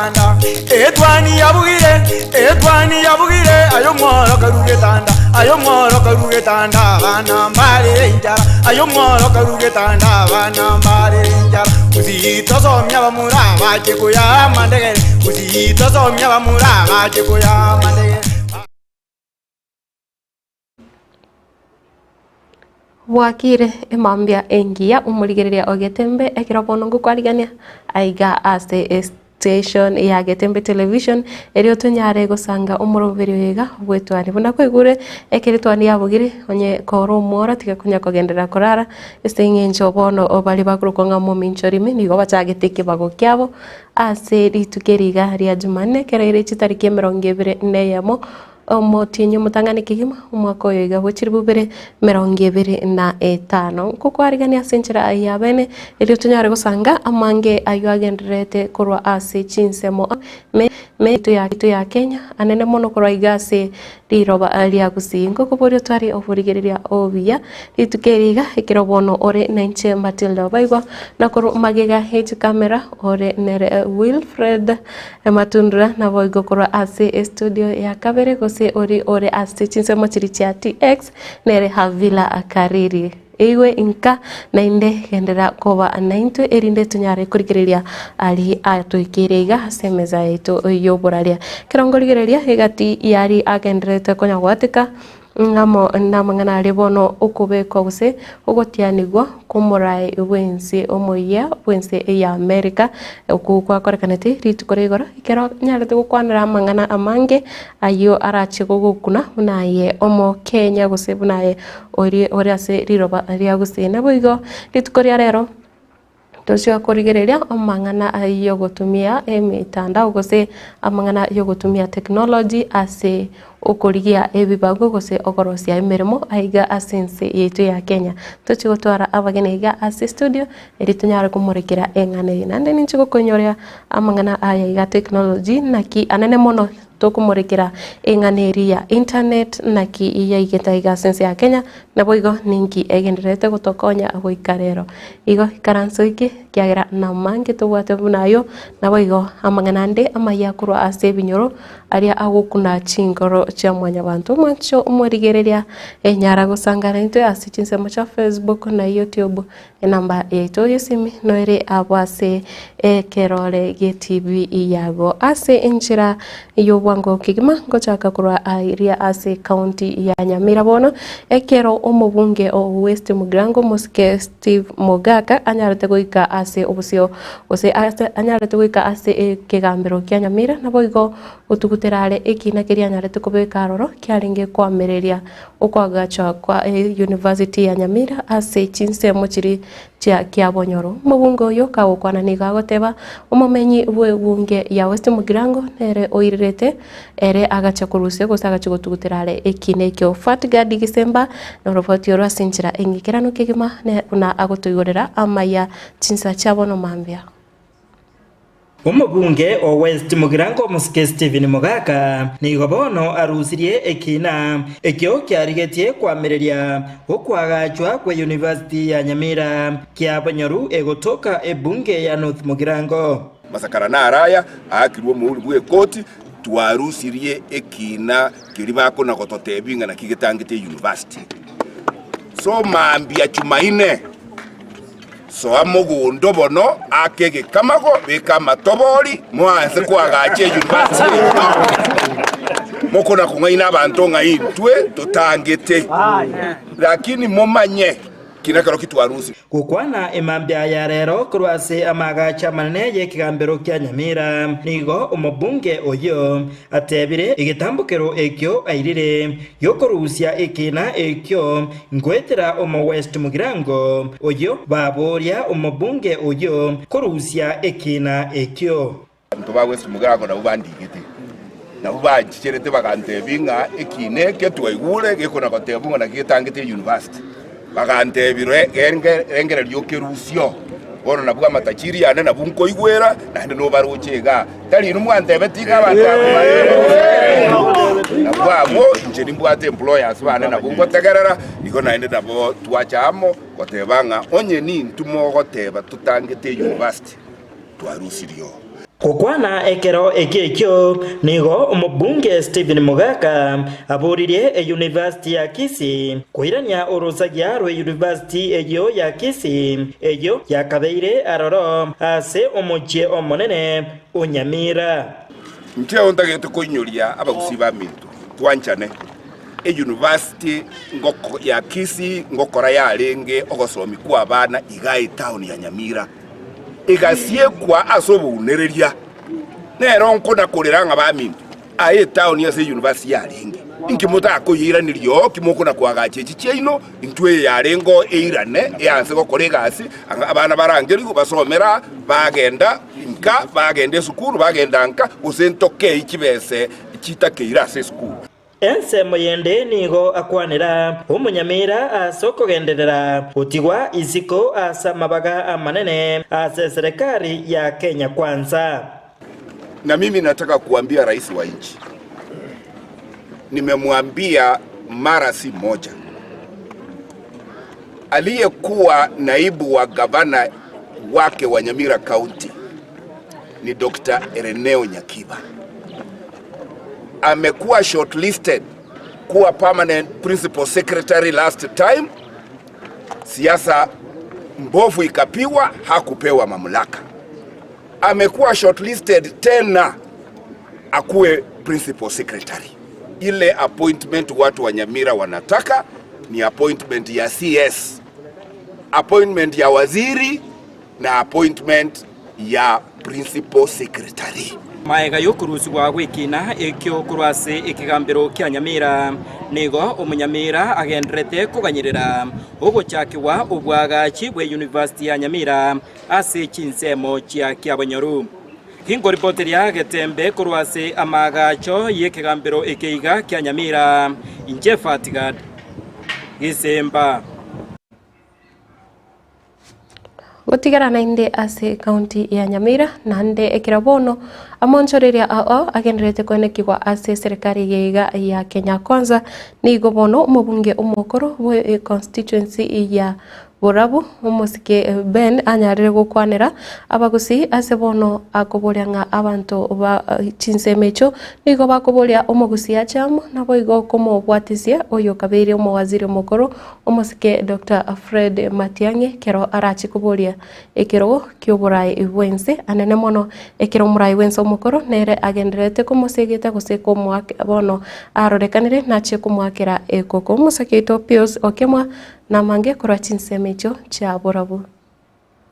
getanda Etwani yabugire, etwani yabugire Aye omworo karu getanda, aye omworo karu getanda Abana mbarere enchara, aye omworo karu getanda Abana mbarere enchara Gusii tosomie abamura abache koyaa amandegere Gusii tosomie abamura abache koyaa amandegere. Bwakire emambia engiya omorigereria o Getembe ekero bono ngokwarigania aiga ase estation ya Getembe Television erio tonyare gosanga omoroberi oyo iga bw'etwani. Buna kwaigure ekero etwani yabogire onye kore omworo tiga konya kogenderera korara ase eng'encho bono baria bakorokwa ng'a momincho rimi nigo bachagete ekebago kiabo ase rituko eri iga ria Jumanne ekero ere chitariki emerongo ebere na eyemo. Omotienyi omotang'ani kegima, omwaka oyo iga bwe chilifu ibere 25. Nkokwarigania ase enchera ya bene, erio tonyare gosanga amange ayio agendererete korwa ase chinsemo me me yaito ya Kenya, anene mono korwa iga ase riroba ria Gusii. Nkokoboria otware oborigereria obuya rituko eri iga, ekero bono ore nainche Matilda Obaigwa, na korwa magega ye chikamera ore nere Wilfred. Amatundura naboigo korwa ase estudio ya kabere gose ori ore ase chinsemo chiria chia TX nere Havila Kariri. Eigwe inka naende genderera koba naintwe erinde tonyare korigereria aria atoikeire iga ase emeza yaito y'oboraria. Ekero nkorigereria egati y'aria agendererete konya goateka Ng'amo namang'ana aria bono okobekwa gose ogotianigwa kw'omoraai bw'ense omoyia bw'ense ya Amerika, okwo gwakorekanete rituko ria igoro, ekero anyarete gokwanera amang'ana amange ayio arache gogokuna buna aye omokenya gose buna aye oria ore ase riroba ria gusii. Naboigo rituko ria rero. Tochia korigereria amang'ana y'ogotumia emetandao gose amang'ana y'ogotumia technology ase okorigia ebibago gose okorosia emeremo aiga ase ense yaito ya Kenya. Tochie gotwara abageni iga ase estudio erio tonyare komorekera eng'ana eye. Naende ninche gokoinyoria amang'ana aya iga technology naki anene mono. Tokomorekera eng'ana eria ya internet naki yaigete aiga ase ense ya Kenya, naboigo ninki egendererete gotokonya goika rero. Igo ikaranso eke ekiagera namange tobwate buna ayio, naboigo amang'ana ande amaya korwa ase ebinyoro aria agokuna chinkoro chia mwanyabanto. Omwancho omorigereria enyara gosangana intwe ase chinsemo chia Facebook na YouTube. Enamba yaito y'esimi noere abwo ase ekerore gi'etibi yago. Ase enchera y'obwango kegima ngochaka korwa aria ase county ya Nyamira bono, ekero omobunge o West Mugirango Omosike Steve Mogaka anyarete goika ase obosio gose ase anyarete goika ase ekegambero kia Nyamira naboigo gotugutera are ekina keria anyarete kobeka aroro kiarenge koamereria Okoagachwa kwa University ya Nyamira ase chinsemo chiria chia Kiabonyoro. Omobunge oyo kagokwana nigo agoteba omomenyi bw'ebunge ya West Mugirango nere oirerete ere agacha korusia gose agachia gotugutera are ekina ekio. Fatgard Gisemba noroboti oro ase enchera eng'ikeranu kegima buna agotoigorera amaya chinsa chia bono mambia. Omobunge o West Mugirango Omosike Stephen Mogaka nigo bono arusirie ekiina ekio kiarigetie koamereria okoagachwa kwe University ya Nyamira Kiabonyoru egotoka ebunge ya North Mugirango. Masakara naro aya aakirwe omouri bw'ekoti, twarusirie ekiina keria bakona gototebia ng'a naki getangete eyunivasiti. So mambia Chumaine. Soa mogondo bono, aka egekamago, beka amatobori, moanse koagacha eyunivasiti yaito. Mokona kong'aina abanto ng'a intwe totangete, lakini momanye ki nekero ki twarusire. Gokwana emambia ya rero korwa ase amaagacho amanene y'ekegambero kia Nyamira, nigo omobunge oyio atebire egetambokero ekio airire giokorusia ekiina ekio Ngoetera omo West Mugirango oyio baboria omobunge oyio korusia ekiina ekio. Abanto ba West Mugirango nabwo bandigete, nabwo banchicherete bagantebia ng'a ekiina eke twaigure gekona gotebwa ng'a naki getangete eyunivasiti. Bagantebia rengereria okerusio. Bono nabwo amatachiri yane nabwo nkoigwera, naende nobaroche igaa. Tari inwe mwantebetie iga abanto abwo bare nabwo abwo, inche nimbwate employers bane nabwo ngotegerera, igo naende nabo twacha amo goteba ng'a onye nintwe mogoteba totangete eyunivasiti, twarusirie oo. Gokwana ekero ekio ekio, nigo omobunge Stephen Mogaka aboririe eyunivasiti ya Kisii koirania orosagia rw'eyunivasiti eyio ya Kisii eyio yakabeire aroro ase omochie omonene o Nyamira. Inche ntagete koinyoria abagusii baminto, twanchane. Eyunivasiti ya Kisii ngokora yarenge ogosomi kw'abana igaa etown ya Nyamira. Egasiekwa ase obounereria, nero nkona-korera ng'a baminto, aye etaoni ase eyunivasiti yarenge, inki motakoyeiraneria oo? Ki mokona-koagacha echi chiaino? Intwe eye yarenge oo eirane, eanse gokora egasi, abana barangerigwe basomere aa, bagenda nka, bagenda esukuru, bagenda nka, gose ntokei chibese chitakeire ase esukuru. Ensemo yende nigo akwanera omonyamira ase okogenderera gotigwa isiko ase amabaga amanene ase eserekari ya Kenya Kwanza. Na mimi nataka kuambia rais wa nchi, nimemwambia mara si moja, aliyekuwa naibu wa gavana wake wa Nyamira County ni Dr. Ereneo Nyakiba. Amekuwa shortlisted kuwa permanent principal secretary last time. Siasa mbovu ikapigwa, hakupewa mamlaka. Amekuwa shortlisted tena akuwe principal secretary. Ile appointment watu wa Nyamira wanataka ni appointment ya CS, appointment ya waziri na appointment ya principal secretary. Magega y'okorusigwa gw'ekiina ekio korwa ase ekegambero kia Nyamira, nigo omonyamira agendererete koganyerera ogochakigwa obwagachi bwe University ya Nyamira ase chinsemo chia Kiabonyoru. Ginkoripoteria Getembe korwa ase amaagacho y'ekegambero eke iga kia Nyamira, inche Fatgad Gisemba. Gotigara naende ase ekaunti ya Nyamira, naende ekero bono amonchoreria ao agendererete koenekigwa ase eserekari ya iga ya Kenya Kwanza, nigo bono omobunge omokoro bwe econstituency ya Borabu omosike Ben anyarire gokwanera abagusii ase bono akoboria ng'a abanto ba chinsemo echio nigo bakoboria omogusii ache amo naboigo komobwatisia oyo okabeire omowaziri omokoro Omosike Doctor Fred Matiang'i kero arache koboria ekerogo ki'oborai bw'ense anene mono, ekero omorai bw'ense omokoro nere agendererete komosegeta gose komoak bono arorekanire nachie komoakera ekoko. Omosake oito Pius Okemwa namange korwa chinsemo echio chia borabu.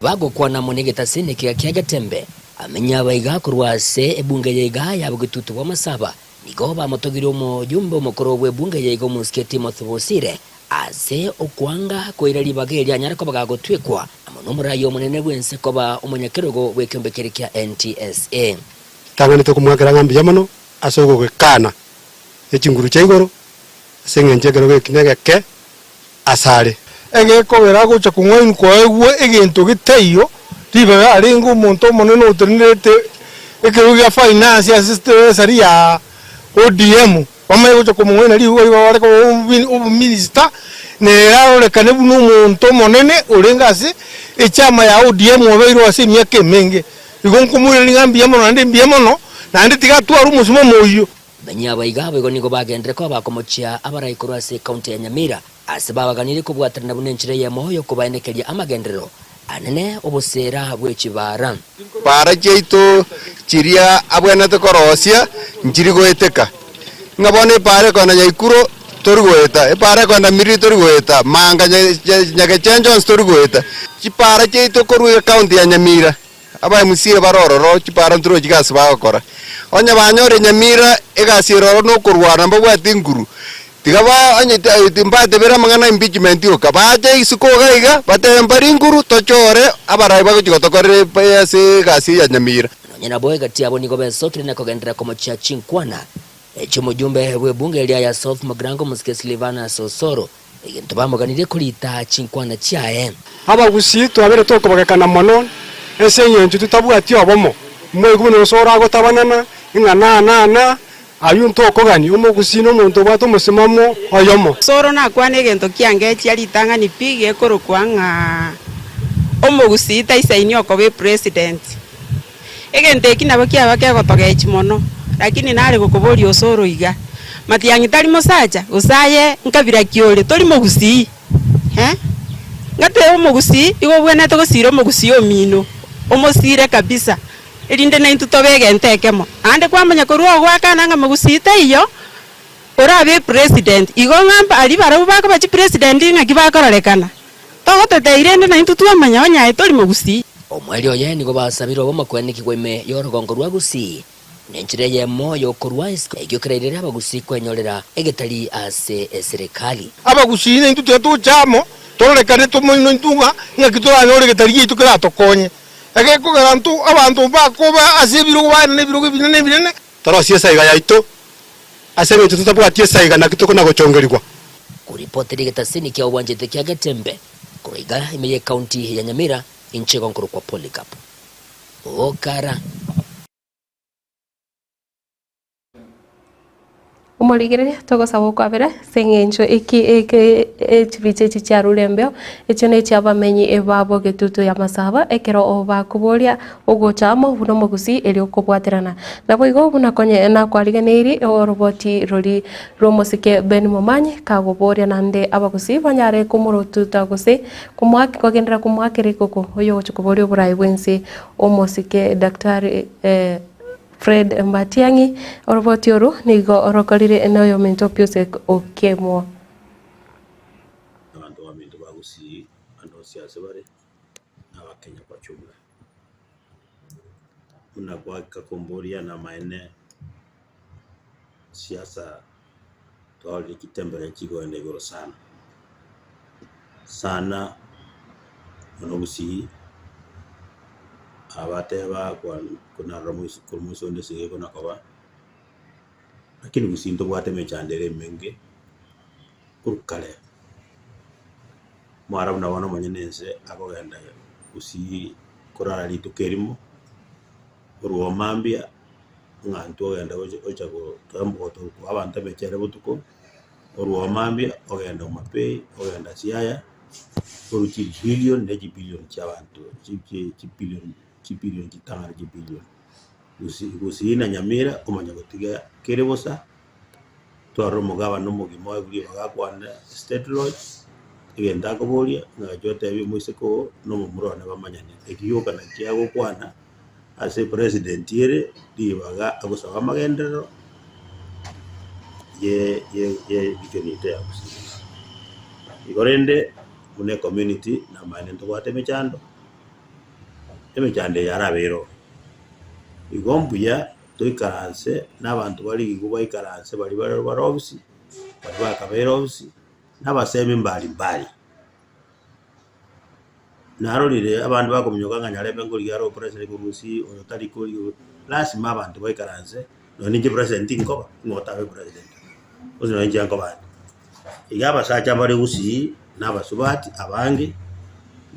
Bagokwana amo negetase nekiga kia Getembe, amenye abaiga korwa ase ebunge ya iga ya bogetutu bw'amasaba, nigo bamotogirie omojumbe omokoro bw'ebunge ya iga omosike Timothy Bosire ase okwanga koira ribaga erio anyare koba gagotwekwa amo nomorai omonene bw'ense koba omonyakerogo bw'ekeombe keria kia NTSA. Tang'anete komwakera ng'a mbuya mono ase ogogekana ne chinguru chia igoro, ase engencho ekerogo eki negeke asare. Egekogera agocha kong'ainwa koegwa egento getaiyo, ribaga arenge omonto omonene otenenerete ekerogo gia finance ase treasury ya ODM, bamanye gocha komong'aina ribaga ribaga bare koba obominister, nere arorekane buna omonto omonene orenge ase echama ya ODM obeirwe ase emiaka emenge. Igo nkomoiraneria ng'a mbuya mono naende mbuya mono, naende tiga atware omosimamo oyio. Bamenyi aba iga boigo nigo bagenderere koba bakomochia abarai korwa ase ekaunti ya Nyamira, ase babaganirie kobwaterana buna enchera eyemo y'okobaenekeria amagenderero anene oboseera bwe chibaara. Para chiaito chiria abwenerete korosia nchiri goeteka, ng'a bono epaara ekoenda Nyaikuro tori goeta, epaara ekoenda Miriri tori goeta, Manga Nyagechenche onsi tori goeta. Chipaara chiaito korwa ecounty ya Nyamira. Aba MCA bare ororo, chipaara ntirochi gasi bagokora. Onye banyore Nyamira egasi ere ororo nokorwana mbabwate nguru, tiga ba onye mbatebere amang'ana impeachment oka, bache isiko iga iga, batebe mbari nguru tochore abarai bagochi gotokorera ase egasi eye ya Nyamira. Nonya nabo egati yabo nigo besokire na kogenderera komochia chinkwana echi'omojumbe bw'ebunge eria ya South Mugirango Omosike Silvanus Osoro. Egento bamoganirie korita chinkwana chiaye. Abagusii twabere tokobagekana mono ase engencho totabwati obomo, moigwe buna osoro agotabanana ng'a na na na, aywo ntokogania. Omogusii nomonto obwate omosimamo oyomo. Osoro nakwane egento kiangechia ritang'ani pi gekorokwa ng'a omogusii taisaini okoba epresident. Egento eki nabo kiaba kegotogechi mono, lakini nare gokoboria osoro iga, Matiang'i tari mosacha, gose aye nkabira ki ore, tori mogusii? Eh? Ngatebe omogusii, igo obwenerete gosira omogusii omino, omosire kabisa, erinde naintwe tobe egento ekemo. Naende kwamanya korwa ogoakana ng'a mogusii taiyo, orabe epresident, igo ng'a aria barabwo bakoba chipresident ng'aki bakororekana? Togotetei rende naintwe twamanya onye aye tori mogusii. Omweri oye nigo basabire obe omokwenekigwa ime y'orogongo rwa Gusii, nenchera eyemo y'okorua isiko ekio kerairere abagusii kwenyorera egetari ase eserekari. Abagusii naintwe tiga toche amo, tororekane tomoino intwe ng'a ng'aki toranyore egetari giaito keratokonye. Egekogera intwe abanto mbakoba ase ebirogo baenane ebirogo ebinene ebinene. Torosie esaiga yaito, ase engencho totabwati esaiga naki tokona-gochongerigwa. Koripotera egetaseni kia obwanchete kia Getembe korwa iga ime y'ecounty ya Nyamira inche igo nkorokwa Polycarp Okara. Omorigereria togosaba okwabera ase eng'encho eki eke echibicha echi chiarure embeo, echio ne chiabamenyi babo getutu ya masaba ekero bakoboria ogocha amo buna omogusii erio kobwaterana. Naboigo buna konye nakwarigeneiri oroboti rori rw'omosike Ben Momanyi kagoboria naende abagusii banyare komorotuta gose komoak kogenderera komoakera ekoko oyogocha koboria oborai bw'ense omosike Daktari Fred Matiang'i. Oroboti oru nigo rokorire noyominto Pius Okemwa. Abanto baminto ba Gusii ande onsi ase bare, na Abakenya kwa jumla. Buna gwaka komboria namaene siasa twarorire chitembere chikoenda igoro sana, sana mono Gusii, abateba konarora korwa moiso onde esegi ekona koba, lakini Gusii ntobwate emechando ere emenge korwa kare, omwarabu buna bono omonyene ense akogenda Gusii korara rituko erimo, korwa oo mambia ng'a intwe ogenda gocha gocha koa abanto emechere botuko, korwa oo mambia ogenda Homa Bay, ogenda Siaya, korwa chibillion ne chibillion chia abanto chi chi chibillion chibillion chitang'ani chibillion. Gusii Gusii na Nyamira omanye gotiga kere bosa, twarora omogabana omogima oye buria bagakwana state lodge, egento akoboria ng'a gochia otebie omoiseke oo na omomura one bamanyane, ekio gioka nakio agokwana. Ase president ere ribaga agosaba amagenderero ye ye ye region yaito ya Gusii. Igo rende buna ecommunity namaene ntobwate emechando, emechando eye yarabeire oo. Igo mbuya toikaranse na abanto bare igo baikaranse baria bare bare ofisi, baria bakabeire ofisi, na abasemi mbari mbari. Narorire abanto bakominyoka ng'a Nyarebe nkorigia are opresident korwa gusii oyo tari korigia oyo, lasima abanto baikaranse nonye ninche president tinkoba, ng'o otabe president, gose nonye inche nkoba ande. Iga abasacha mbare gusii na abasubati abange,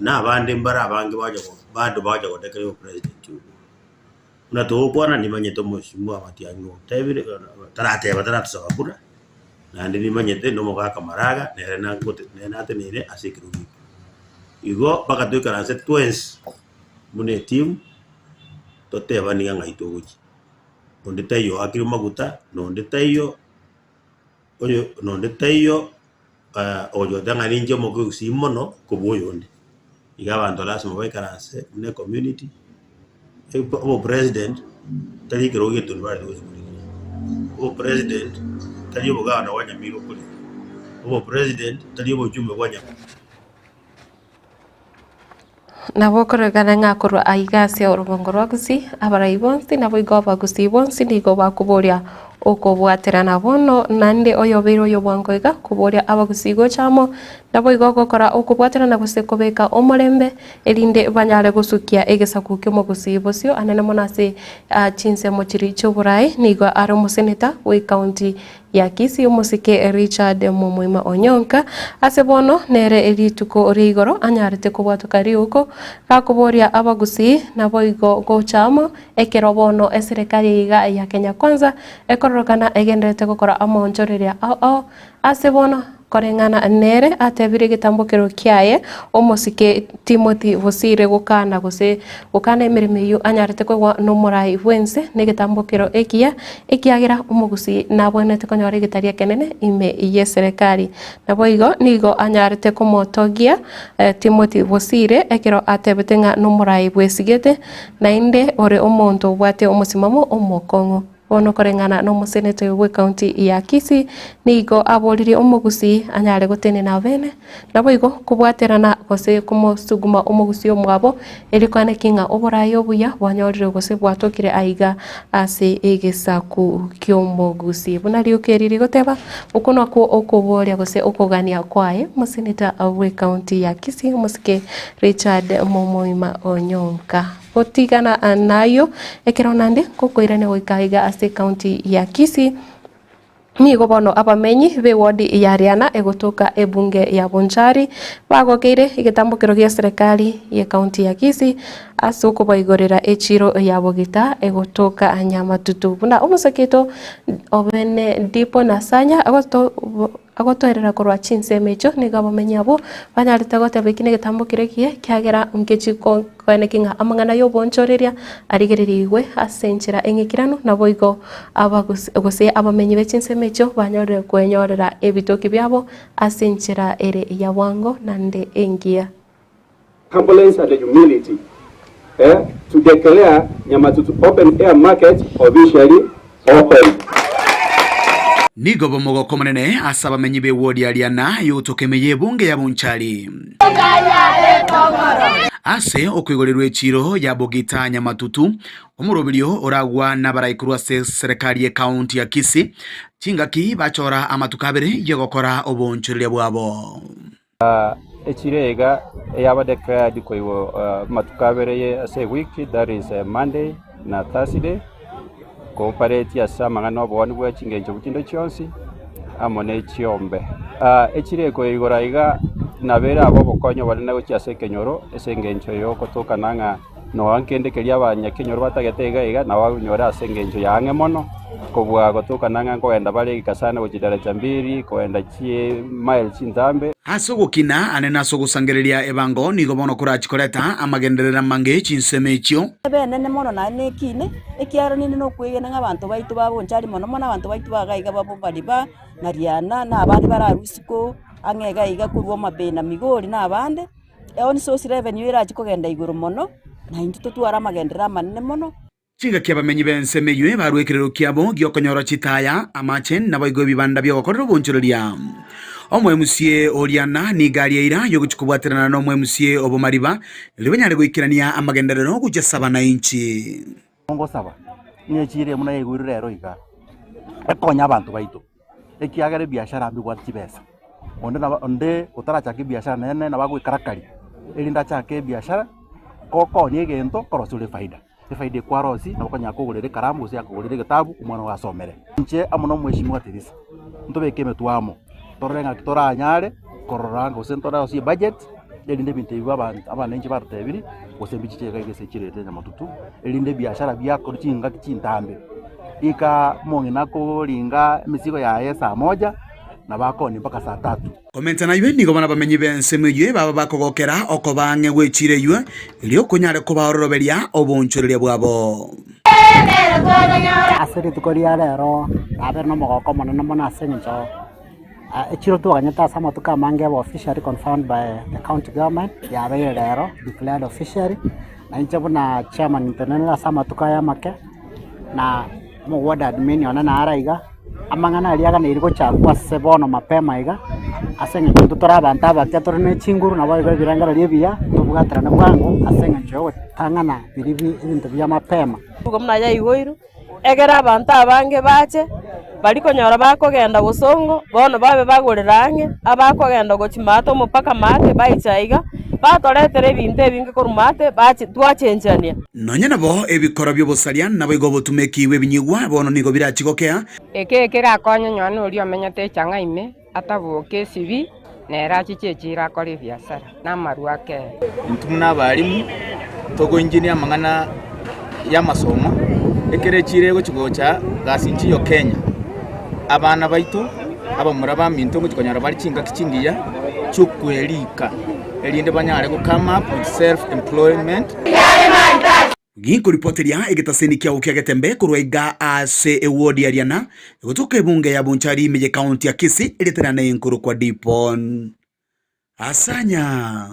na abande mbare abange bacha go bado bacha godekereria obopresident obwo. Buna togokwana nimanyete omosubwa Matiang'i otebire tarateba taratusaba kura, naende nimanyete na omogaka Maraga nere nagote nere nateneine ase ekerogo ekio. Igo mpaka toikaranse twensi buna etimu, totebanie ng'a ng'ai togochia. Onde taiyo oakire maguta, na onde taiyo oyo na onde taiyo ogochia goteba ng'a ninche omokegusii mono kobua oyonde. Iga abanto lasima baikaranse buna ecommunity, obopresident tari ekerogo getundubare togochi korigia, obopresident tari obogavana bwa Nyamira okorigia, obopresident tari obochumbe bwa Nyamira. Nabo okorekana ng'a korwa aiga ase orogongo rwa Gusii, abarai bonsi naboigo abagusii bonsi nigo bakoboria okobwaterana bono naende oyobeire oyobwango iga koboria abagusii gocha amo Naboigo gokora okobwaterana gose kobeka omorembe, erinde banyare gosukia egesaku ki'omogusii bosio anene mono ase chinsemo chiria chi'oboraai. Nigo are omoseneta bw'ecounty ya Kisii omosike Richard Momoima Onyonka. Ase bono nere rituko ria igoro anyarete kobwatoka riuko gakoboria abagusii naboigo gocha amo ekero bono eserekari iga ya Kenya Kwanza ekororokana egendererete gokora amaonchoreria ao ao ase bono. Koreng'ana nere atebire egetambokero kiaye omosike Timothy Bosire gokana gose gokana emeremo eyio anyarete koegwa nomorai bwense negetambokero ekiya ekiagera omogusii nabwenerete konyora egetari ekenene ime yeserekari. Naboigo nigo anyarete komotogia Timothy Bosire ekero atebete ng'a nomorai bwesigete naende ore omonto obwate omosimamo omokong'u. Bono koreng'ana nomoseneta oyo bw'ecounty ya Kisii nigo aboririe omogusii anyare gotenena abene, naboigo kobwaterana gose komosuguma omogusii omwabo erio koaneki ng'a oboraai obuya bwanyorire gose bwatokire aiga ase egesaku ki'omogusii. Buna rioka eri rigoteba, okwo nakwo okoboria gose okogania kwaye omoseneta bw'ecounty ya Kisii omosike Richard Momoima Onyonka. Gotigana nayio, ekero naende ngokoirania goika iga ase ekaunti ya Kisii, nigo bono abamenyi b'ewodi ya Riana egotoka ebunge ya Bonchari bagokeire egetambokero gia serikali y'ekaunti ya Kisii ase okobaigorera echiro ya Bogita egotoka Nyamatutu. Buna omosake oito Obene Dipo Nasanya agoto Agotoerera korwa chinsemo echio nigo abamenyi abwo banyarete goteba eki negetambo keria ekiya, ekiagera ngechi koeneki ng'a amang'ana y'oboonchoreria arigererigwe ase enchera eng'ikiranu, naboigo gose abamenyi be chinsemo echio banyorire kwenyorera ebitoki biabo ase enchera ere ya bwango naende engiya. Humbleness and humility, eh, to declare Nyamatutu Open Air Market officially open. Nigo bomogoko omonene ase abamenyi b'ewodi ya Riana y'ogotoka ime y'ebunge ya Bonchari. Ase okoigorerwa echiiro ya Bogita Nyamatutu, omoroberio oragwa nabarai korwa ase serekari y'ekaunti ya Kisii, chingaki bachora amatuko abere y'ogokora oboonchoreria bwabo. Echiro iga eyaba declared koigwa amatuko abere ase ewiki that is Monday na Thursday, cooperate ase amang'ana obooni bwe chingencho chinde chionsi amo ne chiombe. Echiro ekoigora iga nabo erabe obokonyi obonene gochia ase ekenyoro ase engencho ya ogotokana ng'a Nonya kende keria abanyakenyoro batagete iga iga nabo babinyore ase engencho ya ang'e mono, kobua gotokana ng'a nkogenda bare egeka sana gochia daraja mbili, kogenda chimaili chintambe. Ase ogokina ane na ase ogosangereria ebango nigo bono korachi koreta amagenderero amange chinsemo echio. Ebe enene mono naende nekine, ekiagera ninde nokwegena ng'a abanto baito ba Bonchari mono mono abanto baito ba iga iga ba Bobariba, na Riana, na abande bararwe isiko ang'e iga iga korwa Homa Bay na Migori na abande. Eoni source revenue erache kogenda igoro mono, na intwe totware amagenderero amanene mono. Chingaki abamenyi b'ensemo eyio barue ekerero kiabo gi'okonyora chitaya, amache, naboigo ebibanda bi'ogokorera obonchoreria. Omoemusie oria na nigo aria eira y'ogochia kobwaterana nomoemusie o bomariba, erio banyare goikerania amagenderero gochia saba na inchi. Ngosaba ng'a echiro eye buna yaigurwe rero iga, ekonye abanto baito. Ekiagera ebiashara mbibwate chibesa, onde nabo onde otarachaka ebiashara nere nabo agoekarakaria, erinde achake ebiashara, kokonia egento korosia ore efaida. Efaida ekwarosia nabo okonyara kogorera ekaramu gose yakogorera egetabu omwana ogo asomere. Inche amo na omweshimiwa Teresa, ntobeke emetwe amo, torore ng'aki toranyare korora gose ntorosie ebudget, erinde ebinto ebi abanto abananchi batotebirie, gose mbichiche iga iga ase chirete nyamatutu, erinde ebiashara biakorwa chingaki chintambe. Ika omong'ina akoringa emesigo yaye saa moja, nabo akooni mpaka saa tatu. Komenta naywe nigo bono abamenyi b'ensemo eyio baba bakogokera okoba ang'e gw'echiira eyio, erio konyare kobaororoberia oboonchoreria bwabo. Ase rituko ria rero nabere nomogoko omonene mono ase eng'encho echiro twaganyete ase amatuko amange ebe officially confirmed by the county government yabeire rero declared officially, na inche buna chairman ntenenere ase amatuko aya amake. Na omoward admin one nare aiga, amang'ana aria aganeiri gochakwa ase bono mapema iga, ase eng'encho intwe tore abanto abake tore ne chinguru naboigo ebirengererio ebiya, tobwaterane bwango ase eng'encho ya ogotang'ana biria bi ebinto bia mapema. Nigo buna yaigoirwe, egere abanto abange bache, baria konyora bakogenda bosongo, bono babe bagorera ang'e, abakogenda gochia maate omopaka maate baiche aiga, batoretera ebinto ebinge korwa maate bache twachenchania. Nonya nabo ebikoro bi'obosaria naboigo obotumeki bw'ebinyigwa bono nigo birachie gokea. Eke ekerakonye Yohana oria omenyete echang'a ime, ataboke esibi, nere achiche echiiro akore ebiasara, na amarwa akee. Intwe buna abalimu togoinjinia amang'ana y'amasomo, ekero echiiro egochi gocha gasi nchiyo Kenya, abana baito. Abamura baminto ngochia konyora bare chingaki chingiya chi'okwerika, erinde banyare go come up with self employment. Ginkoripoteria egetaseni kiao kia Getembe korwa iga ase ewodi ya Riana, egotoka ebunge ya Bonchari ime ye county ya Kisii eriaterana enkorokwa Dipon Asanya.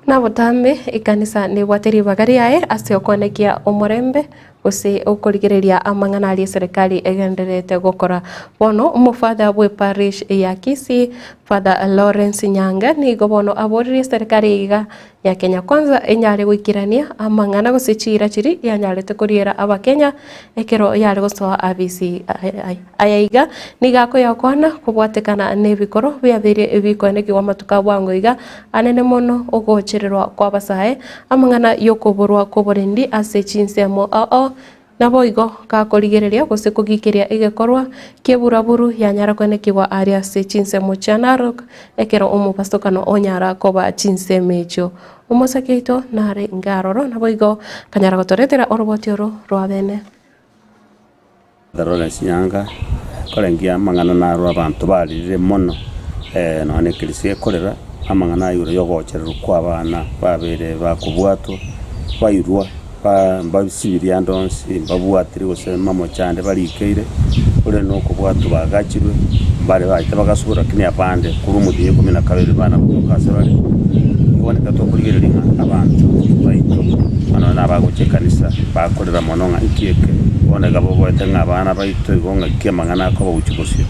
Na botambe ekanisa nebwate ribaga riaye ase okoenekia omorembe gose okorigereria amang'ana aria eserekari egendererete gokora. Bono omofather bwe parish ya Kisii, Father Lawrence Nyanga nigo bono aboririe eserekari iga ya Kenya Kwanza enyare goikerania amang'ana gose chiira chiria yanyarete koriera abakenya ekero yare gosoa abisi Aya iga nigo akoyakwana kobwatekana nebikoro biabeire bikoenekigwa amatuko a bwango iga anene mono ogochererwa kw'abasae, amang'ana y'okoborwa kw'oborendi ase chinsemo ao Naboigo gakorigereria gose kogikeria egekorwa ki'eburaburu yanyara koenekigwa aria ase chinsemo chia Narok, ekero omobasokano onyara koba chinsemo echio. Omosake oito nare inge aroro, naboigo akanyara gotoretera oroboti oro rwa bene. Lawrence Nyaanga, Korengia amang'ana naro abanto baririre mono nonya na ekerisia ekorera, amang'ana aya igoro y'ogochererwa kw'abana babeire bakobwatwa, bairwa mbasibirie ande onsi, mbabwatire gose mamochande barikeire, korende nokobwatwa bagachirwe, mbare bachete bagasubora lakini abande korwa omotienyi o ikomi na kabere bana gotoka ase bare. Igo ekero tokorigereria ng'a abanto baito nonya na abagocha ekanisa bakorera mono ng'a nki eke, bono iga boboete ng'a abana baito igo ng'aki amang'ana akoba gochia bosio.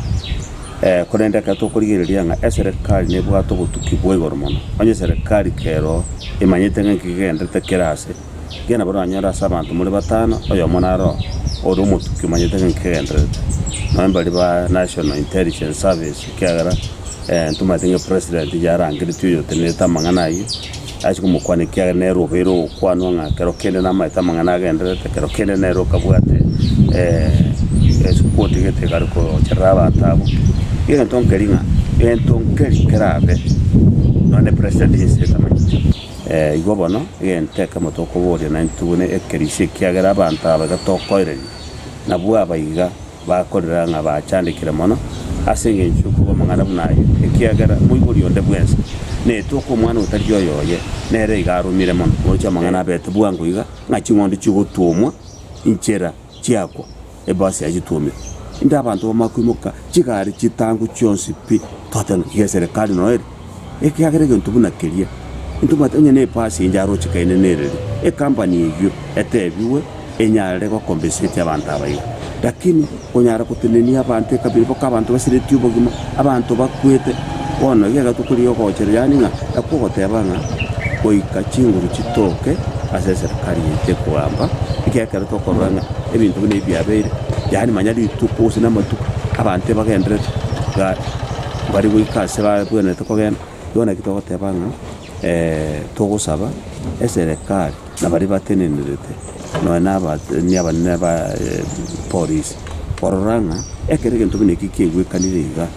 Korende ekero tokorigereria ng'a eserekari nebwate obotuki bwa igoro mono, onye eserekari kero emanyete ng'a nki kegenderete kera ase, ekiagera nabo oranyore ase abanto more batano, oyomo naro ore omotuki omanyete ng'a nki kegendererete. Nonya mbaria ba National Intelligence Service ekiagera ntomanyete ng'a epresident yarangeretie oyotenerete amang'ana ayio, ache komokwana ekiagera nere obeire ogokwanwa ng'a kero kende namaete amang'ana agendererete, kero kende nere okabwate esikuoti gete ekare kocherera abanto abwo. Egento nkeri ng'a, egento nkeri kerabe nonye president inse tamanyeti. Igo bono, egento ekemo tokoboria naintwe buna ekerisia ekiagera abanto aba iga tokoereria, nabwo aba iga bakorera ng'a bachandekire mono ase engencho y'okorua amang'ana buna ayio, ekiagera moibori onde bwensi netwe omwana otari oyoye, nere iga aromire mono. Oroche amang'ana abete bwango iga, ng'a ching'ondi chigotwomwa inchera chiakwa, ebasi yachitwomire. Inde abanto bamanye koimoka chigari chitangu chionsi pi, twateba ng'a iga eserekari noyo ere, ekiagera egento buna keria, ntomanyete onye na ebasi inche aroche kaine nereri, ecompany eyio etebiwe enyare gocompensate abanto aba iga. Lakini konyara gotenenia abanto ekabira mpaka abanto basiretie obogima, abanto bakwete, bono iga tokorigia ogochera yaani ng'a ekogoteba ng'a goika chinguru chitoke ase eserikari yaito ekogamba, ekiagera ekero tokorora ng'a ebinto buna ebi biabeire, yaani manya rituko gose na amatuko abanto ebagenderete iga mbari goika ase babwenerete kogenda, igo naki togoteba ng'a togosaba eserekari na baria batenenerete nonya na abanene ba polisi, korora ng'a ekero egento buna eki kiaigwekanire iga,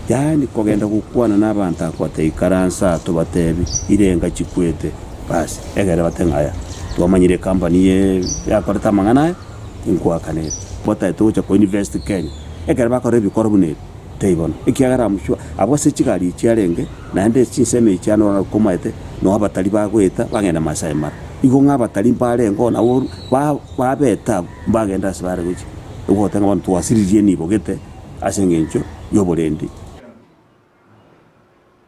yaani kogenda gokwana na abanto aba kobatebia ikaransa aa tobatebi irenga chikwete basi, egere batebe ng'a aya twamanyire ecompany eye yakorete amang'ana aya, inkoakanere. Batagete gocha ko invest Kenya, ekero bakora ebikoro buna ebi, taibo bono, ekiagera am sure abwo ase chigari echi chiarenge, naende chinsemo echi chiane ororo komaete, noo abatari bagoeta bagenda Maasai Mara. Igo ng'a abatari mbarenge oo nabo ba babete abwo, mbagende ase bare gochia. Nigo ogoteba ng'a bono twasiririe enibo gete ase eng'encho y'oborendi.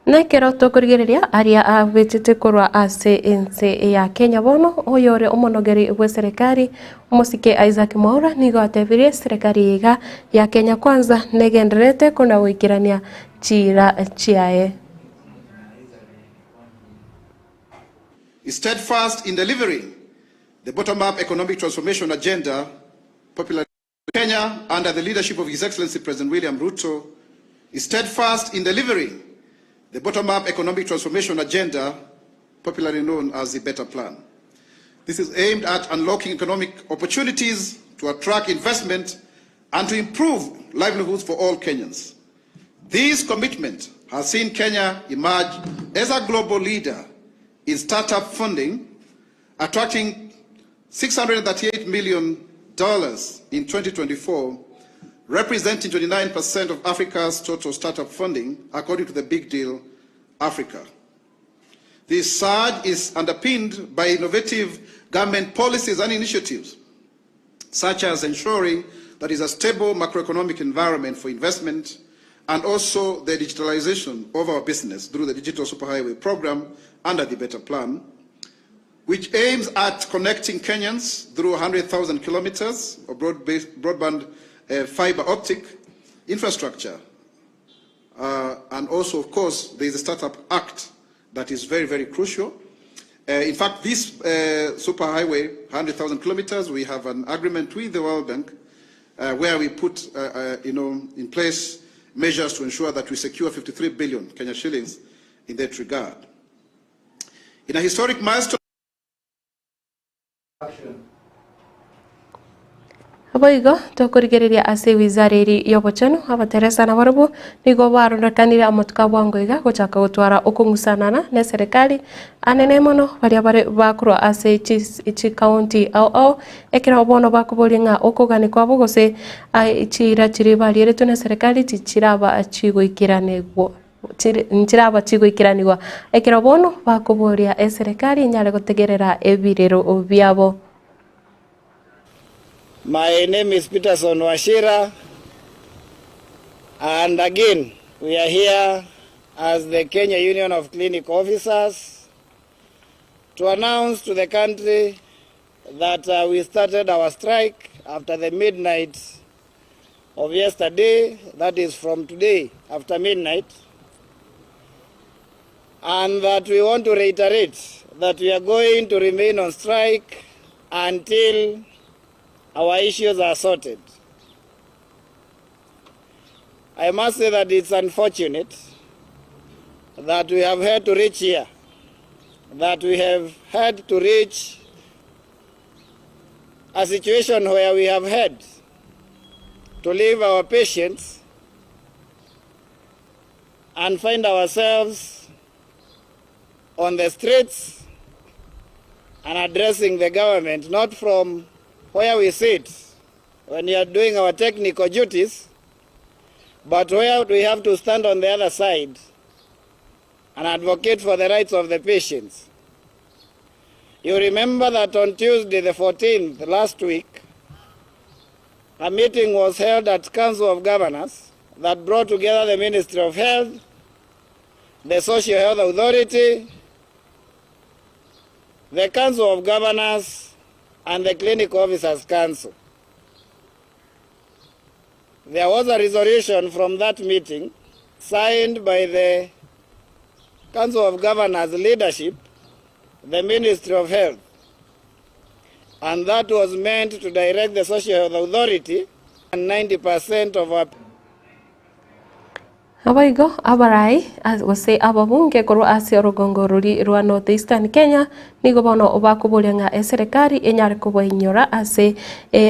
Nekero tokorigereria aria abetete korwa ase ense ya Kenya bono, oyore omonogeri bw'eserekari omosike Isaac Mwaura nigo atebirie serekari iga ya Kenya Kwanza negendererete kona goikerania chiira chiaye. Is steadfast in delivering the bottom-up economic transformation agenda popularly Kenya, under the leadership of His Excellency President William Ruto, is steadfast in delivering the bottom-up economic transformation agenda, popularly known as the Better Plan. This is aimed at unlocking economic opportunities to attract investment and to improve livelihoods for all Kenyans. This commitment has seen Kenya emerge as a global leader in startup funding, attracting $638 million in 2024, representing 29% of Africa's total startup funding, according to the Big Deal Africa. This surge is underpinned by innovative government policies and initiatives, such as ensuring that is a stable macroeconomic environment for investment and also the digitalization of our business through the Digital Superhighway program under the Better Plan, which aims at connecting Kenyans through 100,000 kilometers of broadband uh, fiber optic infrastructure. Uh, and also, of course, there is a Startup Act that is very, very crucial. Uh, in fact, this uh, superhighway, 100,000 kilometers, we have an agreement with the World Bank uh, where we put uh, uh, you know, in place measures to ensure that we secure 53 billion Kenya shillings in that regard. In a historic milestone, Boigo tokorigereria ase ewizara eri y'obochenu, abateresa nabarabwo nigo barorekanire amatuko a bwango iga gochaka gotwara okong'usanana neserekari anene mono baria bare bakorwa ase chikaunti ao ao ekero bono bakoboria ng'a okogania kwabo gose chiira chiria barieretwe neserekari tichiraba chigoikeranigwa nchiraba chigoikeranigwa ekero bono bakoboria eserekari enyare gotegerera ebirero biabo. My name is Peterson Wachira and again we are here as the Kenya Union of Clinic Officers to announce to the country that uh, we started our strike after the midnight of yesterday, that is from today after midnight, and that we want to reiterate that we are going to remain on strike until our issues are sorted. I must say that it's unfortunate that we have had to reach here, that we have had to reach a situation where we have had to leave our patients and find ourselves on the streets and addressing the government, not from where we sit when we are doing our technical duties, but where we have to stand on the other side and advocate for the rights of the patients. You remember that on Tuesday, the 14th, last week, a meeting was held at Council of Governors that brought together the Ministry of Health, the Social Health Authority, the Council of Governors, and the Clinic Officers Council. There was a resolution from that meeting signed by the Council of Governors leadership, the Ministry of Health, and that was meant to direct the Social Health Authority and 90% of our Naboigo abarai gose ababunge korwa ase orogongo roria rwa North Eastern Kenya nigo bono bakoboria ng'a eserekari enyare kobainyora ase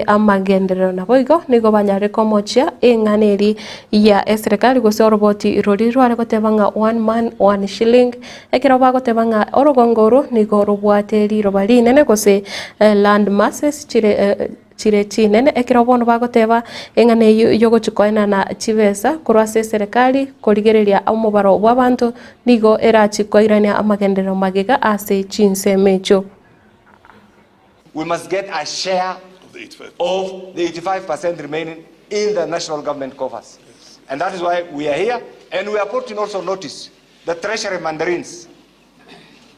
amagenderero naboigo nigo banyare komochia eng'ana eri ya eserekari gose oroboti roria rware goteba ng'a one man one shilling ekero bagoteba ng'a orogongo oro nigo robwate riroba rinene gose land masses chire Chire chinene, ekero bono bagoteba eng'ana eyio y'ogochia koenana chibesa korwa ase eserekari korigereria omobaro bw'abanto, nigo erachie koirania amagenderero magega ase chinsemo echio. We must get a share of the 85% remaining in the national government coffers. And that is why we are here. And we are putting also notice the treasury mandarins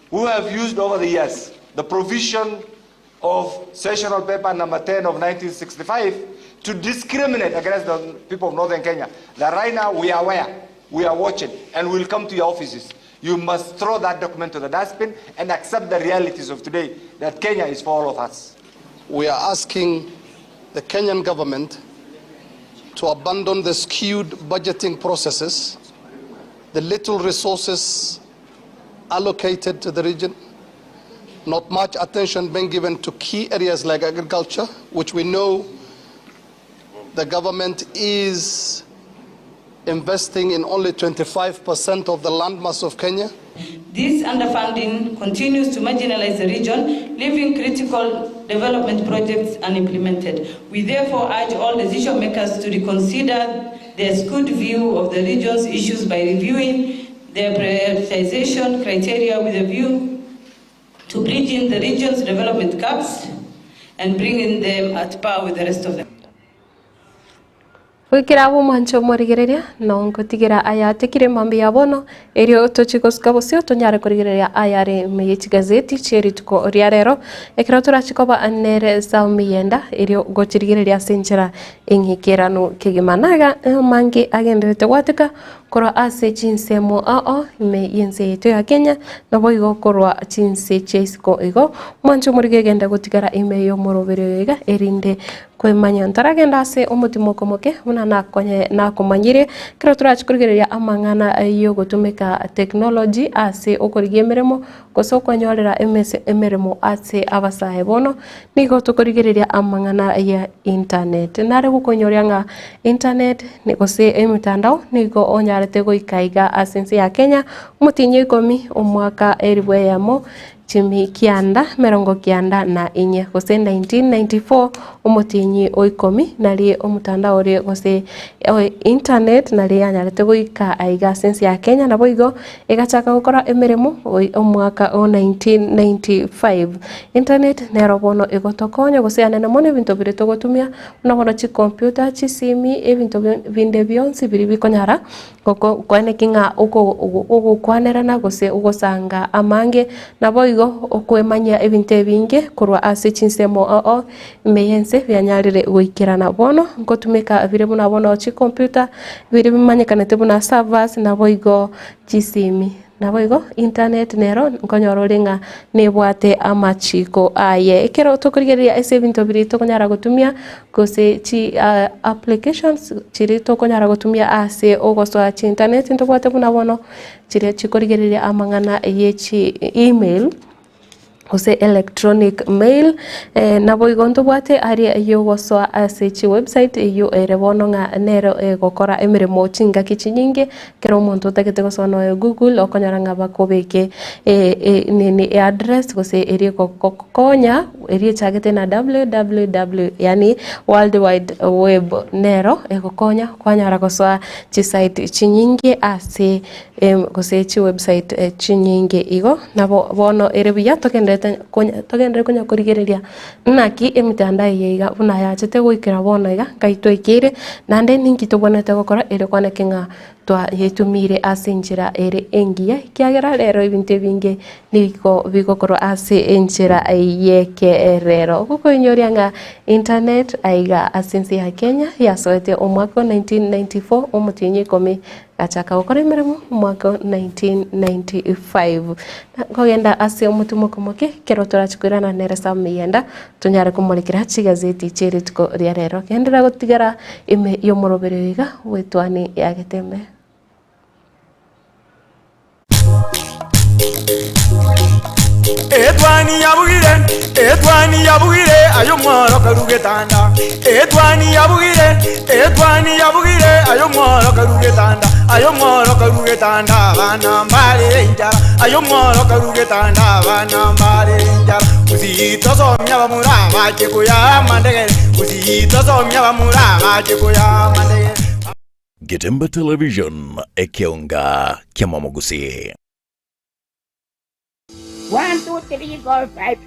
who have used over the years the provision of sessional paper number 10 of 1965 to discriminate against the people of northern Kenya. That right now we are aware, we are watching, and we'll come to your offices. You must throw that document to the dustbin and accept the realities of today that Kenya is for all of us. We are asking the Kenyan government to abandon the skewed budgeting processes, the little resources allocated to the region, not much attention being given to key areas like agriculture, which we know the government is investing in only 25% of the landmass of Kenya. This underfunding continues to marginalize the region, leaving critical development projects unimplemented. We therefore urge all decision makers to reconsider their skewed view of the region's issues by reviewing their prioritization criteria with a view to bridging the region's development gaps and bringing them at par with the rest of the Goikera abwo omwanche omorigereria, na ngotigera aya atekire mambia ya bono, erio tochie gosuka bosio tonyare korigereria ayare ime ye chigazeti chie rituko ria rero, ekero torachie koba nere Salmi Yenda, erio gochirigereria ase enchera eng'ikeranu kegima. Naga amange agendererete gwateka Korwa ase chinsemo ao ime y'ense yaito ya Kenya, naboigo korwa chinse chia isiko igo, mwanche omorige genda gotigara ime y'omoroberi oyo iga, erinde kwemanya ntaragenda ase omotimoko moke buna nakonye nakomanyire, ekero torachi korigereria amang'ana y'ogotumeka technology ase okorigia emeremo gose okonyorera emese emeremo ase abasae bono, nigo tokorigereria amang'ana ya internet. Nare gokonyoria ng'a internet gose emetandao nigo onyarete goika iga ase ense ya Kenya, omotienyi o ikomi, omwaka elifu eyemo, chimi kianda, emerongo kianda na inye, gose 1994, omotienyi o ikomi, nari omotandao oria gose internet nari yanyarete goika aiga ase ense ya Kenya, naboigo Egachaka gokora emeremo omwaka o 1995. Internet nero bono egotokonya gose anene mono ebinto biria togotumia buna bono chicomputer, chisimi, ebinto binde bionsi biria bikonyara koeneki ng'a ogokwanerana gose ogosanga amange. Naboigo okwemanyia ebinto ebinge korwa ase chinsemo ao ime y'ense bianyarire goikerana. Bono nkotumeka bire buna bono chicomputer, biria bimanyekanete buna servers naboigo chisimi. Naboigo internet nero nkonyora ore ng'a nebwate amachiko aye. Ekero tokorigereria ase ebinto biria tokonyara gotumia gose chi applications chiria tokonyara gotumia ase ogosoa chinternet ntobwate buna bono chiria chikorigereria amang'ana ye chi email. gose electronic mail, naboigo ntobwate aria yogosoa ase chiwebsite eyio ere bono ng'a nero egokora emeremo chingaki chinyinge, ekero omonto otagete gosoa noe Google okonyora ng'a bakobeke nini eaddress gose eria egokonya eria echagete na www yaani world wide web nero egokonya kwanyara gosoa chisite chinyinge ase gose chiwebsite chinyinge igo, nabo bono ere buya togenderete konya togenderere konya korigereria naki emetandao eye iga buna yachete goikera bono iga nkai twaikeire, naende ninki tobwenerete gokora erio kwaneke ng'a twayetumire ase enchera ere engiya, ekiagera rero ebinto ebinge nigo bigokorwa ase enchera y'ekerero. Gokoinyoria ng'a internet aiga ase ense ya Kenya yasoete omwaka o 1994 omotienyi ikomi Agachaka gokora emeremo omwaka o 1995. Na nkogenda ase omotimoko moke ekero torache koirana nere Sam Miyenda tonyare komorekera chigazeti chie rituko ria rero. Genderera gotigara ime y'omoroberi oyo iga bw'etwani ya Getembe. Etwani yabugire, etwani yabugire, aye omworo karu getanda. Etwani yabugire, etwani yabugire, aye omworo karu getanda. Aye omworo karu getanda, abana mbare enchara. Aye omworo karu getanda, abana mbare enchara. Gusii tosomia abamura bache koyaa amandegere, Gusii tosomia abamura bache koyaa amandegere. Getembe Television, ekeonga ki'amamogusii. One, two, three, four, five.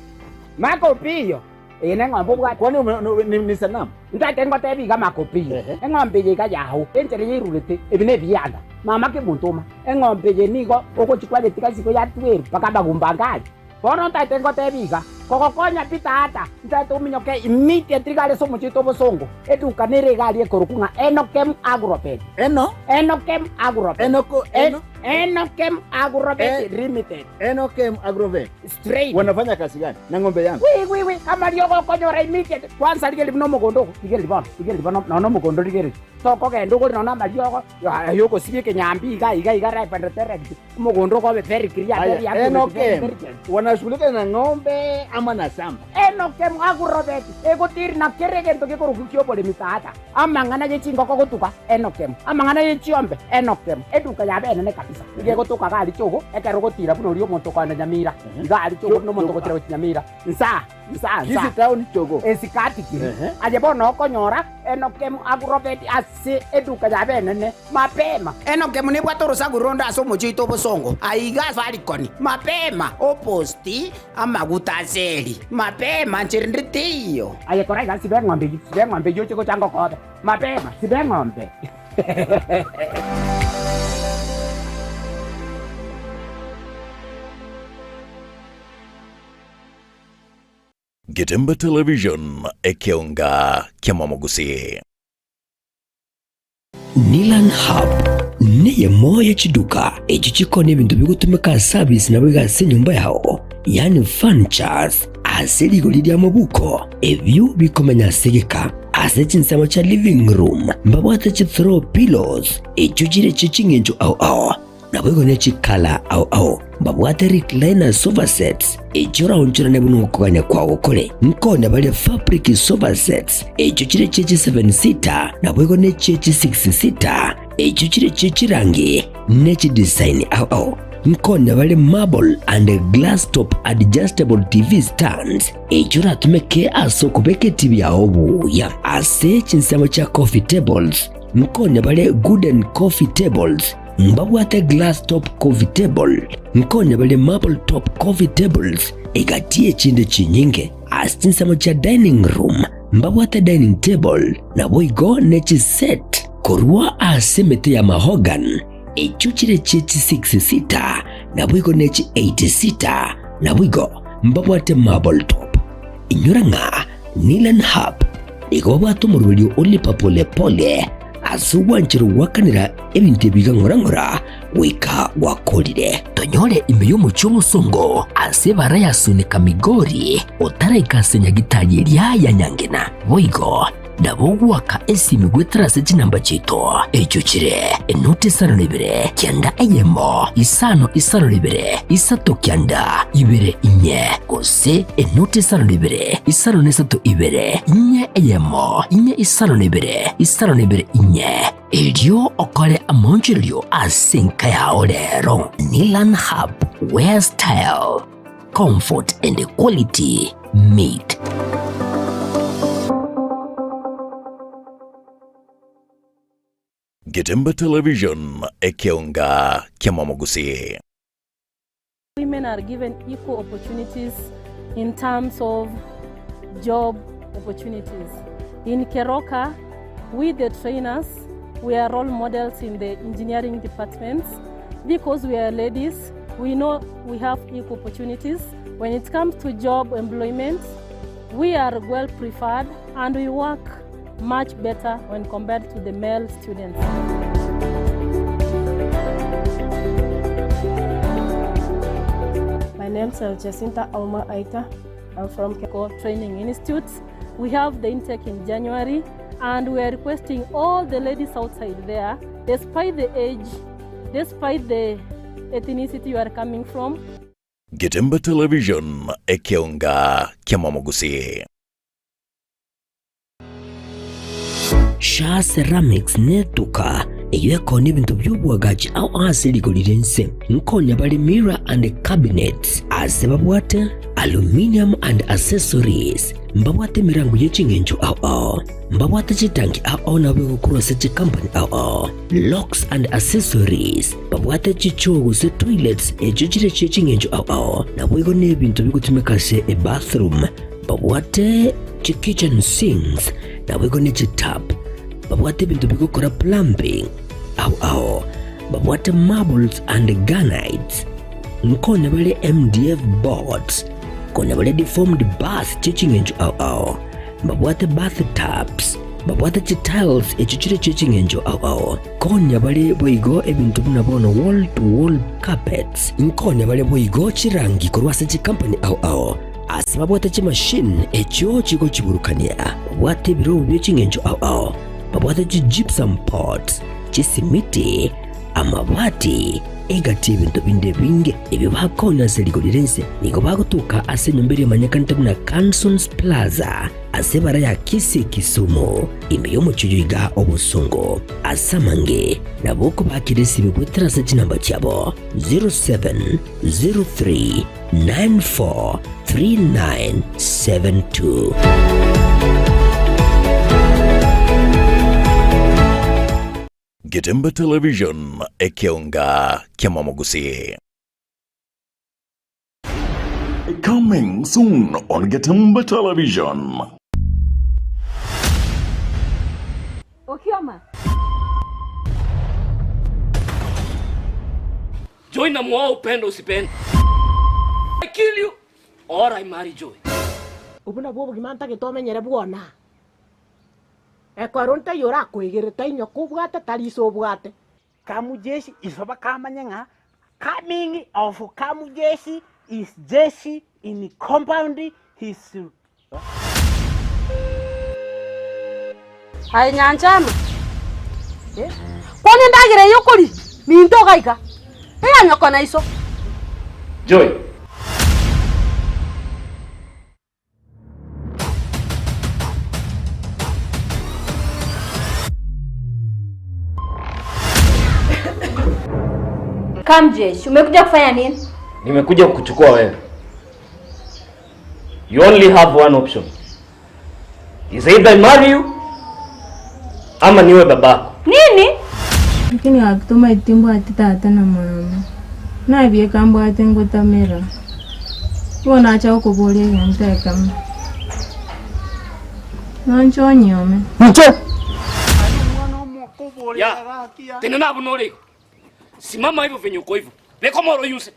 Maka Opiyo, eye neng'ombe obwate. Kwani ni sanamu? Ntagete ngotebi iga Maka Opiyo, eng'ombe eye iga yao, enchera yairurete, ebi nebianda. Mama kemontoma, eng'ombe eye nigo ogochia kwayetiga isiko yatwerwa mpaka amagumba ange aria. Bono ntagete ngotebi iga, kogokonya pi tata, ntagete ominyoke immediately iga are ase omochie oito obosongo, eduka nere iga aria ekorokwa ng'a Enokem Agrovet. Eno? Enokem Agrovet. Enoko, eno? Enokem Agrovet Eh. Limited. Enokem Agrovet. Straight. Wanafanya kazi gani na ng'ombe yangu? Wi wi wi, amariogo okonyora immediately. Kwanza rigereria buna omogondo ogo, rigereria bono, rigereria bono nonya omogondo rigereria. Tokogenda ogore nonya amariogo, ay'ogosibia ekenyambi iga iga iga live and direct. Omogondo okobe very clear, Aya, very accurate, Enokem very intelligent. wanashughulika na ng'ombe Amo na samba. Enoke mwagurobeti, egotiri na kera egento gekorokwa ki'oboremi tata. Amang'ana ye chingoko gotuga, Enoke. Amang'ana ye chiombe, Enoke. Eduka yabe enene kabisa, nigo egotoka iga aria chogo, ekero ogotira buna oria omonto okoenda Nyamira, iga aria chogo buna omonto ogotira gochia Nyamira. Nsaa, nsaa, nsaa. Kisii town chogo. Esikati keri. Aye bono okonyora Enoke agurobeti ase eduka yabe enene. Mapema! Enokemu nebwate orosaku ronde ase omochie oito obosongo, aiga Farikoni. Mapema! Oposti amaguta ase eri. Mapema! Nchera ende teiyo. Aye kora iga, siba eng'ombe eyio, siba eng'ombe eyio oche gochanga okobe. Mapema! Siba eng'ombe. Getembe Television, ekeonga ki'amamogusii. Nilan Hub neyemo ye chiduka echio chikoonia ebinto bigotumeka ase service naboigo ase enyomba yao, yaani furnitures, ase rigori ri'amabuko, ebio bikomenya ase egeka. Ase chinsemo chia living room mbabwate chi throw pillows echio chire chie ching'encho ao ao. Naboigo ne chikala ao ao mbabwate recliner sofa sets, echio oraonchorane buna okogania kwao kore. Nkonya baria fabric sofa sets, echio chire chie chi seven seater, naboigo ne chie chi six seater, echio chire chie chirangi ne chidesign ao ao. Nkonya bare marble and glass top adjustable TV stands, echio oratumeke ase okobeka etibi yao buya. Ase chinsemo chia coffee tables, nkonya bare gooden coffee tables, Mbabwate glass top coffee table, nkonya bare marble top coffee tables, egati y'echinde chinyinge. Ase chinsemo chia dining room mbabwate dining table, naboigo ne chiset korwa ase emete ya mahogany, echio chire chie chi six seater, naboigo ne chi eight seater, naboigo mbabwate marble top. Inyora ng'a Nilan Hub nigo babwate omoroberio o lipa pole pole, Ase ogwanchera goakanera ebinto ebi iga ng'ora ng'ora goika gwakoorire. Tonyore ime y'omochie omosongo ase ebara ya Sunika Migori, otaraika ase nyagitari eria ya Nyangena. Boigo nabo ogoaka esimi goetera ase chinamba chiaito echio chire, enoti isano na ibere, kianda eyemo, isano isano na ibere, isato kianda, ibere inye, gose enoti isano na ibere, isano na isato ibere, inye eyemo, inye isano na ibere. Isano na ibere inye, erio okore amaonchorerio ase enka yao rero. Nilan Hub, where style, comfort and quality meet. Getembe Television, ekeonga ki'amamogusii. Women are given equal opportunities in terms of job opportunities. In Keroka, we the trainers, we are role models in the engineering departments because we are ladies, we know we have equal opportunities. When it comes to job employment, we are well preferred and we work much better when compared to the male students. My name is Jacinta Alma Aita. I'm from Keko Training Institute. We have the intake in January and we are requesting all the ladies outside there, despite the age, despite the ethnicity you are coming from. Getembe Television, ekeonga kiamamogusii. Shaa Ceramics netuka eyio ekoonia ebinto bi'oboagachi ao ase rigori ri'ense. Nkonya bare mirror and cabinets ase babwate aluminium and accessories, mbabwate emerango ye ching'encho ao ao, mbabwate chitanki ao ao nabo egokorwa ase chicompany ao ao, locks and accessories, babwate chichoo gose toilets echio chire chie ching'encho ao ao, naboigo nebinto bigotumeka ase ebathroom. Babwate chi-kitchen sinks, naboigo ne chi-tap. Babwate ebinto bigokora plumbing ao ao. Babwate marbles and granites. Nkonya bare MDF boards. Konya bare deformed bath chie ching'encho ao ao. Mbabwate bath tubs. Babwate chi-tiles echio chire chie ching'encho ao ao. Konya bare boigo ebinto buna bono wall to wall carpets. Nkonya bare boigo chirangi korwa ase chikampani ao ao. Ase babwate chimashini echio chigochiburukania, babwate ebirobu bie ching'encho ao ao, babwate chi-gypsum pots, chisimiti, amabati. Egati y'ebinto binde ebinge ebio bakonya ase rigori ri'ense nigo bagotoka ase enyomba eria emanyekanete buna Cansons Plaza ase ebara ya Kisii Kisumu, ime y'omochie oyo iga obosongo. Ase amange nabo okobakera esibi goetera ase chinamba chiabo 0703 943972. Getembe Television, ekeonga ki'amamogusi. Coming soon on Getembe Television. Okioma. Joy namuoa upende usipende. I kill you or I marry Joy. Obwo nabwo obogima ntagete omenyere bwona. Ekero ntaiyo orakoegere tainya kobwata tari iso obwate. Kamujeshi iso bakamanya ng'a coming of Kamujeshi is jeshi in compound his. Aye Nyanchama, kwana endagera eye okoria minto iga iga, eya nyoko na iso. Joy. Kamjesh, umekuja kufanya nini? Nimekuja kukuchukua wewe. You only have one option. Is either I marry you ama niwe babako. Nini? Lakini gaki mbwate tata na mama. Nabieka mbwate ngotamera. Igo nacha gokoboria egento ekemo. Nonche onyome. Nche! Ya, tenena abwo nore igo. Simama hivyo venye uko hivyo. Beka omoro oyuse.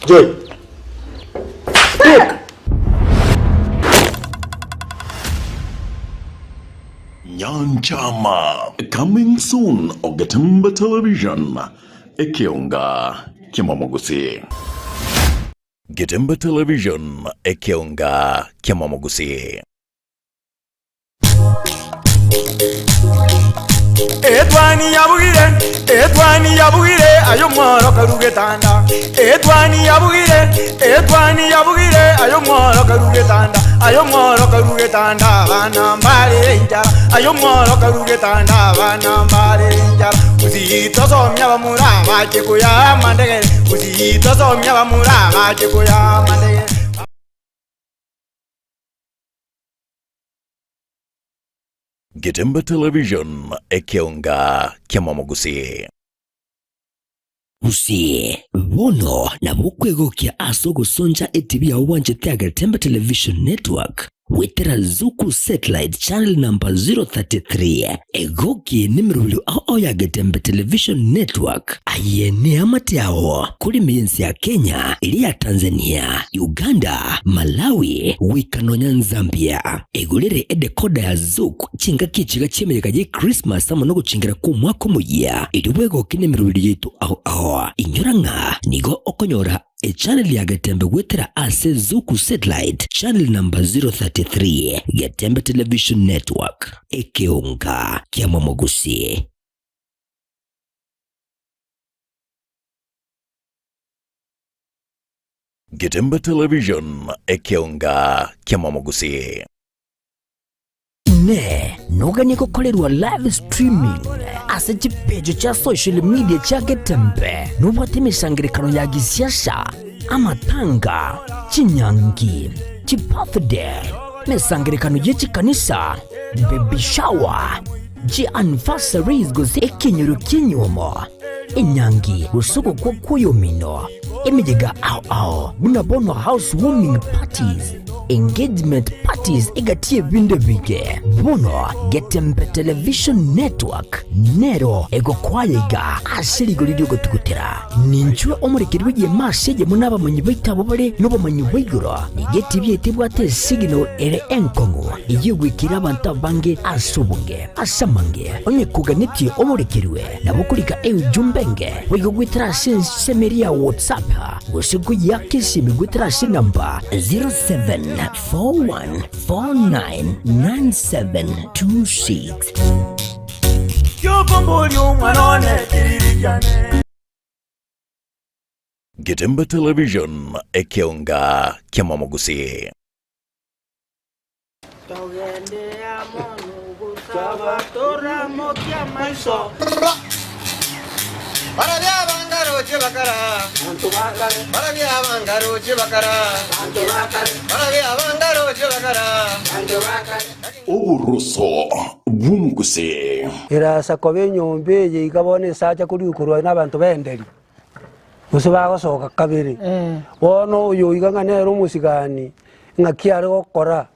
Joy. Speak. Nyanchama coming soon Ogetemba Television ekeonga kiamamogusi. Getemba Television ekeonga kiamamogusi. Etwani yabugire, etwani yabugire, ayo mworo karugetanda. Etwani yabugire, etwani yabugire, ayo mworo karugetanda. Ayo mworo karugetanda, bana mbare injara. Ayo mworo karugetanda, bana mbare injara. Usitosomya bamura bache kuya mandegere. Usitosomya bamura bache kuya mandegere. Getemba Television ekeonga kiamamogusi. Gusii, bono nabo okwegokia ase ogosoncha etibi yao bwanchete ya Getembe Television Network goetera Zuku Satellite Channel number 033 egokie nemerobio ao ao ya Getembe Television Network. Aye neamate ao kore ense ya Kenya, eria ya Tanzania, Uganda, Malawi, goika nonya Nzambia. Egorere edecoder ya Zuku chingaki echiga chi'emeyega ye Christmas amo nogochingera kw'omwaka omoyia, erio bwegoke nemerobio yaito ao ao. Inyora ng'a nigo okonyora echannel ya Getembe goetera ase Zuku Satellite channel number 033, Getembe Television Network, ekeonga ki'amamogusi. Getembe Television, ekeonga kiamamogusi. Inee! Noganie gokorerwa live streaming ase chipeji chia social media chia Getembe? Nobwate emesangerekano ya gisiasa, amatanga, chinyangi, chibirthday, emesangerekano ye chikanisa, baby shower, chianniversaries gose ekenyoro ki'enyuomo, enyangi gose ogokwa kw'oyomino, emeyega ao ao buna bono house warming parties, engagement parties. parties egati y'ebinto ebinge. Bono Getembe Television Network nero egokwaya iga ase rigori ri'ogotugutera. Ninchwe omorekeri bw'egeema ase eyemo nabamanyi baito abwo bare nobomanyi bwa igoro. Nigo etibi yaito ebwate esignal ere enkong'u eyio egwekire abanto abange ase obonge. Ase amange, onye koganetie omorekerwe, nabo okorika eujumbe enge boigo goetera ase ensemo eria ya WhatsApp gose koyiaka esimi goetera ase enamba 0741499726. Kiokomboria omwana one kiriri kiane. Getembe Television, ekeonga ki'amamogusii. Togende amo nogosaba toramokie amaiso. Barabia abangaroche bakara, barabia abangaroche bakara, barabia abangaroche bakara. Oboroso bw'omogusii. Erasa koba enyomba eye iga bono esacha korigwa korwa nabanto b'enderi, gose bagosoka kabere. Bono oyo iga ng'a nere omosigani, ng'aki are gokora?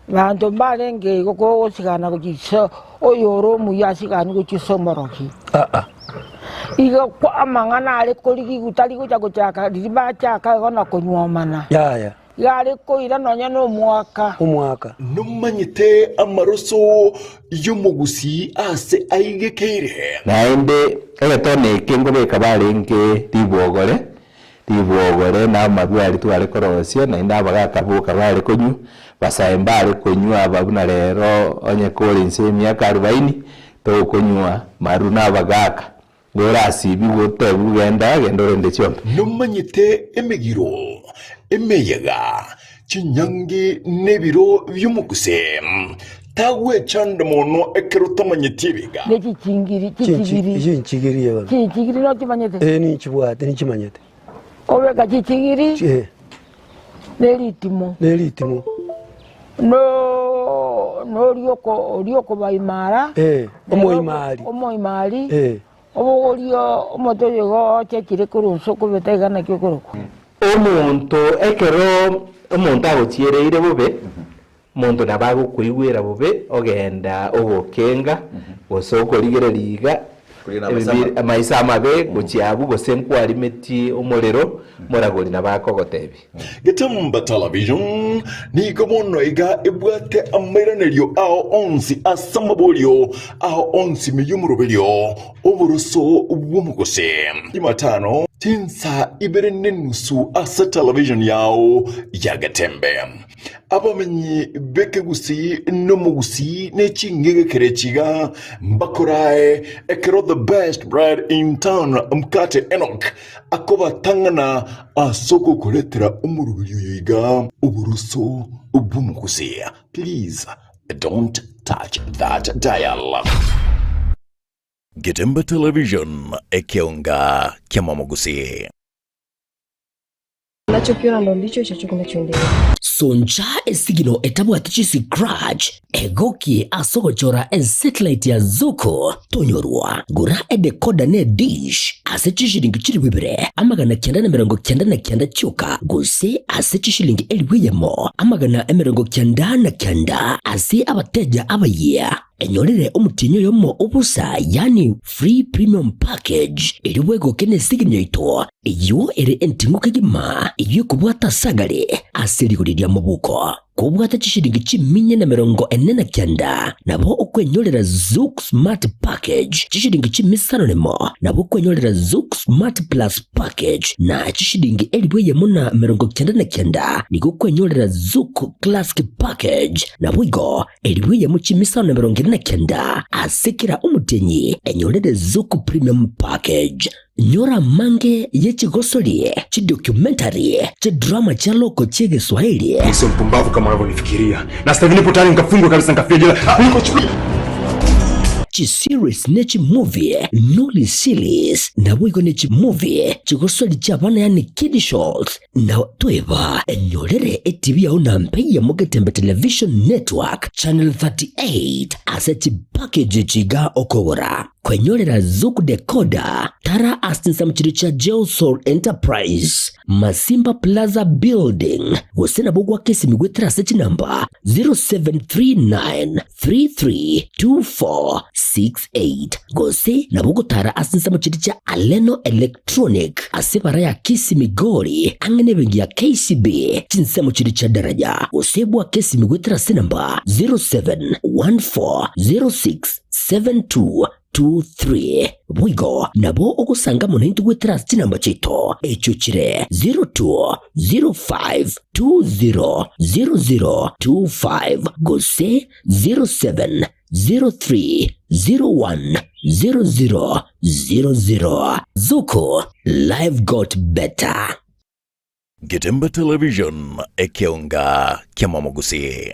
Banto mbarenge igo kogosigana gochia iso, oyore omuya asigani gochia ase omorogi. Igo kwa amang'ana are korigigwa tari gocha gochaka riria bachaka igo na konyuomana. Yaya. Iga are koira nonya nomwaka. Omwaka. Nomanyete amaroso y'omogusii aase aigekeire? Naende egetone eke nkobeka barenge ribwogore, ribwogore na amarwa aria tware korosia, naende abagaka boka bare konywa, basae mbare konywa aba buna rero onye kore inse y'emiaka arubaini, togokonywa maru na abagaka. Orasibigwe otebiwe genda, genda orende chiombe. Nomanyete emegiro, emeyega, chinyangi na ebiro bi'omoguse. Tagwechanda mono ekero otamanyeti ebiga. Ne chichingiri, chichigiri. Chinchigiri eye bono. Chichigiri nochimanyete? Ee ninchibwate ninchimanyete. Kobeka chichigiri Ee. ne ritimo. Ne ritimo. No noria oko oria okobaimara. Ee, omoimari. Omoimari. Ee. Obogorie omote oyo igo ochechire korwa inse okobeta iga naki okorokwa. Omonto ekero omonto agochiereire bobe, omonto nabo agokoigwera bobe ogenda ogokenga, gose okorigereria iga, amaiso amabe gochia abwo, gose nkwarimetie omorero, moragori nabo akogotebia. Getembe Television nigo bono iga ebwate amairanerio ao onsi ase amaborio ao onsi ime y'omoroberio oboroso bw'omogose. Jumatano chinsa ibere nenusu ase television yao ya Getembe. Abamenyi b'ekegusii n'omogusii ne ching'egekere chiga mbakorae ekero the best bread in town Mkate Enock akobatang'ana ase ogokoretera omoroberi oyo iga oboroso bw'omogusii. Please don't touch that dial. Getembe Television, ekeonga ki'amamogusii. Unachokiona ndo ndicho ichocho kinachoendelea. Soncha esigino etabwati chiscratch, egokie ase ogochora esatellite ya Zuku tonyorwa. Gora edecoder ne edish ase chishilingi chilifu ibere 999 chioka gose ase chishilingi elifu eyemo 99 ase abateja abayia. Enyorere omotienyi oyomo obosa yaani free premium package erio bwegoke nesigini yaito eyio ere enting'u kegima eyio ekobwata ase agare ase rigori ria mobuko. Kobwate chishilingi chiminya na 49 nabo okwenyorera Zuku Smart Package chishilingi chimisano nemo nabo okwenyorera Zuku Smart Plus Package na chishilingi 1099 nigo okwenyorera Zuku Classic Package naboigo Elifu eyemo chimisano na 49 ase kera omotienyi enyorere Zuku Premium Package. Nyora amange ye chigosori, chidocumentary, chidrama chia loko chi'Egeswahili, Sio mpumbavu kama unavyonifikiria. Na sasa hivi nipo tayari nikafungwe kabisa nikafia jela. Kuliko chukua. Chiseries ne chimovie, Nolly Series, naboigo ne chimovie, chigosori chi'abana yaani kiddie shows, Na toeba enyorere etibi yao na mpe ya Mogetembe Television Network Channel 38 ase chipackage chiga okogora. Kwenyorera Zuku Decoder, tara ase chinsemo chiria chia Geosol Enterprise. Masimba Plaza Building, gose nabo gwaka esimi goetera ase chinamba 0739332468 gose nabo ogotara ase ensemo chiria chia Aleno Electronic ase ebara ya Kisii Migori ang'e nebenki ya KCB chinsemo chiria chia Daraja gose bwake esimi goetera ase enamba 07140672 23. Boigo nabo ogosanga amo naintwe goetera ase chinamba chiaito, echio chire 0205200025 gose 0703010000. Zuku, life got better. Getembe Television, ekeonga ki'amamogusii.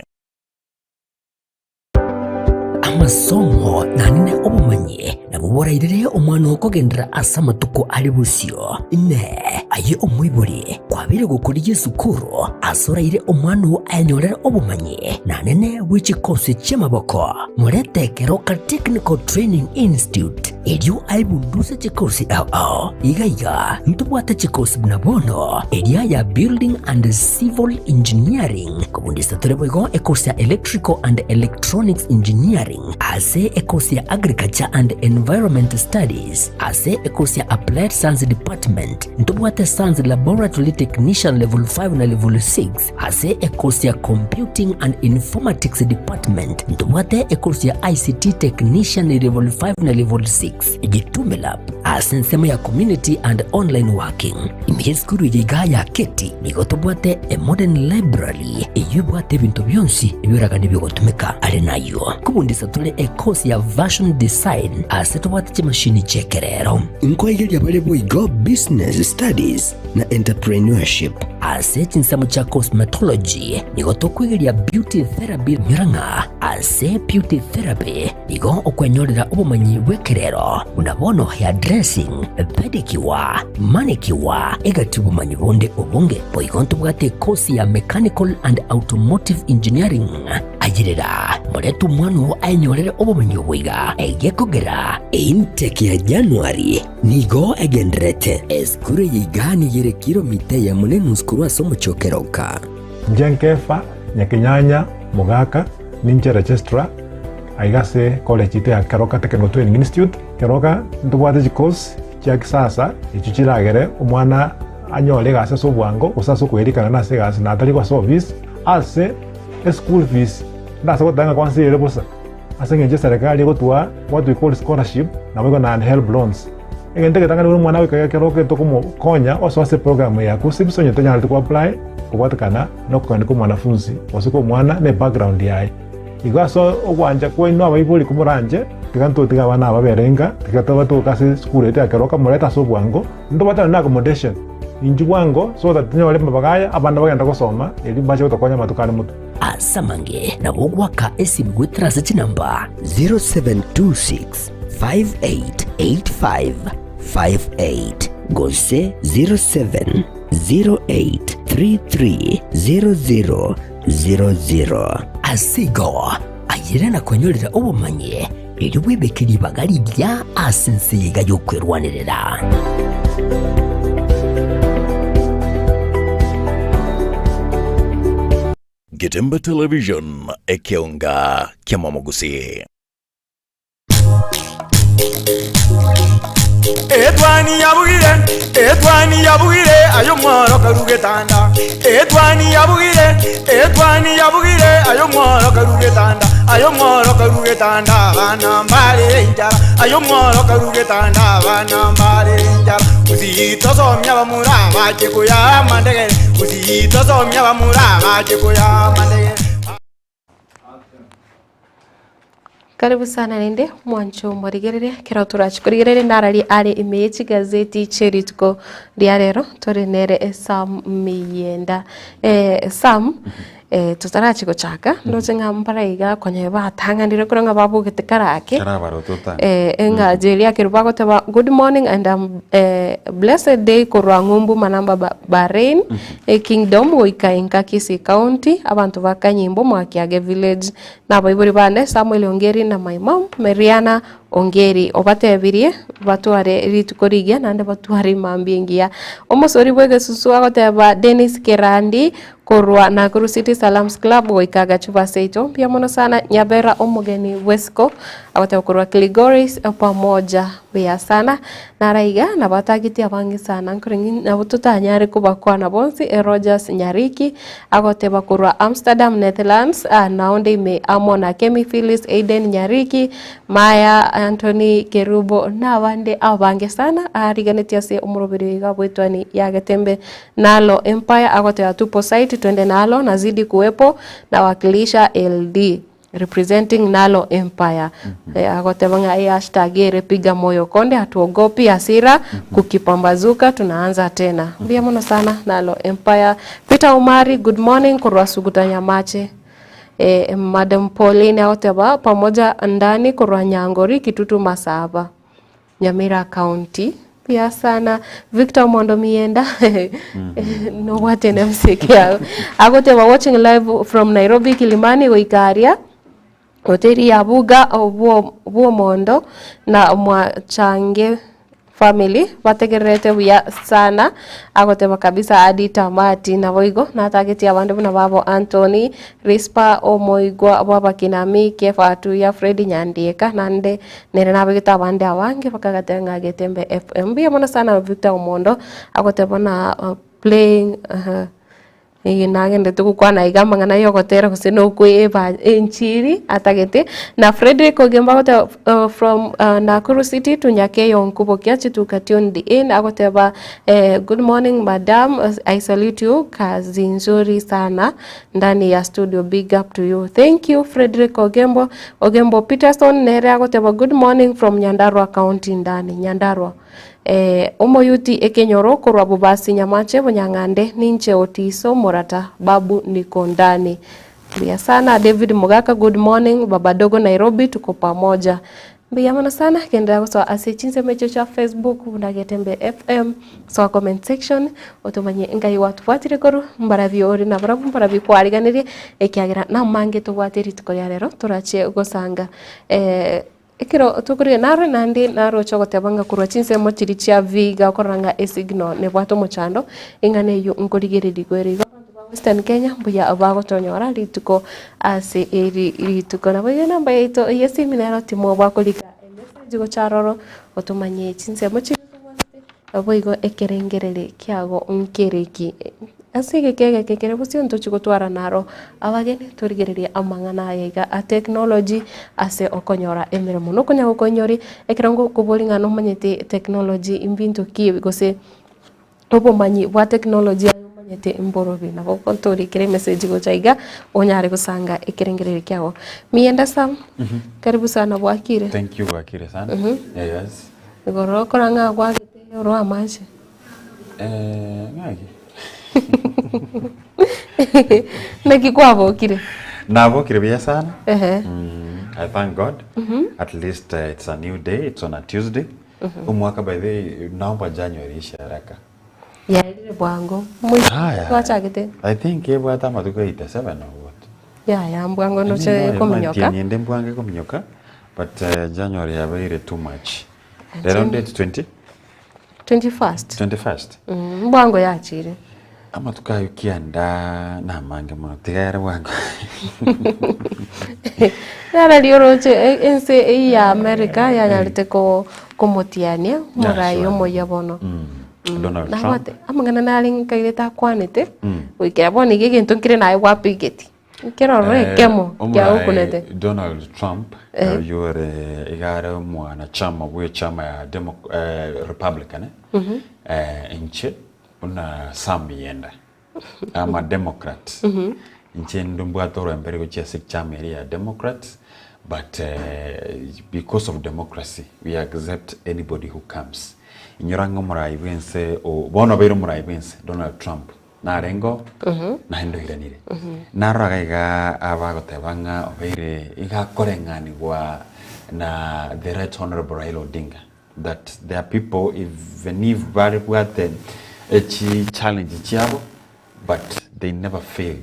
Amasomo naende obomanyi nabwo borairere omwana okogenderera ase amatuko are bosio. Inee! Aye omoibori, kwabeire gokorigia esukuru ase oraire omwana oo ayenyorere obomanyi naende bwe chikosi chi'amaboko? Morete Keroka Technical Training Institute erio aebunduse chikosi ao ao. Iga iga ntobwate chikosi buna bono eria ya Building and Civil Engineering, Kobundisa tore boigo ekosi ya Electrical and Electronics Engineering, ase ekosi ya Agriculture and Environment Studies, ase ekosi ya Applied Science Department, ntobwate Science Laboratory Technician Level 5 na Level 6, ase ekosi ya Computing and Informatics Department, ntobwate ekosi ya ICT Technician Level 5 na Level 6, Gitume Lab, ase ensemo ya Community and Online Working. Ime y'esukuru eye iga ya Keti nigo tobwate a modern library eyio ebwate ebinto bionsi ebioragani bigotumeka. Are nayio nkobundisa tore e course ya Fashion Design ase tobwate chimashini chi'ekerero. Nkoigeria bare boigo Business Studies na Entrepreneurship. Ase chinsemo chia Cosmetology nigo tokwegeria Beauty Therapy nyora ng'a ase Beauty Therapy Igo okwenyorera obomanyi bw'ekerero, buna bono hairdressing, pedicure, manicure, egati obomanyi bonde obonge. Boigo ntobwate ekosi ya Mechanical and Automotive Engineering. Ayerera, morete omwana oo aenyorere obomanyi obo iga, egekogera eintake ya January nigo egendererete. Esukuru eye iga nigo ere kilomita eyemo na enusu korwa ase omochie o Keroka. Inche Nkefa, Nyakenyanya, Mogaka, ninche registrar aiga ase college yaito ya Keroka Technical Training Institute. Keroka ntobwate chicourse chia kisasa echio chiragere omwana anyore egasi ase obwango gose ase okoerikana nase egasi na atari ase office. Ase eschool fees ndase goteba ng'a kwansa ere bosa ase eng'encho eserekari egotwaa what we call scholarship naboigo naende helb loans. Egento egetang'ani buna omwana goika Keroka etokomokonya osoa ase eprogram ya KUCCPS onye tonyareti ko apply kobwatekana nokogania kwa omwanafunzi gose kwa omwana na ebackground yaye. Igo ase ogwancha kwaino abaibori komoranche, tiga ntotige abana aba babere inka, tiga tobatoke ase esukuru yaito ya Keroka morete ase obwango, ntobwate na accommodation inchuo bwango so that tonyore amabaga aya abana bagende gosoma erio mbache gotokonya amatuko are motwe. Ase amange nabo ogoaka esimi goetera ase chinamba 0726 5885 58 gose 0708330000. Ase igo, ayere na kwenyorera obomanyi, erio bwebeke ribaga rigiya ase ense eye iga y'okwerwanerera. Getembe Television, ekeonga ki'amamogusii. Etwani yabugire, etwani yabugire, aye omworo karu getanda. Etwani yabugire, etwani yabugire, aye omworo karu getanda. Aye omworo karu getanda, abana mbare enchara. Aye omworo karu getanda, abana mbare enchara. Gusii tosomia abamura bache koyaa amandegere. Gusii tosomia abamura bache koyaa amandegere. Karibu sana rende mwancho morigereria ekero torachi korigereria nararia are ime ye chigazeti chie rituko ria rero tore nere Sam Miyenda. Eh, Sam eh, totarachi gochaka ndoche ng'a mbara iga konya batang'anire korwa ng'a babogete karake Karabarotota. eh, eng'acho eria ekero bagoteba good morning and um, eh, blessed day korwa ng'umbu manamba ba Bahrain Ekingdom goika enka Kisii County, abanto ba Kanyimbo, Mwakiage Village, na abaibori bane Samuel Ongeri na my mom Meriana Ongeri obatebirie batware rituko rigiya naende batware emambia engiya. Omosori bw'egesusu agoteba Dennis Kerandi korwa Nakuru City Salams Club goika Gachuba seito. Mbuya mono sana Nyabera omogeni bw'esiko agoteba korwa Kilgoris pamoja mbuya sana. Nara iga nabo atagete abange sana nkoreng'i nabo totanyare kobakwana bonsi Rogers Nyariki Agoteba korwa Amsterdam, Netherlands, naonde ime amo na Kemi Phyllis, Aiden Nyariki, Maya, Anthony Kerubo, na abande abange sana ariganetie ase omoroberi oyo iga bw'etwani ya Getembe Nalo Empire. Agoteba tupo site twende nalo nazidi kuwepo nawakilisha LD. Representing Nalo Empire. Agoteba ng'a ehashtag ere piga moyo konde hatuogopi hasira kukipambazuka tunaanza tena. Mbuya mono sana Nalo Empire. Peter Omari good morning korwa Suguta Nyamache. Eh, Madam Pauline agoteba pamoja ndani korwa Nyangori Kitutu Masaba. Nyamira County. Mbuya sana Victor Omondo Mienda nobwate na mseke yao agoteba watching live from Nairobi Kilimani goika aria hoteli ya Buga Bwomondo na Mwachange family bategererete buya sana agoteba kabisa hadi tamati naboigo natagetie abande buna babo Anthony Rispa omoigwa bw'abakinami Kefa Atuya Fred Nyandieka naende Nere nabegete abande abange bakagateba ng'a Getembe FM. Mbuya mono sana Victor Omondo agoteba buna playing eye nagendete gokwana iga amang'ana ya ogotera gose na okoeba enchiri atagete. Na Fredrick Ogembo agoteba from Nakuru City to Nyakeyo Nkubokia chituka tuned in agoteba good morning madam I salute you kazi nzuri sana Ndani ya studio big up to you. Thank you Frederick Ogembo. Ogembo Peterson nere agoteba good morning from Nyandarua County ndani Nyandarua. Eh, omoyuti ekenyoro korwa Bobasi Nyamache Bonyang'ande ninche Otiso Morata Babu niko ndani. Mbuya sana David Mogaka good morning Baba Dogo Nairobi tuko pamoja. Mbuya mono sana, genderera gosoa ase chinsemo echio chia Facebook buna Getembe FM, soa comment section otomanye ngai gwatobwatire korwa mbarabio ore nabarabwo mbarabio kwariganirie ekiagera namange tobwate rituko ria rero torache gosanga ekero tokorigia naro naende naroche ogoteba ng'a korwa chinsemo chiria chia Vihiga okorora ng'a esignal nebwate omochando eng'ana eywo nkorigererigwa ere igo. Abanto ba Western Kenya mbuya bagotonyora rituko ase eri rituko. Naboigo enamba yaito y'esimi nero timoba korika emessage gocha aroro otomanye chinsemo chiria tobwate naboigo ekerengereri kiago nkereki. Ase egeka egeke kere bosio ntochi gotwara naro abageni torigererie amang'ana aya iga a technology ase okonyora emeremo. Nokonya gokoinyori ekero ngokobori ng'a nomanyete technology mbinto ki gose Obomanyi bwa technology aye omanyete mborobi nabo ogotorikera emessage gocha iga onyare gosanga ekerengererio kiago. Mienda Sam, karibu sana bwakire? Thank you bwakire sana. Yes. Igoro okora ng'a gwagete oro amache? Eh, ng'aki? Naki kwabokire? Nabokire buya sana. Ehe. I thank God. At least it's a new day, it's on a Tuesday. Omwaka by the way naomba January ishe haraka. Yaerire bwango. Moiseke Haya. twachagete. I think ebwate amatuko 87 or what. Yaya mbwango ndoche kominyoka. Nyende mbwange kominyoka but January yabeire too much. Rero date 20? 21st. 21st. Mbwango yachire. Amatuko ayio kianda namange mono, tiga ere bwango. Nara rioroche ense eyio ya America yanyarete komotiania omorai omoyia bono. Donald Trump. Nabwate amang'ana nare nkairete akwanete, goikera bono iga egento nkere naye gwapigeti. Nkerororo ekemo kiagokunete. Omorai Donald Trump oyio ore iga are omwanachama bw'echama ya Demo Republican, inche Buna Sam Yenda, I'm a Democrat. Inche ndo mbwate orwembere gochia ase echama eria ya Democrats, but because of democracy we accept anybody who comes. Inyora ng'a omorai bwense o bono obeire omorai bwense Donald Trump narenge oo, naende oiranire. Narora iga iga abagoteba ng'a obeire iga akoreng'anigwa na the right honourable Raila Odinga. That there are people even if barebwate echi challenge chiabo but they never fail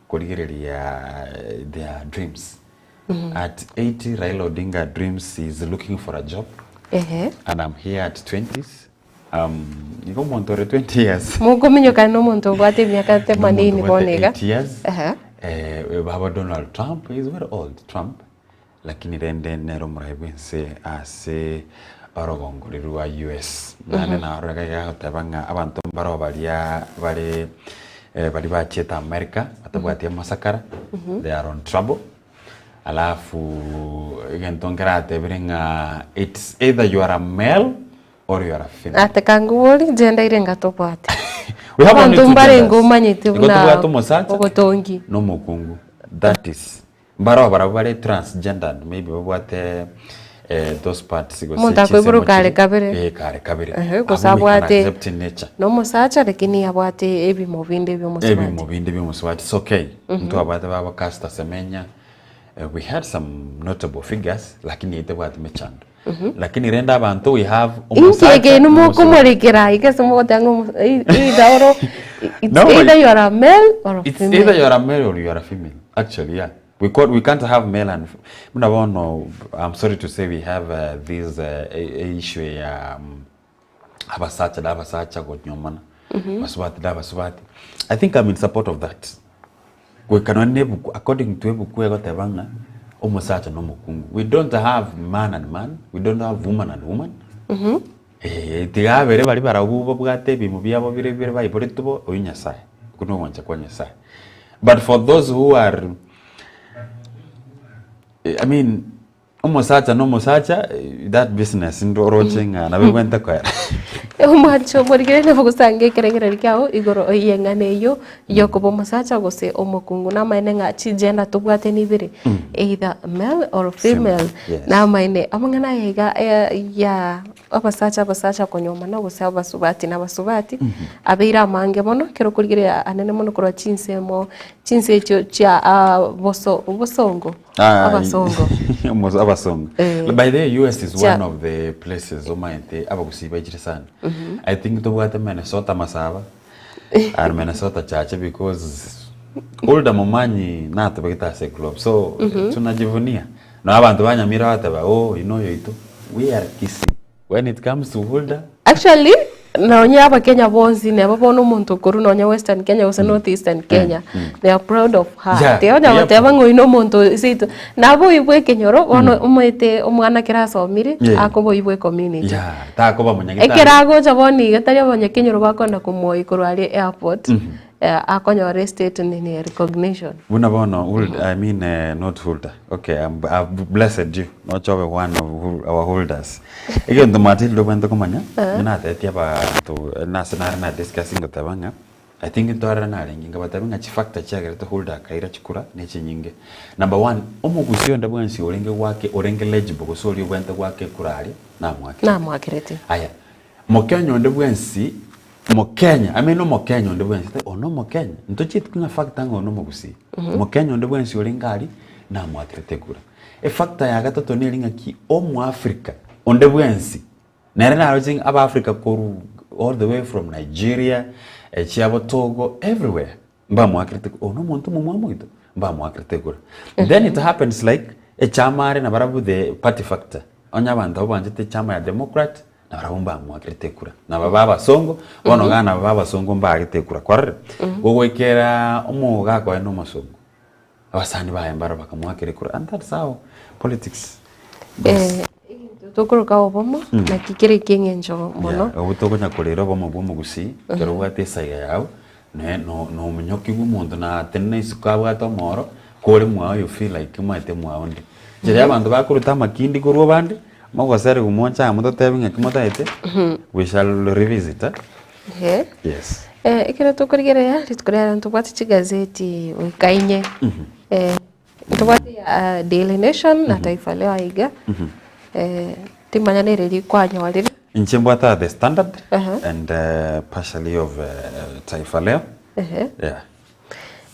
korigereria their dreams. At 80 Raila Odinga dreams he is looking for a job Ehe. and I'm here at 20s um, igo omonto ore 20 years Mokominyokana na omonto obwate emiaka themanini Omonto bono obwate iga. 8 years Ehe. eh, baba Donald Trump he is very old Trump lakini rende nere omorai bwense ase orogongo riria rwa US naende narora iga agoteba ng'a abanto mbaro baria bare eh, baria bachiete America batabwati amasakara they are on trouble Alafu egento nkeratebire ng'a it's either you are a male or you are a female. Ate kangubori inche ndaire ngatobwate. We have only Abanto two mbarenge genders. omanyete Igo buna tobwate omosacha obotongi. na omokungu that is mbaroo barabwo bare transgendered maybe babwate eh, those parts gose Omonto akoiborwa chinsemo kare chiria, kabere. eh, kare kabere. Ehe, gose Abwo we can abwate accept in nature. na omosacha lakini abwate ebimo binde bia omosubati. Ebimo binde bia omosubati it's okay. Mhm. Ntwabwate baba Caster Semenya, eh, we had some notable figures lakini etebwati mechando. Mhm. Lakini rende abanto we have Inki omosacha eke na omosubati. mokomorekera iga ase mogoteba ng'a omo- ei- either oro it's No, either you are a male or a It's female. either you are a male or you are a female. Actually, yeah. We, call, we can't have male and buna bono I'm sorry to say we have uh, this uh, issue ya um, abasacha na abasacha gonyomana basubati na abasubati I think I'm in support of that goika nonye na ebuku according to ebuku egoteba ng'a omosacha na omokungu we don't have man and man we don't have woman and woman Eh, tiga abere baria barabwo babwate ebimo biabo bire bire baiboretwe bo, oyio Nyasaye, okwo nogwancha kwa Nyasaye. But for those who are I mean, omosacha na omosacha, eh, that business ndoroche ng'a nabo ebwenerete koera. Omwancho omorikire nabo gosanga ekerengererio kiao igoro y'eng'ana eyio yokoba omosacha gose omokungu. Namaene ng'a chigender tobwate nibere, either male or female. Yes. Namaene amang'ana aya iga eh, ya abasacha abasacha konyomana gose abasubati na abasubati, abeire amange mono, ekero okorigereria anene mono korwa chinsemo chinse echio chia boso bosongo, Ah, abasongo. Omoso- abasongo Eh. by the way us is Chia- one of the places omaete abagusii baichire sana i think tobwate minnesota masaba and minnesota chache because older momanyi natobegete ase globe so tunajivunia na abanto ba nyamira bateba oh you know yoito we are kisii when it comes to older Actually, nonya abakenya bonsi neba bono omonto okorwa nonya western Kenya gose north eastern Kenya, they are proud of her. Yeah, Tiga onya they are goteba ng'a oyo na omonto seito, naboibwe ekenyoro, bono omanyete omwana ekero asomire, Yeah. akoboibwa ecommunity. yeah takoba monyagitari Ekero agocha bono iga tari abanyakenyoro bakoenda komoyia korwa aria airport, eh, akonyora estate nini recognition. Buna bono Huld, I mean eh, not Hulda. Okay, I'm, I've blessed you. Nochobe one of Hul- our holders. Egento Matilda obwenerete komanya, Eh. natebetie abanto eh, nase nare na discussing goteba ng'a I think ntwarire narenge nkabatebia ng'a chifactor chiagerete Hulda akaira chikura ne chinyinge. Number one, omogusi onde bwensi orenge gwake orenge legible gose oria obwenerete gwaka ekura aria, namwakerete. Namwakerete. Aya, Mokenya onde bwensi, Mokenya, I mean omokenya onde bwensi, tari ono omokenya, ntochieti ng'a factor ng'a ono omogusii. Mokenya onde bwensi orenge aria, namwakerete ekura. Efactor ya gatato neri ng'aki, omoafrica onde bwensi, nere naroche ng'a abaafrica korwa all the way from Nigeria, chiabo Togo, everywhere, mbamoakerete ekura, ono omonto omomwamu oito, mbamoakerete ekura. Then it happens like, echama are nabarabwo the party factor, onye abanto abwo banchete echama ya Democrat, Na barabwo mbamoakerete ekura, na babe abasongo, bono iga nababe abasongo mbaagete ekura, kwarorire? Gogoikera omogaka oye na omosongo, abasani baye mbaro bakamoakera ekura, and that's how politics goes. Eh, egento tokoroka obomo, naki kere ekieng'encho mono. Yeah, obwo tokonya korera obomo bwa omogusii, ekero obwate esaiga yao, ne no nomonyoki bwa omonto natenena isiko abwate omoro, kore mwao you feel like omanyete mwao nde. Inchera abanto bakoruta amakindi korwa abande, Mogoseriwa moche amo totebi ng'aki motaete, we shall revisit eh? Ehe. Yes. Eh, ekero tokorigereria rituko riarero ntobwate chigazeti goika inye. Eh, ntobwate ya Daily Nation na Taifa Leo aiga. Eh, timanya nere rikwanyorire. Inche mbwate The Standard Aha. and uh, partially of uh, Taifa Leo. Ehe. Yeah.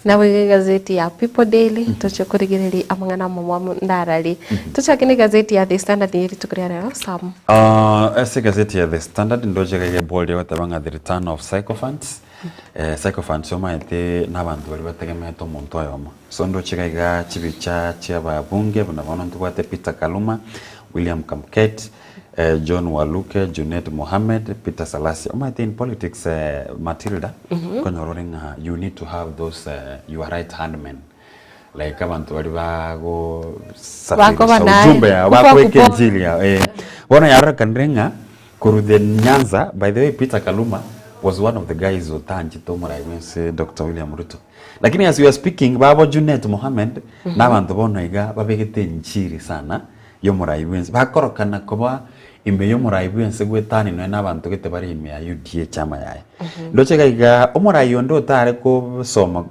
Naboigo egazeti ya People Daily toche korigereria amang'ana amamwamu ndarari. Tochake na egazeti ya The Standard ye rituko ria rero Sam. Uh, ase egazeti ya The Standard ndoche gaiga ebori egoteba ng'a the return of sycophants. Eh, sycophants omanyete na abanto baria bategemeete omonto oyomo. So ndoche iga iga chibicha chia ababunge buna bono ntobwate Peter Kaluma, William Kamket, eh, John Waluke, Junet Mohammed, Peter Salasya. Omanyete in politics eh, Matilda, nkonyora ore ng'a you need to have those eh, your right hand men. Like abanto baria bago Bakoba safirisha naye, ujumbe yao, kufa bakoeka kupo. enchili yao eh. Bono yarorekanire ng'a korwa the Nyanza, by the way Peter Kaluma was one of the guys otanchete omorai bwense Doctor William Ruto. Lakini as we are speaking babo Junet Mohammed na abanto bono iga babegete enchiri sana yomorai bwense, bakorokana koba ime yomorai bwense gwetani nonya na abanto gete bare ime ya UDA chama yaye. Ndoche iga iga omorai onde otare kosoma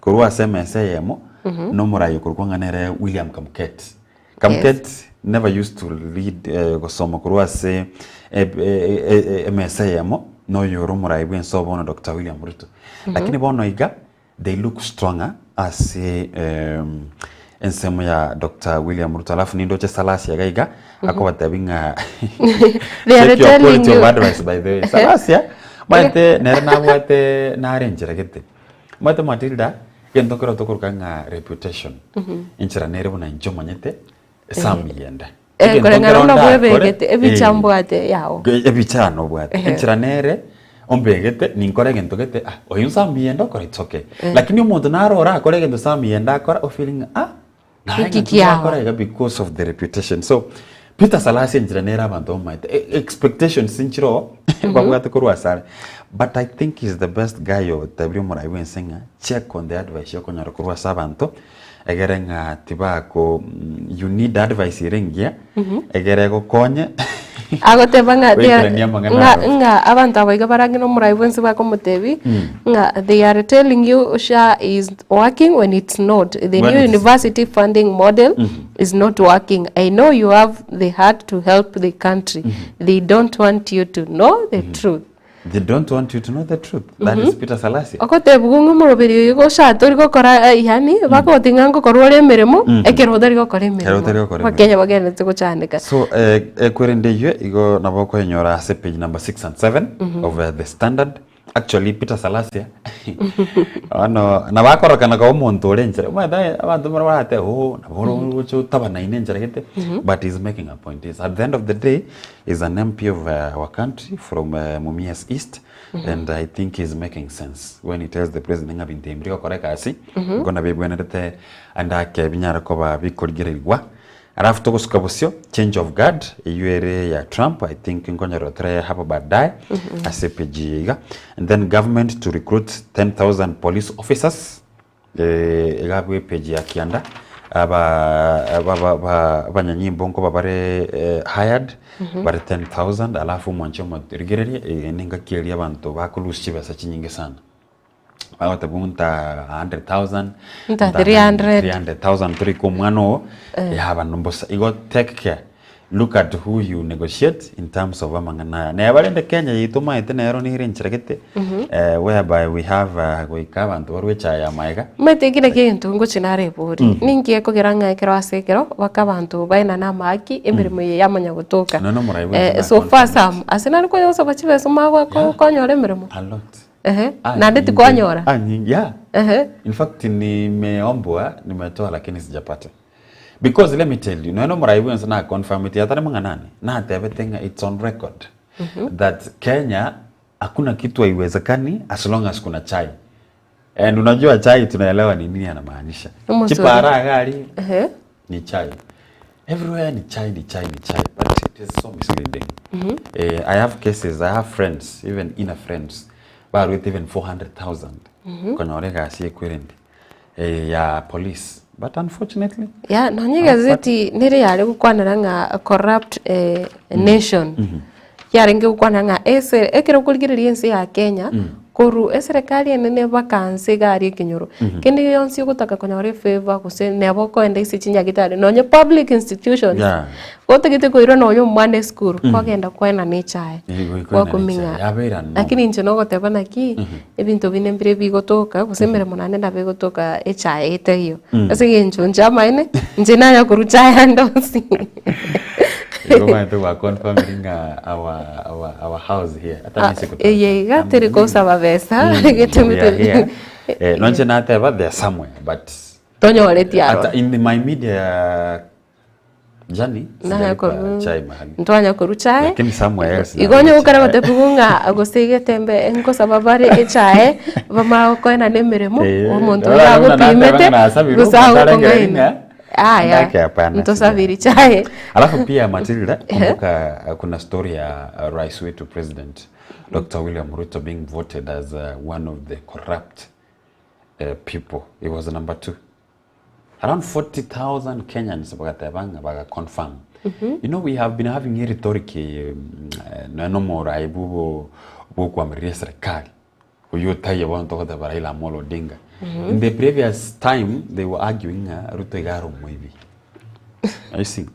Korwa ase emesa eyemo nomorai okorokwa ng'a nere William Kamket. Kamket never used to lead gosoma korwa ase emesa eyemo noyo ore omorai bwense oo bono Doctor William Ruto. Lakini bono iga they look stronger ase ensemo ya Doctor William Ruto. Alafu nindoche Salasya iga iga akobatebia ng'a They are check your telling quality of you. advice by the way. Salasya omanyete nere nabwate nare enchera gete. Omanyete Matilda, egento nkero tokoroka ng'a reputation, enchera nere buna inche omanyete, Sam yende. Eh, Egento koreng'ana nkero buna ndakore, bwebegete, ebicha eh, mbwate yao. ge- ebicha nobwate. Ehe. Enchera nere, ombegete, ninkore egento gete, ah, oyo Sam yende okora it's okay. Eh. Lakini omonto naro orakore egento Sam yende akora, o feeling ng'a ah, naye Nki ng'a kiago? ndakora iga because of the reputation. So, Peter Salasya enchera nere abanto bamaete, e- expectations nchiroo, babwate korwa asare. But I think he's the best guy otebirie omorai bwense ng'a check on the advice okonyora korwa ase abanto, egere ng'a tibako you need advice ere engiya, egere egokonye Agoteba ng'a they are- goikerania amang'ana ng'a aro. ng'a abanto aba iga barange na omorai bwensi bakomotebi ng'a they are telling you SHA is working when it's not. The When new it is- university funding model is not working. I know you have the heart to help the country. They don't want you to know the truth. They don't want you to know the truth. That is Peter Salasya. Ogotebiwa ng'a omoroberi oyo gose tori gokora eh, yaani bagogotebi ng'a ngokorwa ore emeremo, ekero otari gokora Ekero emeremo. otari gokora emeremo. Abakenya bagenderete gochandeka. So eh, ekwerende eyio igo nabo okoyenyora ase page number 6 and 7 of eh, the standard. Actually Peter Salasya bono nabo akorokana koba omonto ore enchera omanyete aye abanto mbare baratebe oh nabo ore ogocha otabanaine enchera gete but he's making a point is at the end of the day he's an MP of our country from Mumias East and I think he's making sense when he tells the president ng'a binto ebi mbiri gokora egasi nigo nabo ebwenerete ande ake binyare koba bikorigererigwa. Alafu togosuka bosio, change of guard, eyio ere ya Trump, I think nkonyora tore hapo baadaye ase page eye iga. And then government to recruit 10,000 police officers, eh, iga abwo epage ya kianda, aba aba ba ba abanyanyimbo nkoba bare eh, hired, bare 10,000, alafu omwanche omorigererie, eh, nengaki eria abanto bako lose chibesa chinyinge sana. Bagoteba nta 100,000, Nta nta 300. 300,000 torike omwana oo, Eh. yaba nombosa. Igo take care, look at who you negotiate in terms of amang'ana aya. Neba rende Kenya yaito omanyete nero nere enchera gete, eh, whereby we have eh, goika abanto barwe echae ya maega. Omanyete eki nakio egento ngochia narebori, ninki ekogera ng'a ekero ase ekero baka abanto baenane amahaki emeremo eye yamanya gotoka. Nonya omorai bwense Eh, so far some, ase nare konya gosaba chibesa omanye goaka konyora emeremo. A lot. Ehe, Ah, naende nyingi. tikwanyora? Ah, nyingi, yeah. Ehe. In fact, nimeombwa, nimetoa lakini sijapata. Because let me tell you, nonya omorai bwense na confirm it yatari mang'ana ane, natebete ng'a it's on record that Kenya hakuna kitu haiwezekani as long as kuna chai. And unajua chai tunaelewa ni nini anamaanisha. Omosori. Chipara agari Ehe. ni chai. Everywhere ni chai, ni chai, ni chai. But it is so misleading. Eh, I have cases, I have friends, even inner friends, barwete even 400,000 konyora egasi ekwerende eh, ya police. But unfortunately, Ya, nonya egazeti nere yare gokwanera ng'a corrupt eh, nation. Yarenge gokwana ng'a ese ekero okorigereria ense ya Kenya, korwa eserekari enene mpaka nse iga aria ekenyoro, kende gionsi ogotaka konyora efavour gose neba okoenda ase chinyagitari nonye public institutions, Yeah. gotagete koirwa nonye omwana esukuru, kwagenda kwaenana echae, Eh, goika gwakumia oenane echae, yabeire normal. lakini inche nogoteba naki, ebinto binde mbire bigotoka gose emeremo naende nabo egotoka echae etaiyo, ase eng'encho inche amaene, inche nanya korwa chae ande onsi. Igo omanyete gwa confirm ng'a our, our, our house here. Hata Ah, mimi sikutaka. eye iga teri kosaba besa We are here. Eh, nonche nateba they are somewhere but Tonyoreti aro. Ata in my media journey Naya sijalipa koru chai mahali. ntwanya koru chae Lakini somewhere else igo onye nanywa gokara chai. gotebiwa ng'a gose igetembe nkosaba bare echae bamara gokoenana emeremo Eh, omonto ora oria buna nateba agopimete ng'a nasabirwe, gose omonto arengere agokong'aina ng'a, aya ndake hapana, ntosabiri chae Alafu pia Matilda, kumbuka kuna story ya rais wetu President Dr. William Ruto being voted as one of the corrupt people. He was number two. Around 40,000 Kenyans bagateba ng'a baga confirm. You know we have been having a rhetoric nonya na omorai bwo bwokwamireria serikali oywo otaiyo bono togoteba Raila Amolo Odinga. In the previous time they were arguing ng'a Ruto iga are omoibi. You see?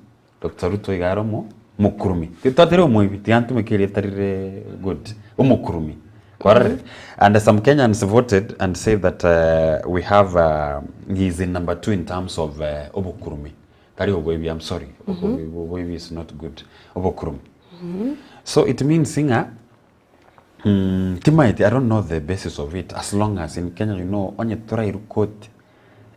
Doctor Ruto iga are omo omokurumi. Titwatire omoibi, tiga ntumeke erieta rire good. Omokurumi. Kwarorire? And some Kenyans voted and said that we have he is in number two in terms of obokurumi. Tari oboibi, I'm sorry. Oboibi is not good. Obokurumi. So it means ng'a timaeti, I don't know the basis of it as long as in Kenya you know onye torairwe court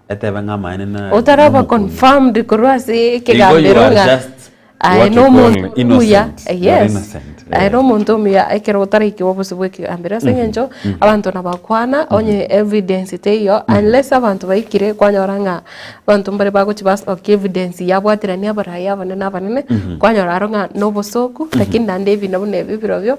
etebe ng'a amaene na Otaraba nomokungu. confirmed korwa ase Igo you ekegambero are ng'a just aye what you call nomonto omuya innocent. You are yes innocent. aye Eh. nomonto omuya ekero otaraikigwa obosio bwa ekegambero ase eng'encho abanto nabakwana onye evidence teiyo unless abanto baikire kwanyora ng'a abanto mbare bagochi basokia evidence yabwaterania abarai abanene abanene kwanyora aro ng'a nobosoku lakini naende ebi nabuna ebi birobio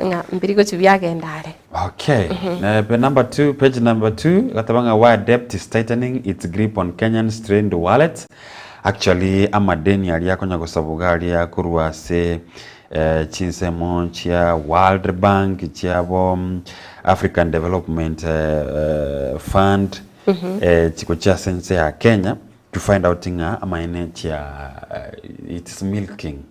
ng'a mbiri gochi biagenda are. Okay. Eh, number two, page number two, gateba ng'a why debt is tightening its grip on Kenyan strained wallets. Actually, amadeni aria akonya gosabuga aria korwa ase eh, chinsemo chia World Bank, chiabo African Development eh, eh, Fund, eh, chigochia ase ense ya Kenya, to find out ng'a amaene chia eh, it's milking.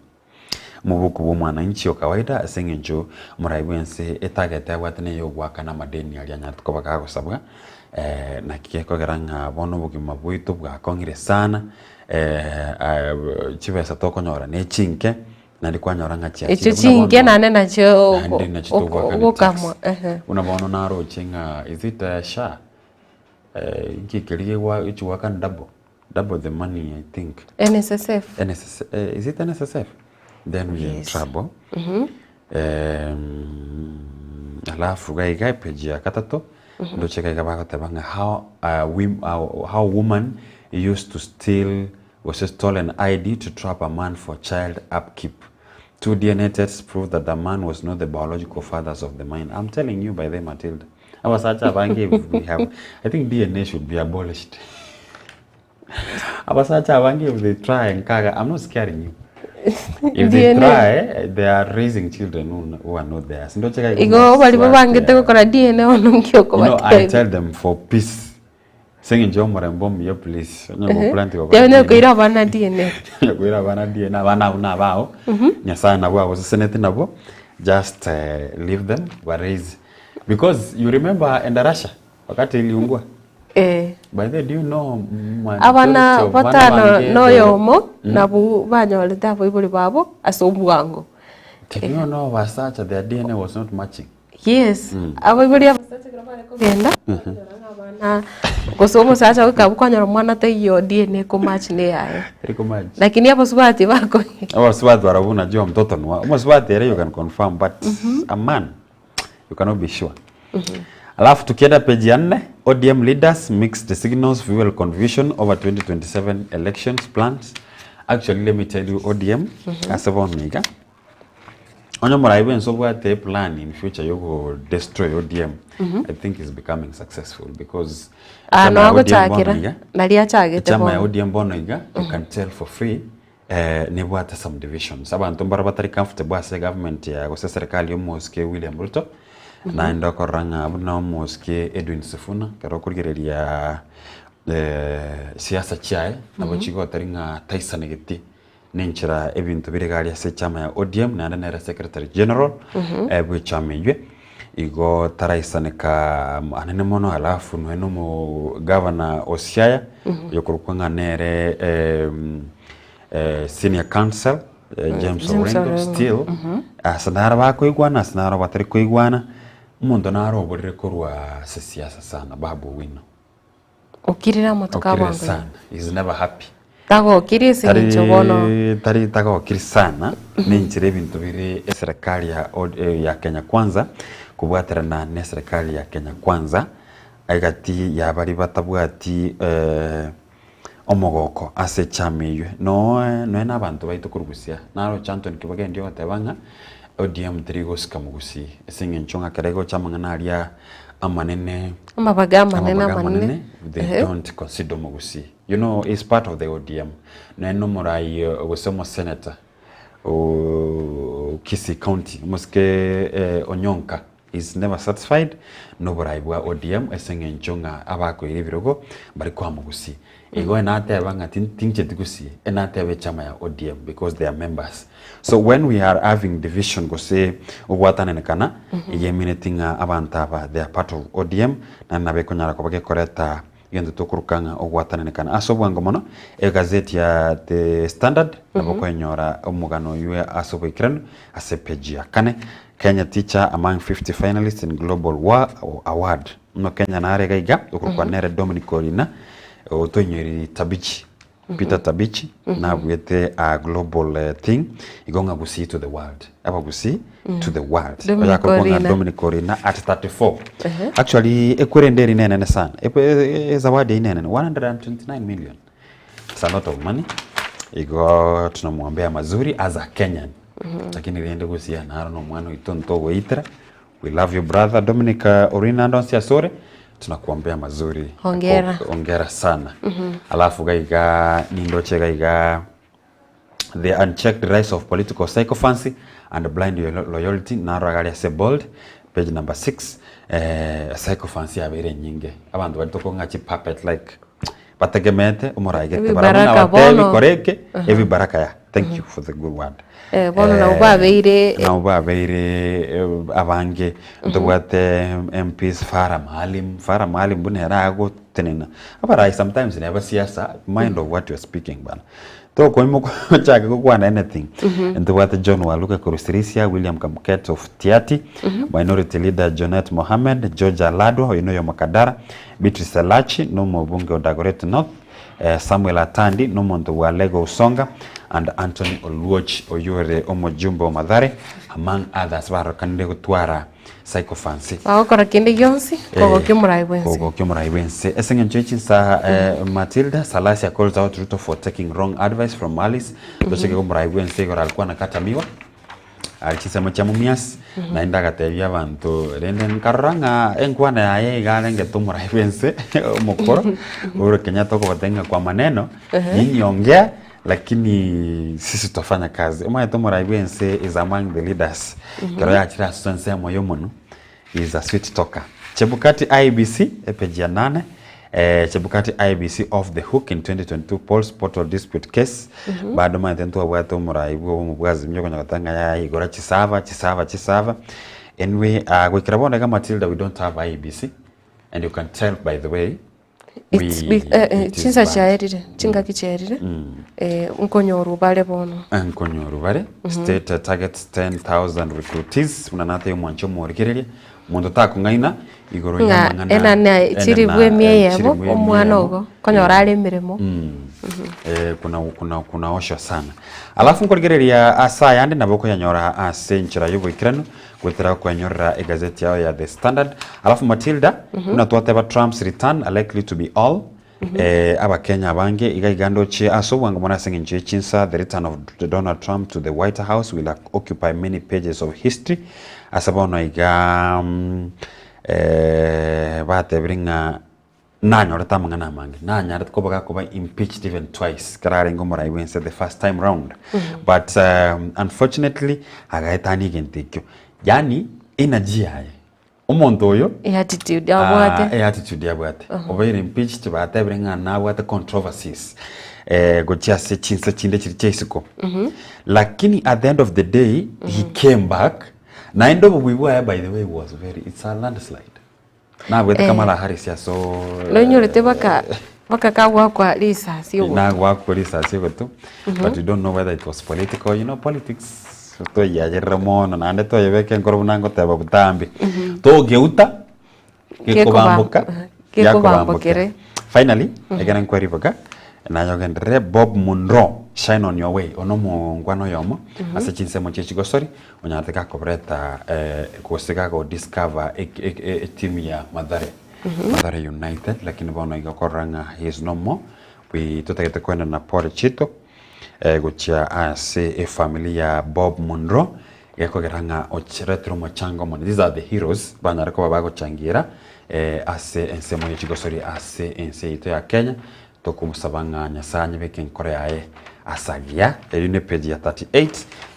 Omobuku bw'omwananchi o kawaida ase engencho omorai bw'ense etagete abwate neye ogoakana amadeni aria anyarete koba gagosabwa, naki gekogera ng'a bono obogima bwaito bwakong'ire sana, chibesa tokonyora ne chinke, naende kwanyora ng'a Echio chiachire buna chinke bono naende nachio naende nachio togoakana tax. ogokamwa ehe. Buna bono naroche ng'a is it SHA? Inki keria kegwa echigoakana double. Double the money I think. NSSF. NSS, eh, is it NSSF? Then we are in Yes. trouble. Alafu iga iga page ya gatato ndoche iga iga bagoteba ng'a how, we, how woman used to steal gose stolen ID to trap a man for child upkeep. Two DNA tests prove that the man was not the biological fathers of the minor. I'm telling you by the Matilda. Abasacha abange we have I think DNA should be abolished. Abasacha abange if they try nkaga I'm not scaring you. If they DNA. try they are raising children who, who are not theirs. Ndoche kai Igo bari babangete gokora DNA ono You know, I nkiokobatebia. tell them for peace. Sing'encho omorembe omuya please. Onye goplan tiga Tebe gokora nyokoira abana DNA. DNA. Koira abana DNA abana abwo nabao. Nyasaye nabwo agoseseneti nabwo. Just leave them ba raise because you remember Endarasha wakati iliungua. Eh. By the way, do you know majority Abana of bana batano bange na oyomo nabwo banyorete abaibori babo ase obwango. Did you know Wasacha their DNA was not matching? Yes, abaibori abasacha ekero bare kogenda, banyora ng'a abana gose omosacha goika abwo kwanyora omwana taiyo DNA ekomatch na eyaye. Eri komatch. Lakini abasubati bako Abasubati barabwo unajua mtoto ni wa omosubati ere you can confirm but a man you cannot be sure. Alafu tukienda page ya nne, ODM leaders mixed signals fuel confusion over 2027 elections plans. Actually let me tell you ODM ase bono iga onye omorai bwense obwate plan in future yogo destroy ODM I think is becoming successful because Ah, chama ya no ODM bono agochakera iga nari achagete echama ya bono. ODM bono iga you can tell for free eh, nebwate some divisions abanto mbaro batari comfortable ase government ya gose serikali ya omosike William Ruto naende okorora ng'a buna omosike Edwin Sifuna ekero okorigereria eh, siasa chiaye nabo chigotari ng'a taisanegeti nenchera ebinto bire iga aria ase echama ya ODM naende nere secretary general eh, bwa echama eywe igo taraisaneka anene mono alafu nonya na omo governor o Siaya oyokorokwa ng'a nere eh, senior counsel. eh, James James Orengo Orengo. still ase naro bakoigwana ase naro batari koigwana omonto naro oborire korwa ase siasa sana Babu Owino Okirire amatuko okirire abwango sana he's never happy Tagokiri ase eng'encho bono tari tari tagokiri sana nenchera ebinto bire eserekari ya od eh, ya Kenya Kwanza kobwaterana na eserekari ya Kenya Kwanza egati ya baria batabwati omogoko ase echama eywo. Noe nonya na abanto baito korwa Busia, naroche Anthony Kibagendi ogoteba ng'a ODM teri gosika mogusii ase eng'encho ng'a ekero egocha amang'ana aria amanene Amabaga amanene amabaga amanene amanene they ehe. don't consider omogusii. You know he's part of the ODM. Nonya na omorai gose omosenator o Kisii County omosike Onyonka is never satisfied noborai bwa ODM ase eng'encho ng'a abakoira ebirogo mbari koa mogusii. Igo enateba ng'a tincheti gusii, enateba echama ya ODM because they are members. So when we are having division gose ogwatananekana, iga emineti ng'a abanto aba they are part of ODM naende nabo ekonyara koba gekoreta Egento tokoruka ng'a ogwatananekana ase obwango mono, egazeti ya The Standard nabo okoenyora omogano oyio ase oboikeranu ase epeji ya kane. Kenya teacher among 50 finalists in global wa award. Omokenya nare iga iga okorokwa nere Dominic Orina otoinyoiri Tabichi Peter Tabichi nabuete a global eh, thing igo ng'a Gusii to the world abagusii to the world Dominic oyakorokwa ng'a Orina. Dominic Orina at 34 Ehe. actually ekwerende eri nenene sana Ekwe- e- e- zawadi eye nenene 129 million it's a lot of money igo tunamwombea mazuri as a Kenyan lakini rende Gusii naro na omwana oito ntogoitera We love you brother Dominic Orina ande onsi asore tunakuombea mazuri. Hongera. Hongera sana. Alafu gaiga nindoche gaiga the unchecked rise of political sycophancy and blind loyalty naro agari ase bold page number 6 eh, sycophancy yabeire enyinge abanto bari tokong'a chi puppet like bategemeete omoraigete barabwo Ebibaraka nabatebi bono. kora eke ebibaraka ya thank you for the good word Eh, bono nabo babeire nabo babeire eh, abange ntobwate MPs Farah Maalim Farah Maalim buna ere agotenena abarai sometimes neba siasa mind of what you are speaking bana tokoimoka ochake gokwana anything ntobwate John Waluke korwa Sirisia William Kamket of Tiaty Minority Leader Junet Mohamed George Aladwa oyo noyo Makadara Beatrice Elachi nomobunge o Dagoretti North, Samuel Atandi nomonto bwa Lego Usonga and Anthony Oluoch oyio ore omojumbe o Mathare among others barokanire gotwara sycophancy. Bagokora kende gionsi kogokia omorai bwense. Kogokia omorai bwense. Ase eng'encho ye chinsaha Matilda Salasya calls out Ruto for taking wrong advice from Alice tochake omorai bwense igoro alikuwa anakata miwa. Aria chinsemo chia Mumias, naende agatebia abanto, rende nkarora ng'a enkwana yaye iga arengete omorai bw'ense omokoro, Uhuru Kenyatta okobatebia ng'a kwa maneno, nyinyi ongea lakini sisi tutafanya kazi. Omanyete omorai bw'ense is among the leaders, ekero yachire ase ensemo ya omonwe, he is a sweet talker. Chebukati IEBC, epeji ya nane, eh, Chebukati IEBC off the hook in 2022 polls portal dispute case. Bado omanyete ntwabwate omorai bwa obomo bwa Azimio okonya goteba ng'a yaya igora chisava chisava chisava. Anyway, ah, goikera bono iga Matilda we don't have IEBC and you can tell by the way It's we, be- eh, eh, it is chinsa bad. chiaerire chingaki chiaerire eh, nkonyorwa bare bono nkonyoru bare state targets 10000 recruitees buna natebia omwanchi omworigereria omonto takong'aina igoro ng'a y'amang'ana enana chiribu enana, emia eh, eyemo chiribu emia omwana eyemo. ogo konyora are emeremo Eh, kuna kuna kunaoshwa sana alafu nkorigereria ase ayande nabo okoyanyora ase enchera y'oboikeranu goetera okwenyorera egazeti yao ya The Standard alafu Matilda buna twateba Trump's return likely to be all Eh, Abakenya abange iga iga ndoche ase obwango mono ase eng'encho ye chinsa the return of Donald Trump to the White House will occupy many pages of history ase bono iga mm, eh, batebire ng'a Nanyorete amang'ana amange, nanyarete koba gakoba impeached even twice ekero arenge omorai bwense the first time round but um, unfortunately agaetania egento ekio yaani energy yaye omonto oyo Attitude abwate. Ah, attitude abwate obeire impeached batebire ng'a nabwate controversies eh, gochia ase chinse chinde chiri chia isiko lakini at the end of the day he came back naende obobui bwaye by the way was very it's a landslide Nabwete Eh. Kamala Harris ase Noinyorete baka. Mpaka kagwakwa risasi ogotu. Nagwakwa risasi ogotu, but we don't know whether it was political, you know politics toyiayerera mono naende toyebeke enkoro buna ngoteba botambe. Togeuta, gekobamboka, Gekobambokere. Finally, ekero nkwa riboka, naye ogenderere Bob Munro, shine on your way, one omongwana oyomo, ase chinsemo chie chigosori, onyarete gakobreta gose gagodiscover etimu ya Mathare. Mathare United lakini bono iga okorora ng'a he is no more we totagete koenda na pore chito eh, gochia ase efamily ya Bob Munro gekogera ng'a ochiretire omochango omonene these are the heroes banyare koba bagochangira eh, ase ensemo ye chigosori ase ense yaito ya Kenya Tokomosaba ng'a Nyasae anyebeke enkoro yaye ase agiya. Eyio ne page ya 38.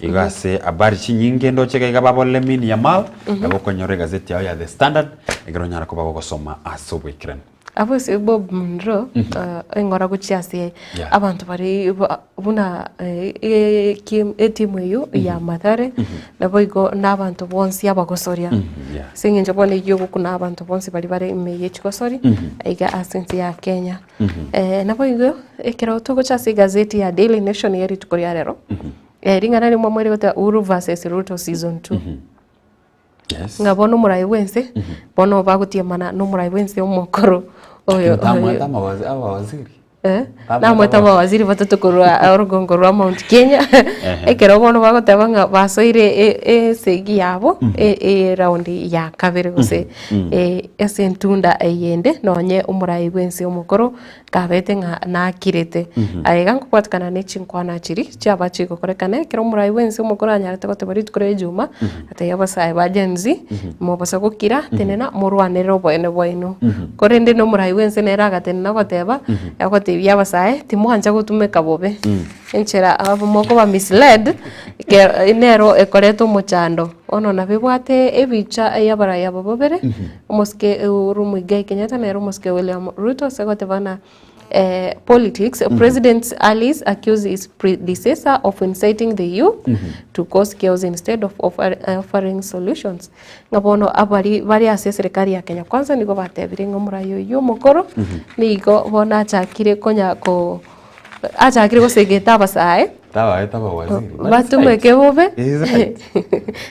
Igo ase habari chinyinge ndoche iga iga baba Lamine Yamal, nabo okonyora egazeti yao ya The Standard, ekero onyare koba gogosoma ase oboikeranu. Abwo ase Bob Munro, eng'ora gochia ase abanto baria ba buna etimu eyio ya Mathare, naboigo na abanto bonsi abagosoria. Ase eng'encho bono eyio ogokuna abanto bonsi baria bare ime ye chigosori, aiga ase ense ya Kenya. Naboigo ekero togocha ase egazeti ya Daily Nation ya rituko ria rero, ring'ana rimwe mwere goteba Uhuru versus Ruto season 2. Yes. Ng'a bono omorai bwense, bono bagotiemana na omorai bwense omokoro oyo Lakini tamwete amawazi- abawaziri. Eh, Tamwete namwete abawaziri. abawaziri batato korwa orugongo rwa Mount Kenya, Ehe. ekero bono bagoteba ng'a basoire e- esegi yabo, e- eraundi ya kabere gose ase entunda eyende nonye omorai bwense omokoro kabete ng'a nakirete. Aye iga nkobwatikana ne chinkwana chiria chiaba chigokorekana ekero omorai bwensi omokoro anyarete goteba rituko ria ejuma, atebia abasae ba Gen Z, mobasa gokira, tenena morwanerere oboene bwaino. Korende na omorai bwensi nere agatenena ogoteba, agotebia abasae, timwancha gotumeka bobe, enchera abwo mokoba misled, ekero nero ekoreta omochando. Bono nabo ebwate ebicha ya abarai aba babere, Omosike Uhuru Muigai Kenyatta nere omosike William Ruto ase goteba ng'a politics, President allies accuse his predecessor of inciting the youth to cause chaos instead of offering solutions. Ng'a bono abari bare ase eserekari ya Kenya Kwanza nigo batebire ng'a omorai oyio omokoro nigo bono achakire konya ko achakire gosegeta abasae Tabaete abawaziri. But he's batumeke right. bobe He's right.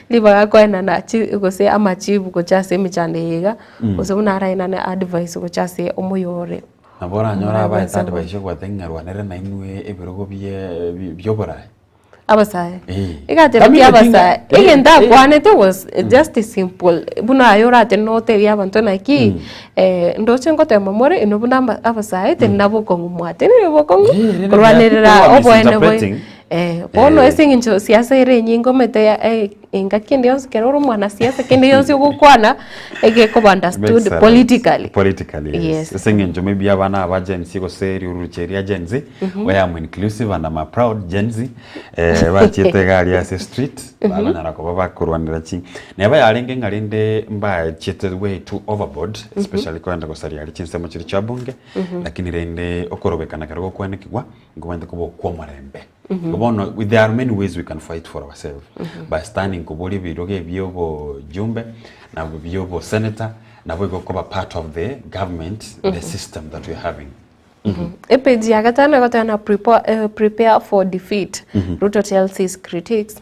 ribaga koenana chi gose amachibu gochia ase emechando eye iga, gose buna araenane advice gochia ase omoyore. Nabo oranyore Omorai abaete bwense advice ogwate ng'a rwanere nainwe ebirogo bie bi- bioborae. Abasae. Eh. Iga atebetie Kamina abasae, tinga- eh, egento eh. akwanete was just simple, buna aye oratenene otebie abanto naki, ndoche ngotema more inwe buna aba- abasae tenena bokong'u mwatenenire bokong'u Eh, rende korwanerera people were oboene bwaino. misinterpreting. Bono Eh. ase eng'encho siasa ere enyinge omanyete ya engaki ende yonsi ekero ore omwanasiasa kende gionsi ogokwana egekoba understood Makes sense. politically. Politically, yes. Yes. Ase eng'encho maybe abana aba Gen Z gose riuruche ria Gen Z, where I'm inclusive and I'm a proud Gen Z, eh, bachiete iga aria ase street, bakonyara koba bakorwanera chi. Neba yarenge ng'a rende mbachiete way too overboard, especially kogenda gosaria aria chinsemo chiria chia bunge, lakini rende okorobekana ekero gokwanekigwa, nkobwate koba okwa omorembe. Igo bono there are many ways we can fight for ourselves by standing koboria ebirogo ebia obojumbe na bia obosenator nabo igo koba part of the government the system that we are having. Epage ya gatano egoteba na prepare, prepare for defeat Ruto tells his critics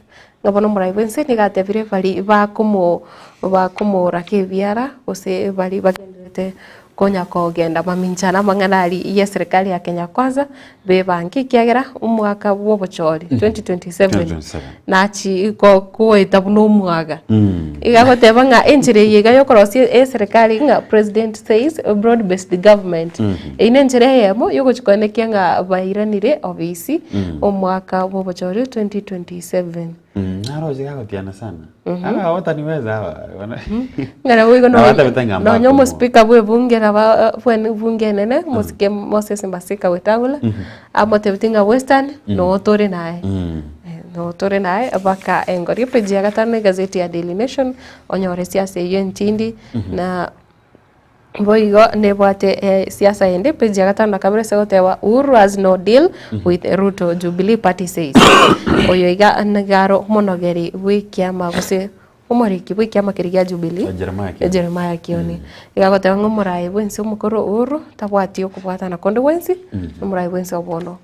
ng'a bono omorai bwense nigo atebire bari bakomo bakomoraka ebiara gose bari bagendererete konya kogenda mamincha namang'ana aria y'eserekari ya Kenya Kwanza bebange ekiagera omwaka bw'obochori 2027 2027. nachi ko- koeta buna omwaga. Iga agoteba ng'a enchera eye iga yokorosia eserekari ng'a president says broad based government. Eyio na enchera eyemo yogochi koenekia ng'a bairanire obisi omwaka bw'obochori 2027. Naroche gagotiana sana. Aba wataniweza aba. Ng'a nabo igo Na batabete ng'a nonye mbakomo. omospika bwa ebunge naba bwe ebunge enene omosike Moses Masika Wetangula amotebetie ng'a Western noo tore naye. Noo tore naye mpaka engori. Epage ya gatano egazeti ya Daily Nation onyore siasa eywo entindi na Boigo nebwate siasa ende page ya gatano na kabere ase goteba Uhuru has no deal with Ruto Jubilee Party says. Oyo iga nigo are omonogeri bw'ekiama gose Omoriki bw'ekiama keria gia Jubilee, Jeremiah Kioni. Jeremiah Kioni. Iga agoteba ng'a omoraai bwensi omokoro Uhuru tabwati okobwatana konde gwensi, omoraai bwensi o bono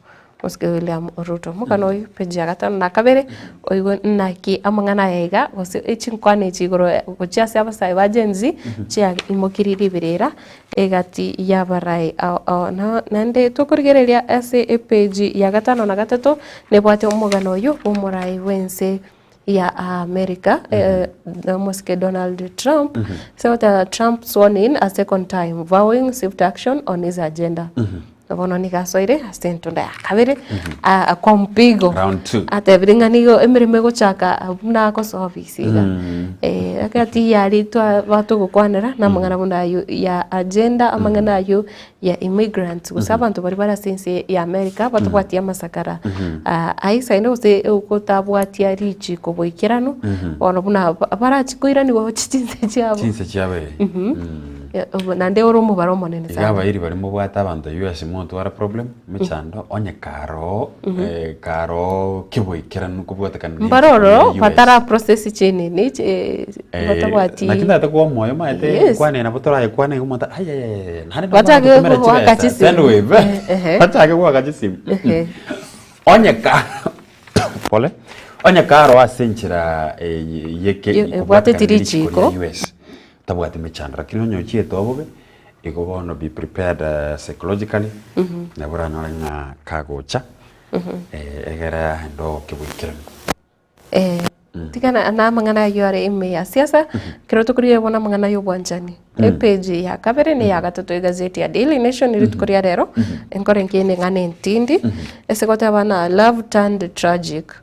Mosike William Ruto. Omogano oyio page ya gatano na kabere oigwe naki amang'ana aya iga gose chinkwana echi igoro gochia ase abasae ba Gen Z chiaimokirie riberera egati y'abarai ao ao. Na naende tokorigereria ase epage ya gatano na gatato nebwate omogano oyio bw'omorai bw'ense ya America omosike Donald Trump ase goteba Trump sworn in a second time vowing swift action on his agenda. Bono nigo asoire ase entunda ya kabere kwa mpigo Round two. atebire ng'a nigo emeremo egochaka buna agosoa ofisi iga. Ekero yari twa batogokwanera na amang'ana buna aywo ya agenda amang'ana aywo ya immigrants gose abanto baria bare ase ense ya America batabwati amasakara aisaine gose gotabwatia richiko boikeranu bono buna barachi koiraniwa gochia chinse chiabo. Chinse chiabo eh. Naende ore omobaro omonene Iga sana. abairi baria mobwate abanto US motwara problem mechando onye karoo karoo keboikeranu kobwatekana ne Mbare ororo US. batara process chinini batabwati Naki ntagete koa omoyo omanyete nkwane nabo torayekwane iga omonto ayayayaya naende Bachake nabo goaka gotumera chibesa chisimu. send wave Ehe. bachake goaka chisimu Ehe. Onye ka pole onye karo ase enchera yeke Ye- ebwateti kobwatekana ne richiko richiko. ria US tabwati mechando lakini onye ochiete obobe igo bono be prepared psychologically nabo oranyore ng'a kagocha egere aende ogokia boikeranu. Tiga na amang'ana ayio are ime ya siasa, ekero tokorigereria bono amang'ana ya obwanchani, epage ya kabere na eya gatato egazeti ya Daily Nation rituko ria rero, enkore nkiene eng'ana entindi, ase goteba ng'a love turned tragic,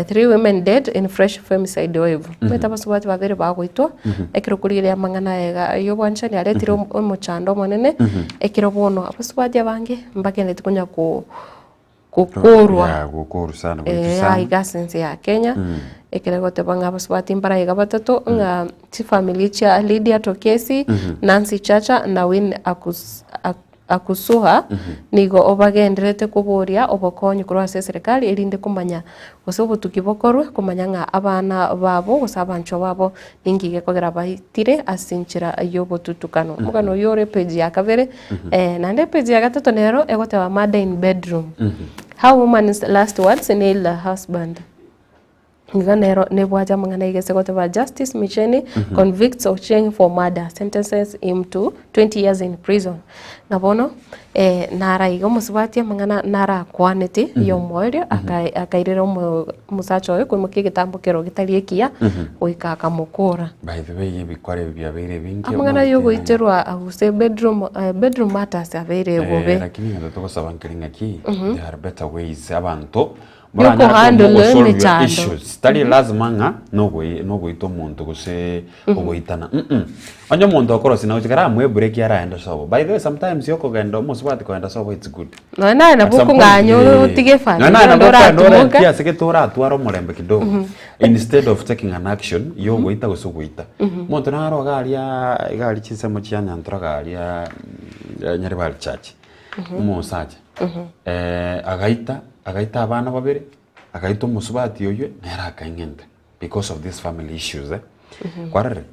three women dead in fresh femicide wave. Omanyete abasubati babere bagoitwa, ekero okorigereria amang'ana aya iga ya obwanchani aretire omochando omonene, ekero bono abasubati abange mbagendereti konya ko gokorwa Yeah, gokorwa sana goitwa sana. aiga ase ense ya Kenya, ekero egoteba ng'a abasubati mbare aiga batato, ng'a chifamiri chia Lydia Tokesi, Nancy Chacha na Winnie Akus- Ak- Akusuha, nigo obagendererete koboria obokonyi korwa ase eserekari erinde komanya gose obotuki bokorwe komanya ng'a abana babo gose abanchwa babo ninki gekogera baitire ase enchera y'obotutukano. Omogano oyio ore epage ya kabere, naende epage ya gatato nero egoteba murder in bedroom, how woman's last words nailed her husband. Iga nero nebwate amang'ana iga ase goteba Justice Micheni convicts Ochieng for murder, sentences him to 20 years in prison. Na bono nara iga omosubati amang'ana narakwanete y'omoerio akairera omosacha oye koimokia egetambo kero getari ekiya goika akamokora. By the way ebikora ebi biabeire ebinge Amang'ana omanyete yogoiterwa gose bedroom bedroom matters abeire bobe. Lakini egento togosaba nkeri ng'aki there are better ways abanto Yokohandle Moranyare komogosolve emechando. issues. Tari lazima ng'a nogoi nogoita omonto gose ogoitana mm onye omonto okorosia nagochia kare amoe break araende sobo. By the way sometimes yokogenda omosubati kogenda sobo it's good. Nonya naye nabo At some point, okong'anya eh, otige efamiri nonya naye onde nabo okogenda oratimoka. orentie ase gete oratware omorembe kidogo instead of taking an action yogoita gose ogoita. Omonto naro iga aria iga aria chinsemo chia Nyantora iga aria Nyaribari church, omosacha. Agaita, agaita abana babere, agaita omosubati oywe, nere akaing'enta because of this family issues eh. Kwarorire?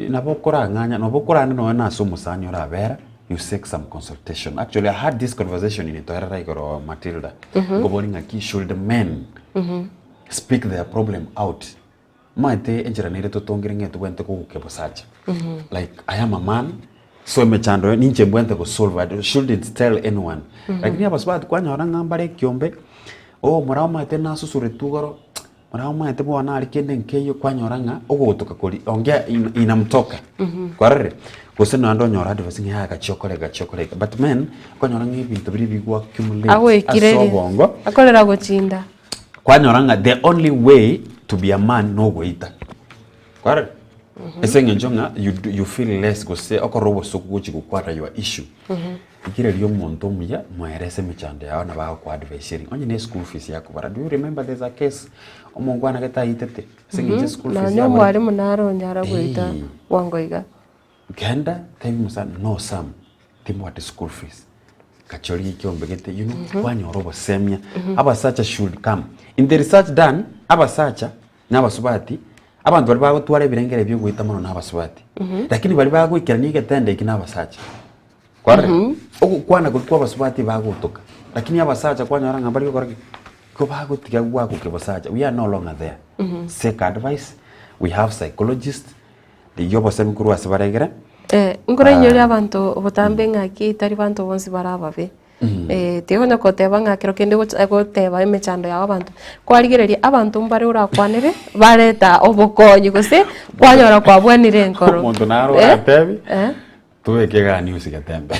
Nabo okorang'anya, nabo okorande nonye na ase omosani orabera, you seek some consultation. Actually I had this conversation in Toerera igoro Matilda, nkoboria ng'aki should men speak their problem out? Omanyete enchera nere totongire ng'a etobwenerete kogokia bosacha. Like I am a man, so emechando eye ninche mbwenerete go solve, I shouldn't tell anyone. Lakini abasubati kwanyora ng'a mbare ekiombe, oh moraa omanyete nasusuretwe igoro, moraa omanyete bono aria kende nkeiyo, kwanyora ng'a ogotoka koria ongea inamtoka. Kwarorire? Gose naende onyore advice ng'a yaya gachia okore gachia okore iga. But men, okonyora ng'a ebinto biria bigwa accumulate ase Agoikireria. obongo. Akorera gochinda. Kwanyora ng'a the only way to be a man nogoita. Kwarora? Ase eng'encho ng'a you do you feel less gose okorora obosoku gochi gokwana your issue. Rigereria omonto omuya moerese emechando yao nabo agokoadviseria. Onye ne school fees yakobara, do you remember there's a case omongwana gete aitete ase eng'encho eschool fees Nonya yaborete? omwalimu nare onyara goita Eeh. bwango iga. Genda tebi omosae no Sam timbwati school fees gachia origie ekiombe gete you know kwanyora obosemia abasacha should come in the research done abasacha na abasubati. Abanto baria bagotwara ebirengere bia ogoita mono na abasubati. Lakini baria bagoikerania egetendo eki na abasacha. Kwarora? Ogokwana koria kwa abasubati bagotoka, lakini abasacha kwanyora ng'a mbari gokora ki? Igo bagotiga gwagokia bosacha. We are no longer there. Seek advice, we have psychologists, rigia obosemi korwa ase bare egere. Eh, nkorainyoria abanto botambe ng'aki tari banto bonsi bare ababe. Eh, tigonya koteba ng'a kero kende gocha goteba emechando yao abanto, kwarigereria abanto mbare orakwanere, bareta obokonyi gose kwanyora kwabwanire enkoro. Omonto naro Eh, oratebi, eh. tobeke egani ase getembe.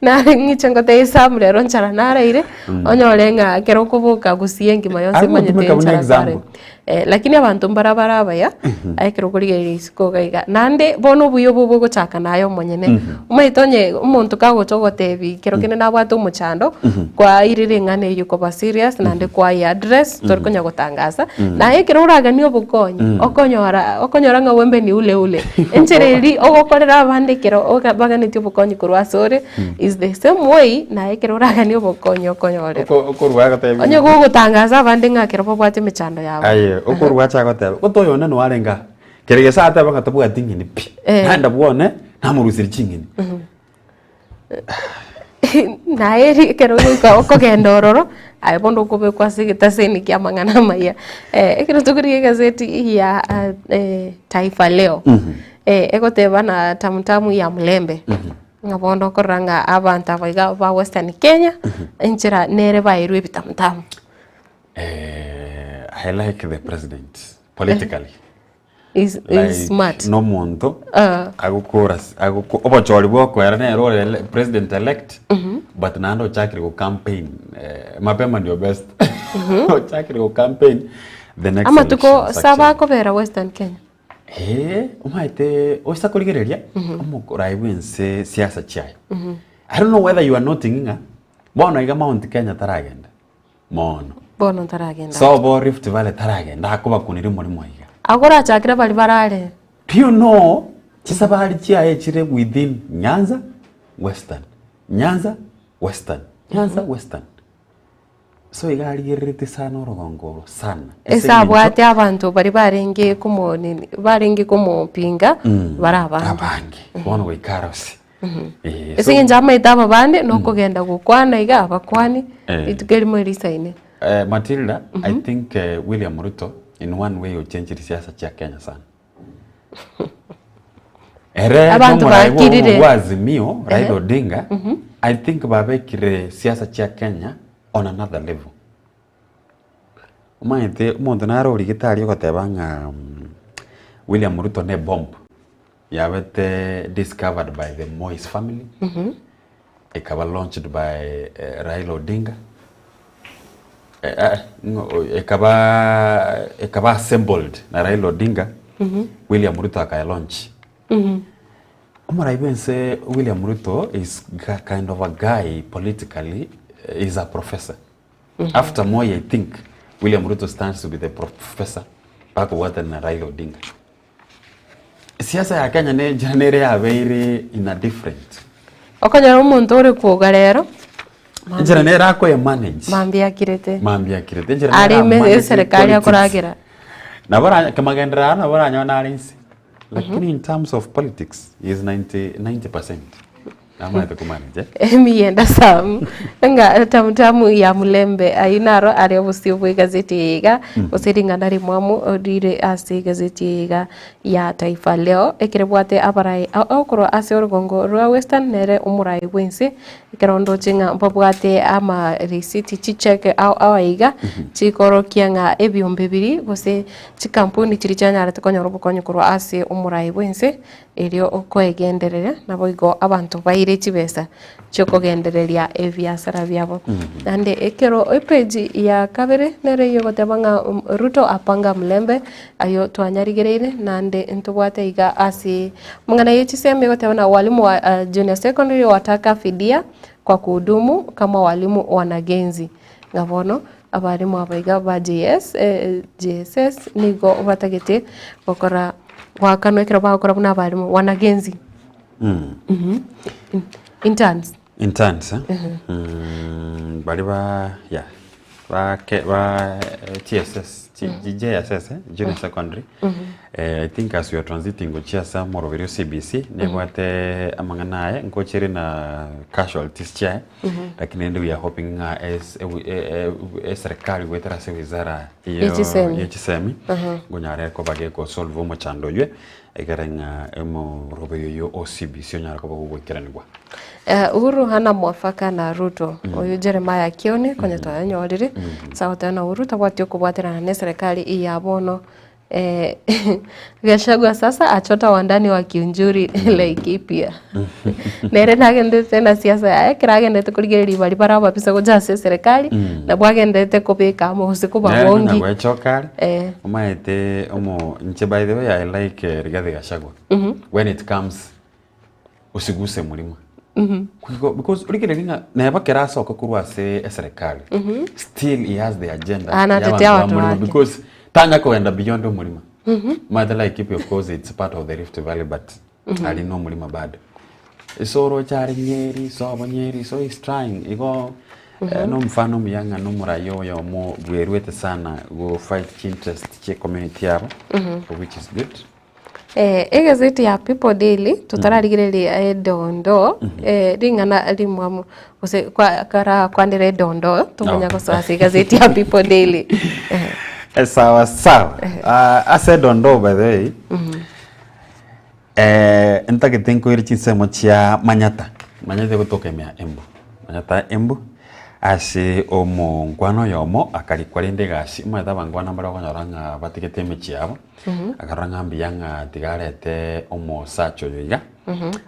Nare ng'iche ngotebie Sam rero nchara naraire, onyore ng'a ekero okoboka gusii engima yonsi Agotumeka emanyete buna enchara example. kwaraire. Eh, lakini abanto mbara bare abaya, aye ekero okorigereria isiko iga iga. Naende bono obuya obo bogochaka naye omonyene. Omanyete onye omonto kagocha ogotebi kero kende nabwate omochando, kwairire eng'ana eywo koba serious naende kwaye address, tori konya gotangasa. Naye ekero oraganie obokonyi, okonyora okonyora ng'a wembe ni ule ule. Enchera eria ogokorera abande ekero oga baganetie obokonyi korwa asore, is the same way naye ekero oraganie obokonyi okonyorerwa. Oko- okorwa agotebia Onye gogotangasa abande ng'a ekero babwate emechando yabo. Aye, okorwa acha agoteba, gote oyo one noarenge aa, kere gese ateba ng'a tabwati ng'eni pi, Eh. naende bwone namoruserie ching'eni. Naye eri ekero ogoika okogenda ororo, aye bono okobekwa ase egetaseni kia amang'ana amaya. Ekero tokorigia egazeti ya Taifa Leo, egoteba na tamutamu ya mulembe. Ng'a bono okorora ng'a abanto aba iga ba Western Kenya, enchera nere baerwe ebitamutamu. Eh, I like the president politically. Is, Like, is smart. nomonto Ah. agokora agoko obochori bwokoera nere ore ele- president elect but naende ochakire go campaign eh, mapema ndio best ochakire go campaign the next Amatuko elections saba actually. akobera Western Kenya. Ee, omanyete oisa korigereria omorai bwense siasa chiaye. I don't know whether you are noting ng'a bono iga Mount Kenya taragenda mono. Bono ntaragenda. Sobo Rift Valley taragenda akobakunire omorimo iga. Akorachakire bari barare. Do you know chisabari chiaye chire within Nyanza, Western, Nyanza, Western, Nyanza, Western. So iga arigereretie sana orogongo oro sana. Ase Ase eng'encho- abwate abanto baria barenge komo nini barenge komopinga bare abange. Abange. Bono goika arose. Eh, Ase so- eng'encho amaete aba bande nokogenda gokwana iga abakwani Eh. rituko erimo risaine. Eh, Matilda, I think eh, William Ruto in one way ochenchiri siasa chia Kenya sana. Ere Abanto nomorai bwa bakirire. bwa Azimio, Raila Ehe. Odinga, I think babekire siasa chia Kenya on another level. Omanyete omonto nare origete aria ogoteba ng'a mm, William Ruto ne bomb yabete discovered by the Moi's family ekaba launched by eh, Raila Odinga Eh, eh, ng'o- ekaba ekaba assembled na Raila Odinga William Ruto akaya launch Omorai bwense William Ruto is ga- kind of a guy politically eh, is a professor. After Moi I think William Ruto stands to be the professor bakobwatana na Raila Odinga. Siasa ya Kenya ne enchera nere yabeire in a different. Okonyora omonto ore kwoga rero Enchera nere akoye manage. mambia akirete. Mambia akirete. Enchera nere Are ime amanage eserekari politics. akoragera. Nabo oranya kemagenderero aya nabo oranyore nare inse. Lakini in terms of politics he is 90 90%. Namaete komanage eh. Emiyenda Sam ng'a tamutamu ya mulembe ayio naro are obosio bwa egazeti eye iga gose ring'ana rimwamu rire ase egazeti eye iga ya Taifa Leo ekero ebwate abarai okorwa ase orogongo rwa Western nere omorai bwense Ekero ndoche ng'a mbabwate amarisiti, chicheke ao ao aiga, chikorokia ng'a ebiombe biria gose chikampuni chiria chianyarete konyora obokonyi korwa ase omorai bwense, erio okoegendereria naboigo abanto baire chibesa chiokogendereria ebiasara biabo. Naende ekero epage ya kabere nere eywo egoteba ng'a Ruto apanga mlembe, aywo twanyarigereire naende ntobwate iga ase Amang'ana ye chisemi egoteba na walimu wa junior secondary wataka fidia kwa kuhudumu kama walimu wanagenzi. Ng'a bono abalimu aba iga ba JS, eh, JSS nigo batagete gokora goakanwa ekero bagokora buna abalimu wanagenzi. Mhm. Interns. Interns, eh? Mhm. Mm, baria ba yeah, ba ke ba eh, TSS. Chi JSS eh, junior secondary. Eh, I think as we are transiting gochia ase omoroberi o CBC, nebwate amang'ana aye, nkoche na casualties chiaye, lakini rende we are hoping ng'a es- ewi- e- e- eserikali goetera ase wizara Ye chisemi. ye chisemi, nkonyara koba gekosolve omochando oywe, Ekere ng'a omoroberi oyio o CBC onyare koba gogoikeranigwa. Eh, Uhuru hana mwafaka na Ruto. Oyo Jeremiah Kioni konya twayanyorire. Ase agoteba na Uhuru tabwati okobwaterana na eserekari eye ya bono. Eh, Gachagua sasa achota wandani wa Kiunjuri Laikipia. Nere nagendete na siasa yaye ekero agendete korigereria baria bare ababisa gocha ase eserekari, nabwo agendete kobeka amo gose Nere konya kobabongi. gwechoka are, Eh. Omaete omo inche by the way I like Rigathi Gachagua when it comes usiguse mlima Because origereria ng'a neba kera asoka korwa ase eserekari still he has the agenda Ah, natete ya abanto abanto ba mlima bake. because tanya kogenda beyond omorima Omanyete Laikipia of course it's part of the Rift Valley but Aria nomorimo bado. Ase oroche are Nyeri, sobo Nyeri, so he's trying. Igo eh, nomfano omuya ng'a nomoraia oyomo bweruete sana go fight chinterest chie community yabo, which is good. Eh, egazeti ya People Daily totararigereria edondo eh, ring'ana rimwamu gose kwa- karakwanera edondo tomanya Oh. gosoa ase egazeti ya People Daily eh. Eh, sawa sawa. Ah, ase edondo by the way, Ntagete nkoire chinsemo chia Manyata, Manyata egotoka ime ya Embu, Manyata Embu, ase omonkwana oyomo akarikwa rende egasi, omanyete abankwana mbare okonyora ng'a batigete emechie yabo, akarora ng'a mbuya ng'a tiga arete omosacha oyo iga,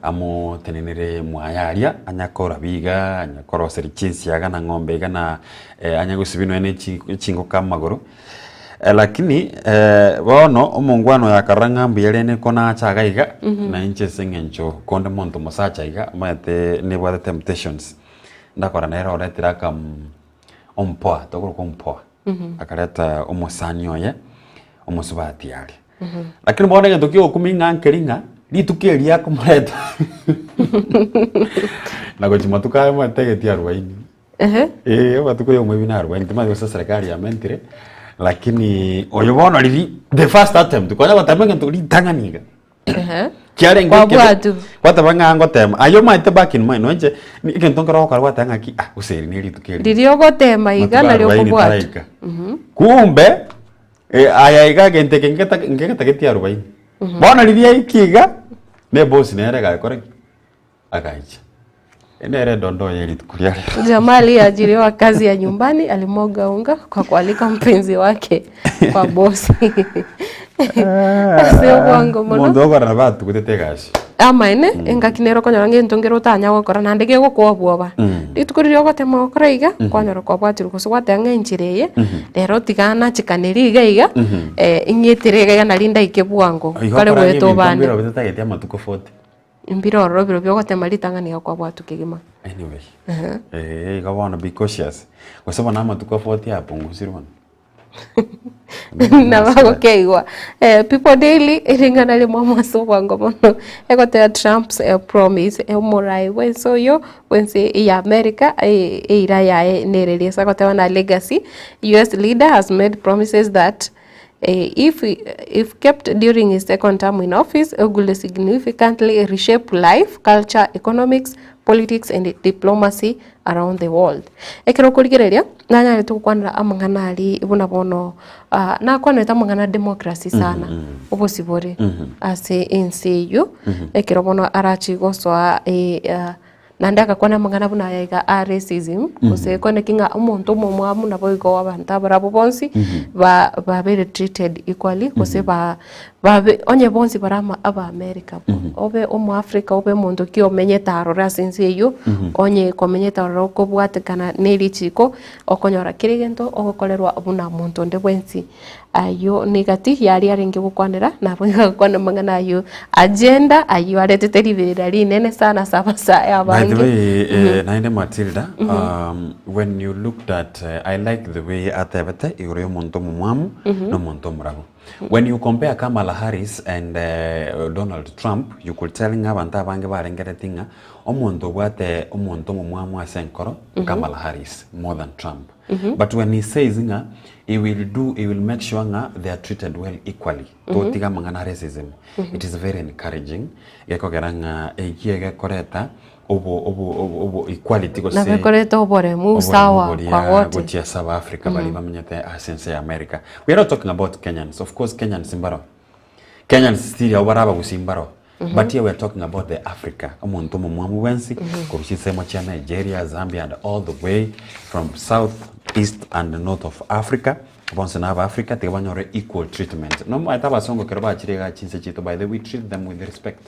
amotenenere mwaye aria, anya korabia iga, anya koroseria chinsiaga na ng'ombe iga na anya gosibia nonya na echi chingoko amagoro. Lakini bono omongwana oyo akarora ng'a mbuya rende konacha iga iga, na inche ase eng'encho konde monto mosacha iga, omanyete nebwate temptations, ndakora nere oretire akam ompoa, tokorokwa ompoa, akareta omosani oye, omosubati aria. Lakini bono egento kiogokumia ng'a nkeri ng'a, rituko erio akomoreta na gochia matuko aya omanyete egeti arubaini. Ehe. Eh, amatuko ya omwebi narwaine, timanyeti gose serikali yamentire, lakini oyo bono riri the first attempt, konya gotema egento ritang'ani iga. Ehe. Kiarenge ekebe, Kwabwatu. gwateba ng'a ngotema, aye omanyete back in mind, noinche egento nkero ogokora gwateba ng'aki ah, gose eri ne rituko eri. Riria ogotema iga Matuko nario arubaini okobwatwa. taraika. Kumbe, eh, aya iga egento eke nketa nkegetagetie arubaini. Bono riria aika iga, na ebosi nere egakora ki? Agaicha. Nere edondo ye rituko ria rero. Jamaa aliyeajiriwa kazi ya nyumbani alimwaga unga kwa kualika mpenzi wake kwa bosi. Ase obwango mono. Omonto ogokora nabo atugutete egasi. Amaene, engaki nere okonyora ng'a egento nkere otanya gokora naende kegokoa obwoba. Rituko riria ogotema gokora iga, kwanyora kwabwatirwe gose gwateba ng'a enchera eye, rero tiga nachikanerie iga iga, ing'etere iga iga nari ndaike bwango, Igo kare okora goeta ebinto obande. mbirobio totageti amatuko 40. Mbire ororo bire biogotema ritang'ani iga kwabwatwa kegima. Anyway, Ehe. eh, igo bono be cautious. Gose bono amatuko 40 apungusirwe bono. Nabagokeigwa. Eh, People Daily ring'ana rimwe ase obwango mono egoteba Trump's eh, promise eh, omorai bwense oyo bwense ya America eh, eira yaye nereri ase agoteba na legacy US leader has made promises that If if kept during his second term in office, will significantly reshape life, culture, economics, politics and diplomacy around the world. Ekero okorigereria, nanyarete gokwanera amang'ana aria buna bono ah, nakwanerete amang'ana a democracy sana, obosibore ase ense eywo, ekero bono arachi gosoa Naende agakwana amang'ana buna aya iga a racism, gose kwane ki ng'a omonto omomwamu naboigo abanto abarabwo bonsi ba babere treated equally gose ba babe onye bonsi bare ama aba America obe omo Africa obe omonto ki omenyete aroro ase ense eywo, onye komenyete aroro okobwatekana na erichiko, okonyora kera egento ogokorerwa buna monto onde bwensi. Ayio negati yaria arenge gokwanera, nabo iga agokwana amang'ana ayio agenda ayio aretete riberera rinene sana ase abasae By the abange. way, eh, naende Matilda, when you looked at, I like the way atebete igoro y'omonto omomwamu na omonto omorabu. When you compare Kamala Harris and Donald Trump, you could tell ng'a abanto abange barengereti ng'a. Omonto obwate omonto omomwamu ase enkoro, Kamala Harris, more than Trump. But when he says ng'a he will do, he will make sure ng'a they are treated well equally, totiga amang'ana a racism, it is very encouraging, gekogera ng'a eki egekoreta obo obo obo obo equality gose Nabo ekoreta oboremu, oboremu usawa boria kwa wote. gochia ase Abaafrika baria bamenyete ase ense ya America. We are not talking about Kenyans, of course Kenyans mbaro, Kenyans still abwo bare abagusii mbaro, but here we are talking about the Africa, omonto omomwamu bwensi korwa chinsemo chia Nigeria, Zambia and all the way from south, east and north of Africa, bonsi na Abaafrika tiga banyore equal treatment. Nomaete abasongo ekero bachire igaa chinse chiaito by the way we treat them with respect.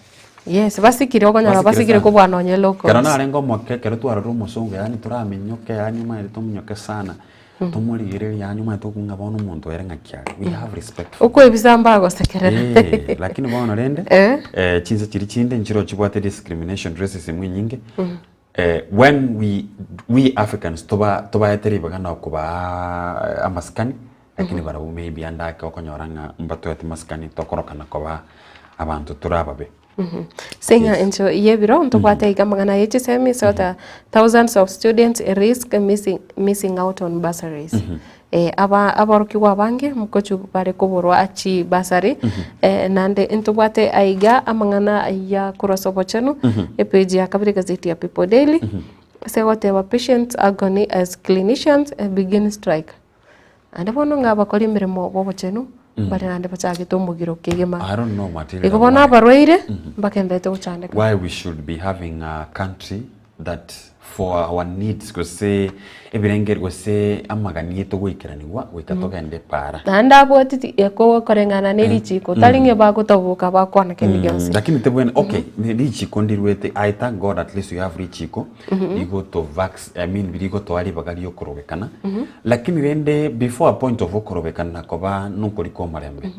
Yes, basikire okonyora Basikire basikire sana. kobua nonye Kero locals. narenge omoke, ekero twarorire omosongo yaani toraminyoke yaani omanyete tominyoke sana, tomorigererie yaani omanyete okwo ng'a bono omonto ere ng'aki are, we have respect for them. Okoebisa mbagosekerera. Eh, lakini bono rende, Eh. eh, chinse chiria chinde nchiro chibwate discrimination, racism enyinge, eh, when we, we Africans toba tobaete ribaga na kobaa amasikani, lakini barabwo maybe ande ake okonyora ng'a mbatoeti masikani tokorokana koba abanto tore ababe. Ase eng'encho y'ebiro ntobwate iga amang'ana ye chisemi so that thousands of students risk missing, missing out on bursaries. Eh, aba aborokigwa abange mokochu bare koborwa chi bursary eh, naende ntobwate aiga amang'ana ya korwa ase obochenu epage ya kabere egazeti ya People Daily ase egoteba patients agony as clinicians begin strike. Naende bono ng'a abakori emeremo b'obochenu mbare naende bachagete omogiro kegima. I don't know Matilda Igo bono why. abarwaire mbagenderete gochandeka. Why we should be having a country that for our needs gose ebirengeri gose amagani aito goikeranigwa goika togende epaara. Naende abwati ti koreng'ana ne richiko tari ng'a bagotaboka bakwana kende gionsi. Lakini tebwene okay ne richiko ndirwete I thank God at least we have richiko rigoto vax I mean rigotoa ribaga riokorobekana Lakini rende before a point of okorobekana na koba nokori kwa omorembe,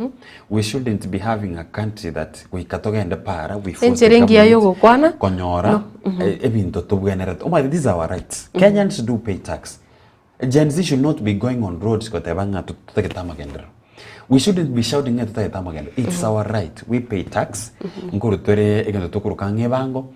we shouldn't be having a country that goika togende para we force Enchera the engiya government yogokwana konyora no, mhm. eh, ebinto tobwenerete. Omanyete these are our rights. Kenyans do pay tax. Gen Z should not be going on roads goteba ng'a totagete amagenderero. We shouldn't be shouting ng'a totagete amagenderero. It's our right. We pay tax. Nkorwa tore egento tokoroka ng'a ebango.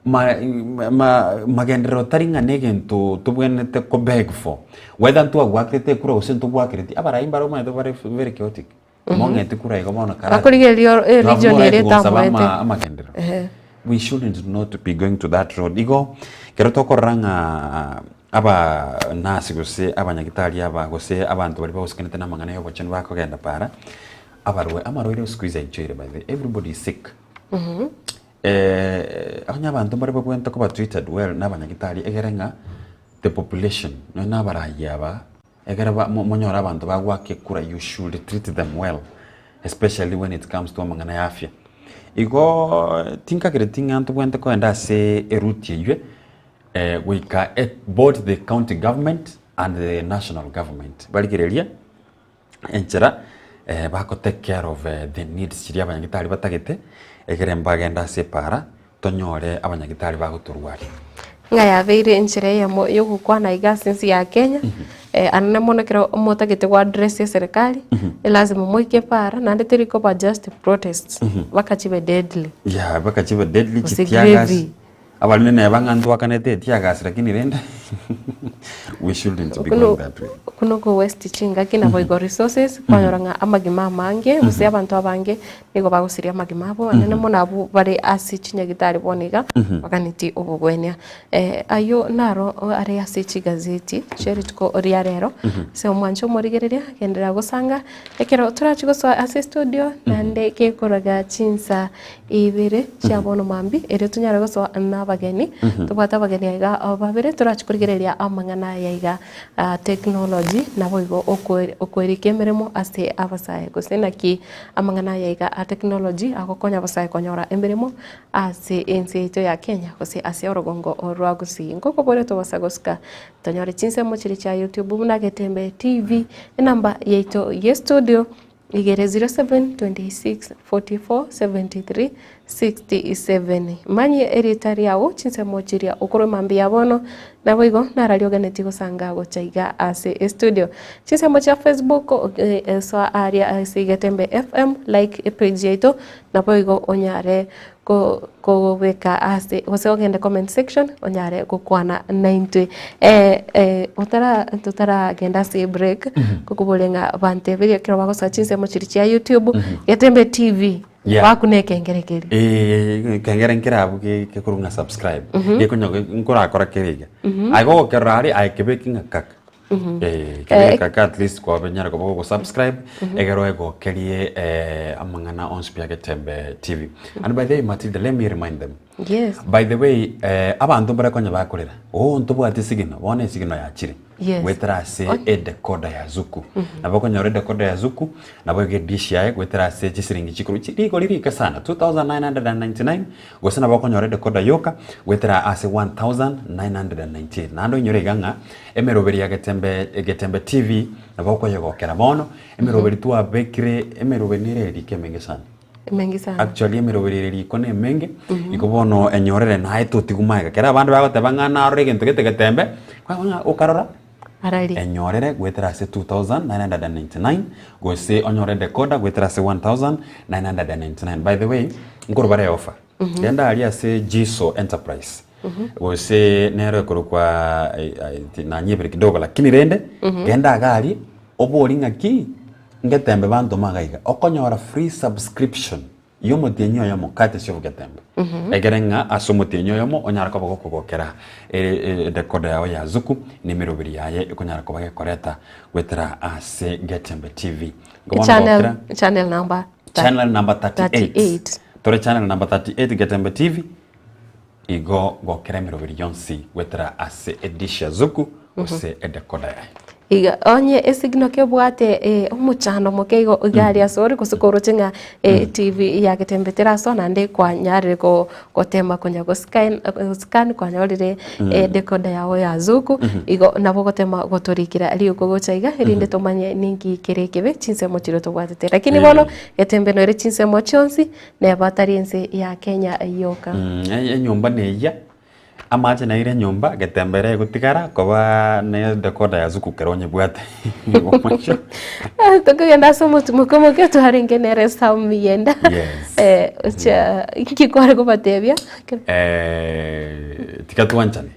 Magenderero tari ng'a negento tobwenerete ko beg for, whether ntwagwakerete ekura gose ntogwakereti, abarai mbare omanyete bare very chaotic, mong'ete kura igo bono karate, Bakorigereria you have no region right ere gosaba etamoete. amagenderero. Ehe. We shouldn't not be going to that road. Igo, ekero tokorora ng'a aba nurse gose abanyagitari aba gose abanto baria bagosekanete na amang'ana ya obochenu bakogenda para, abarwaire, amarwaire siku hizi aichoire by the way, everybody is sick. Onye abanto mbare babwenerete koba treated well na abanyagitari egere ng'a the population nonye na abarai aba egere ba monyore abanto bagoaka ekura you should treat them well especially when it comes to amang'ana ya afya. Igoo tinkagereti ng'a ntobwenerete kogenda ase eroute eywo goika both the county government and the national government barigereria. enchera bako take care of the needs chiria abanyagitari batagete, egere mbagende ase epaara tonyore abanyagitari bagotorwaria. Ng'a yabeire enchera eyemo yogokwana iga ase ense ya Kenya, anene mono ekero motagete go address eserekari, elazima moike epaara naende teri koba just protests, mpaka chibe deadly. Yeah, mpaka chibe deadly Gose chitiagas. gravy. Abarende neba ng'a ntwakanete etiagas lakini rende we shouldn't be going that way. Okwo noko waste chingaki naboigo resources kwanyora ng'a amagima amange gose abanto abange nigo bagosiria amagima abo anene mono abwo bare ase chinyagitari bono iga baganeti obogwenia. Ayio naro are ase chigazeti chia rituko ria rero ase omwancho omorigereria genderera gosanga ekero torachi gosoa ase estudio naende gekoraga chinsa Ibere chia bono mambia, erio tonyare gosoa nabageni. Tobwate abageni aiga babere torachi korigereria amang'ana aya iga ah, technology naboigo okoerika emeremo ase abasae gose naki amang'ana aya iga a technology agokonya abasae konyora emeremo ase ense yaito ya Kenya gose ase orogongo rwa Gusii. Nkokobore tobasa gosuka tonyore chinsemo chiria chia YouTube buna Getembe TV, enamba yaito ye studio Igere 0726 44 73 67. Manyie erieta riao chinsemo chiria okorwa mambia ya bono, naboigo nararia oganetie gosanga gocha iga ase estudio. Chinsemo chia Facebook soa aria ase Igetembe FM, like epage yaito, naboigo onyare. Kobeka ase gose ogende comment section onyare gokwana naintwe. Eh, eh, otara totaragenda ase break ngokoboria ng'a banteberie ekero bagosoa chinsemo chiria chia YouTube, Getembe TV, Yeah. bakuna ekengere keria. Eh, kengere nkere abwo ge- gekorwa ng'a subscribe gekonya nkorakora kere iga aye gogokerora aria aye kebeke ng'a kaka Eh, kebeke kaka at least kwabenyara koba gogosubscribe egere oegokerie eh, amang'ana onsi pi agetembe tv and by the way Matilda let me remind them Yes. by the way eh, abanto mbare konya bakorera oh ntobwate esigino bono esigino yachire Yes. goetera ase edecoder ya Zuku nabo okonyora edecoder ya Zuku nabo iga edish yaye goetera ase chisiringi chikoro chi rigori rike sana 2999 gose nabo okonyora edecoder yoka goetera ase 1998 naende oinyore iga ng'a emeroberi ya Getembe Getembe TV nabo okoyegokera bono emeroberi twabekire emeroberi nere eriko emenge sana. Emenge sana. Actually emeroberi ere riko na emenge, igo bono enyorere naye totigwa magega. Ekero abande bagoteba ng'a narore egento gete getembe, kwabora ng'a okarora Arari. enyorere goetera ase 2999 gose onyore decoder goetera ase 1999. By the way, nkorwa bare offer, genda aria ase Jiso Enterprise, gose nero ekorokwa nanyebire kidogo lakini rende, genda iga aria, obori ng'aki. Ngetembe bantoma iga iga, okonyora free subscription y'omotienyi oyomo courtesy of Getembe. Egere ng'a ase omotienyi oyomo onyare koba gokogokera edecoder yao ya Zuku na emeroberi yaye ekonyara koba gekoreta goetera ase Getembe TV. Igo bono Channel, gokera channel number channel number 38. 38. Tore channel number 38 Getembe TV igo gokera emeroberi yonsi goetera ase edish ya Zuku gose edecoder yaye. Iga onye esigino kebwate eh, omochando moke igo iga aria ase ore gose koroche ng'a eh, TV ya Getembe terasoa naende kwanyarire go gotema konya goscan goscan kwanyorire eh, decoder yago ya Zuku igo nabo ogotema gotorikera rioka gocha iga erinde tomanye ninki kere ekebe chinsemo chiria tobwatete. Lakini bono Getembe noere chinsemo chionsi neba tari ense ya Kenya yoka. Enyomba neyia Amache naire enyomba, getembe ere egotigara koba ne decoder ya Zuku kero onyebwate. Tokogenda ase omotumoka omoke twarenge nere Sam Miyenda. Yes. Eh, ocha inki kware kobatebia? Eh, tiga twanchane.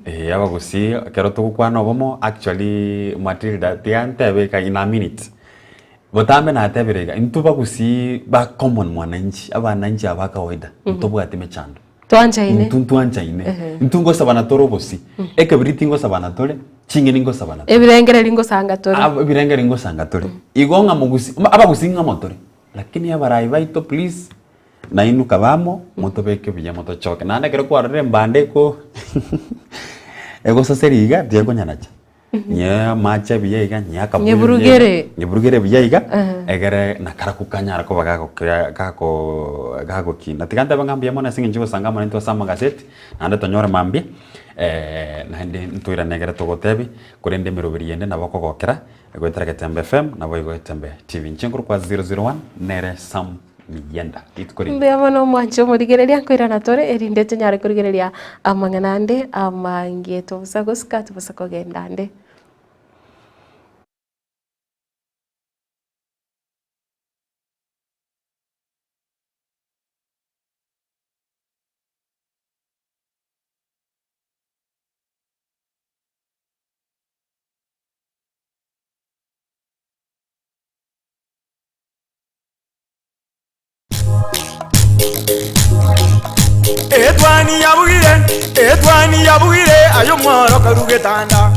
Eh, abagusii ekero togokwana obomo actually Matilda tiga ntebe iga in a minute. Botambe natebire iga, intwe bagusii ba common mwananchi, abananchi aba kawaida, ntobwati mechando. Twanchaine. Intwe ntwanchaine. Ehe. Intwe ngosabana tore obosie. Ekebiriti ngosabana tore, ching'eni ngosabana tore. Ebirengereri ngosanga tore. Ab- Ebirengereri ngosanga tore. Igo ng'a mogusi, abagusii ng'amo tore. Lakini abarai baito please, nainwe kabe amo, motobeke buya motochoke. Naende ekero kwarorire embande eko egosaseria iga, tiekonyanacha. Nyee amache buya iga, nyee akabuyu buya iga, Nyeburugere. nyeburugere buya iga, Ehe. egere nakarabwo kanyare koba gagokea gako gagokina. Tiga ntebe ng'a mbuya mono ase eng'encho ogosanga amo naintwe ase amagaseti, naende tonyore mambia, naende ntoirane egere togotebie, korende emeroberi yende nabo okogokera, goetera Getembe FM, naboigo Getembe TV. Inche nkorokwa 001, nere Sam Miyenda. Rituko rigiya. Mbuya mono omwanche omorigereria nkoirana tore erinde tonyare korigereria amang'ana ande amange tobosa gosika tobosa kogenda ande. Etwani yabugire, etwani yabugire, aye omworo karu getanda.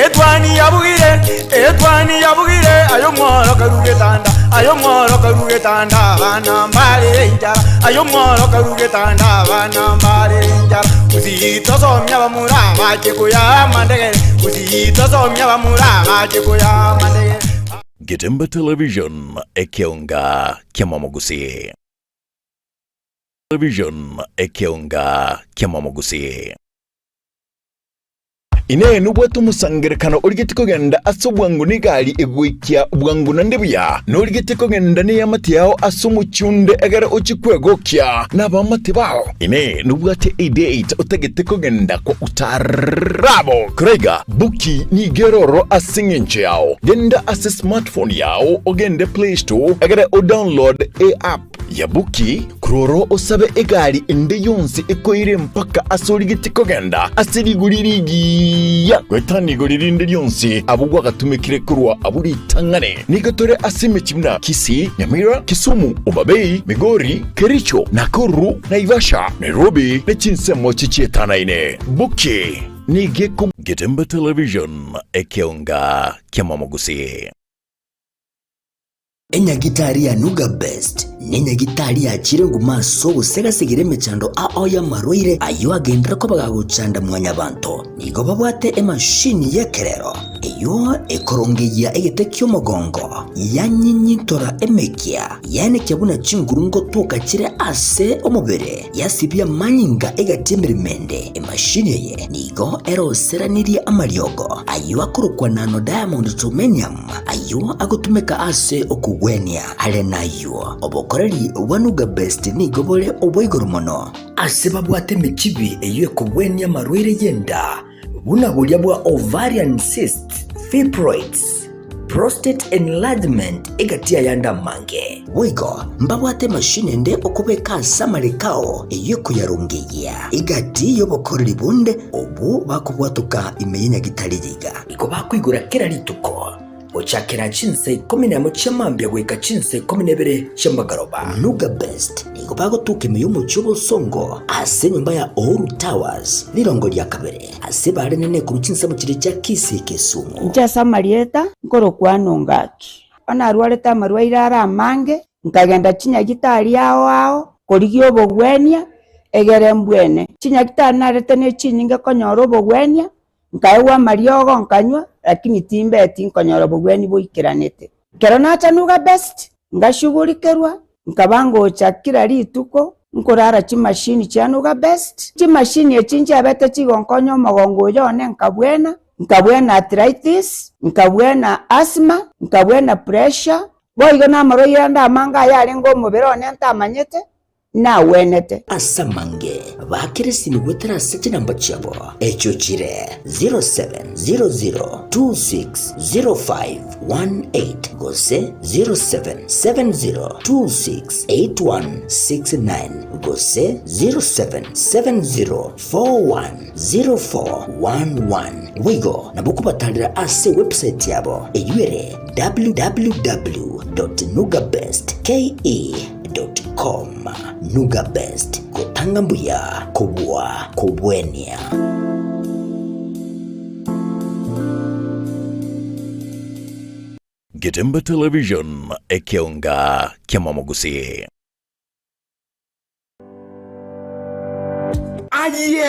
Etwani yabugire, etwani yabugire, aye omworo karu getanda. Aye omworo karu getanda, abana mbarere enchara. Aye omworo karu getanda, abana mbarere enchara. Gusii tosomia abamura abache koya amandegere. Gusii tosomia abamura abache koya amandegere. Getembe Television, ekeonga ki'amamogusii. Television, ekeonga ki'amamogusii. Inee nobwate omosangererekano origetie kogenda ase obwango negari egoikia bwango naende buya? Norigetie kogenda neamate yao ase omochie onde egere ochie kwegokia nabaamate bao? Inee nobwate edate otagete kogenda kwa utaarabo? Koraiga Buki nigo ere ororo ase engencho yao. Genda ase smartphone yao ogende Play Store egere odownload e-app. Yabuki, Kororo osabe egari ende yonsi ekoire mpaka ase origetie kogenda ase rigori rigiya goetania igori rinde rionsi abwo gwagatumekire korwa abwo ritang'ani. Nigo tore ase emechie buna Kisii, Nyamira, Kisumu, Homa Bay, Migori, Kericho, Nakuru, Naivasha, Nairobi ne chinsemo chichietanaine. Buki nigo eko. Getembe Television, ekeonga ki'amamogusii. Enyagitari ya Nuga Best nenyagitari yachire nguma ase ogosegasegera emechando ao y'amarwaire ayio agenderere koba gagochanda mwanyabanto. Nigo babwate emashini y'ekerero eyio ekorongeyia egete ki'omogongo, yanyinyintora emekia, yaenekia buna chinguru ngotoka chire ase omobere, yasibia amanyinga egati emeremo ende. Emashini eye nigo eroseranirie amariogo ayio akorokwa Nano Diamond Germanium, Ayio agotumeka ase okogwenia. Are nayio, obokoreri bwa Nuga Best nigo bore obwa igoro mono. Ase babwate emechibi eyio ekogwenia amarwaire y'enda, buna boria bwa ovarian cysts, fibroids, prostate enlargement egati y'ayande amange. Boigo mbabwate emashini ende okobeka ase amareko ao eyio ekoyarongeyia egati y'obokoreri bonde obwo bakobwatoka ime y'enyagitari yiga. Nigo bakoigora kera rituko, gochakera chinsa ikomi nemo chia mambia goika chinsa ikomi na ibere chia magoroba. Nuga Best nigo bagotoka ime y'omochie obosongo ase enyomba ya Uhuru Towers, rirongo ria kabere, ase barenene korwa chinsemo chiria chia Kisii Kisumu. Inche ase amarieta nkorokwa Nongaki. Bono narwarete amarwaire are amange, nkagenda chinyagitari ao ao korigia obogwenia, egere mbwene. Chinyagitari narete ne chinyinge konyora obogwenia, Nkaegwa amariogo nkanywa, lakini timbeti nkonyora obogwenia boikeranete. Ekero nacha Nuga Best, ngashugurikerwa, nkaba ngocha kila rituko nkorara chimashini chia Nuga Best. Chimashini echi nchiabete chigonkonya omogongo oyo one nkabwena, nkabwena arthritis, nkabwena asthma, nkabwena pressure, boigo namarwaire ande amange ayarenge omobere one ntamanyete, nagwenete. Ase amange baakire esimi goetera ase chinamba chiabo, echio chire 0700260518 gose 0770268169 gose 0770410411. Boigo nabo okobatarera ase ewebsite yabo eyio ere www.nugabestke. Com. Nuga Best, gotanga mbuya kobua kobwenia. Getembe Television, ekeonga ki'amamogusii. Aye,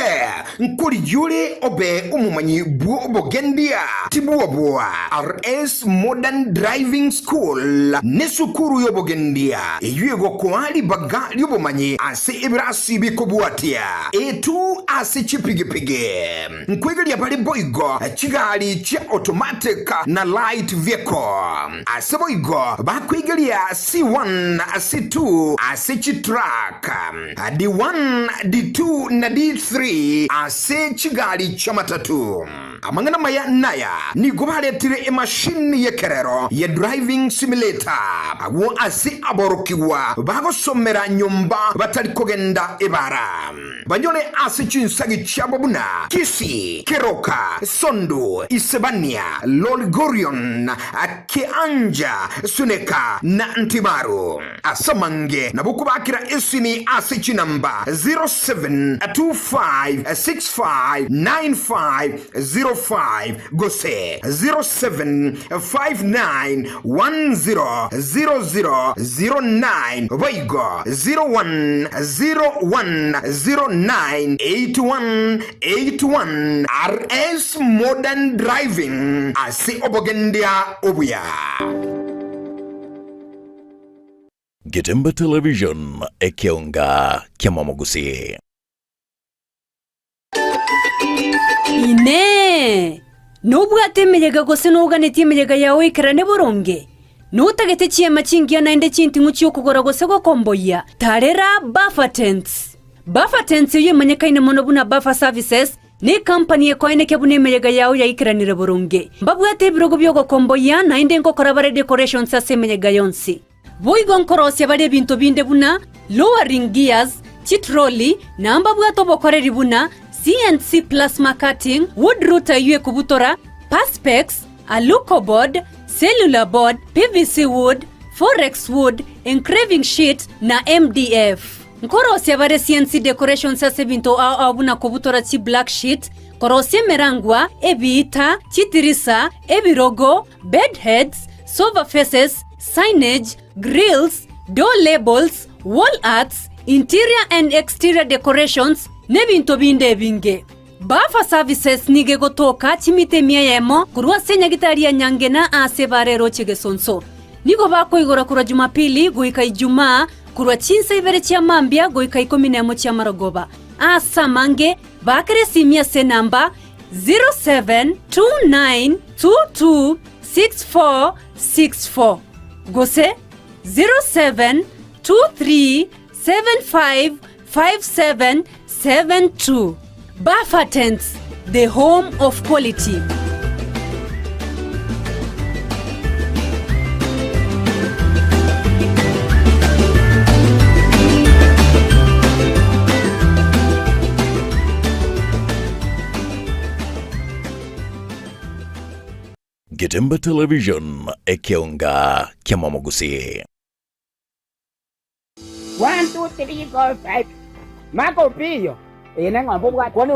nkorigia ore obe omomanyi bw'obogendia, tibwoboa. RS Modern Driving School nesukuru y'obogendia eyio egokoa ribaga ri'obomanyi ase ebirasi bikobwatia A2 ase chipigipigi. Nkwegeria bare boigo chigari chia automatic na light vehicle. Ase boigo bakwegeria C1, C2 ase chitruck. D1, D2 na D3 ase chigari chi'amatatu. Amang'ana amaya naya, nigo baretire emashini y'ekerero ye driving simulator agwo ase aborokigwa bagosomera nyomba batari kogenda ebara. Banyore ase chinsagi chiabo buna Kisii, Keroka, Sondu, Isebania, Lolgorion, Kianja, Suneka na Ntimaru. Ase amange nabo okobakera esimi ase chinamba 0725659505 gose 0759100009 boigo 0101098181 RS Modern Driving ase obogendia obuya. Getembe Television, ekeonga ki'amamogusii. Inee! Nobwate emeyega gose noganetie emeyega yao ekerane boronge? Notagete chiema chingiya naende chinting'u chi'okogora gose gokomboyia? Tarera Buffer Tents! Buffer Tents eyio emanyekaine mono buna Buffer Services, Necompany ekoenekia buna emeyega yao yaikeranire boronge. Mbabwate ebirogo bi'ogokomboyia, naende nkokora bare decorations ase emeyega yonsi. Boigo nkorosia bare ebinto binde buna lowering gears, chitroli, na mbabwate obokoreri buna CNC plasma cutting, wood router eyio ekobutora, perspex, alucoboard, cellular board, PVC wood, forex wood, engraving sheet, na MDF. Nkorosia bare CNC decorations ase ebinto ao ao buna kobutora chi black sheet, korosia emerangwa, ebiita, chitirisa, ebirogo, bed heads, sofa faces, signage, grills, door labels, wall arts, interior and exterior decorations, n'ebinto binde ebinge. Buffer Services nigo egotoka chimita emia eyemo korwa ase enyagitari ya Nyangena aase ebara eroche Gesonso. Nigo bakoigora korwa Jumapili goika Ijumaa korwa chinsa ibere chia mambia goika ikomi nemo chi'amarogoba. Aase amange, baakera esimi ase enamba 0729226464 gose 0723755772. Buffer Tents, the home of quality. Getemba Television, ekeonga kiamamogusii. One, two, three, four, five. Makopiyo. Eye neng'ombe obwate. Kwani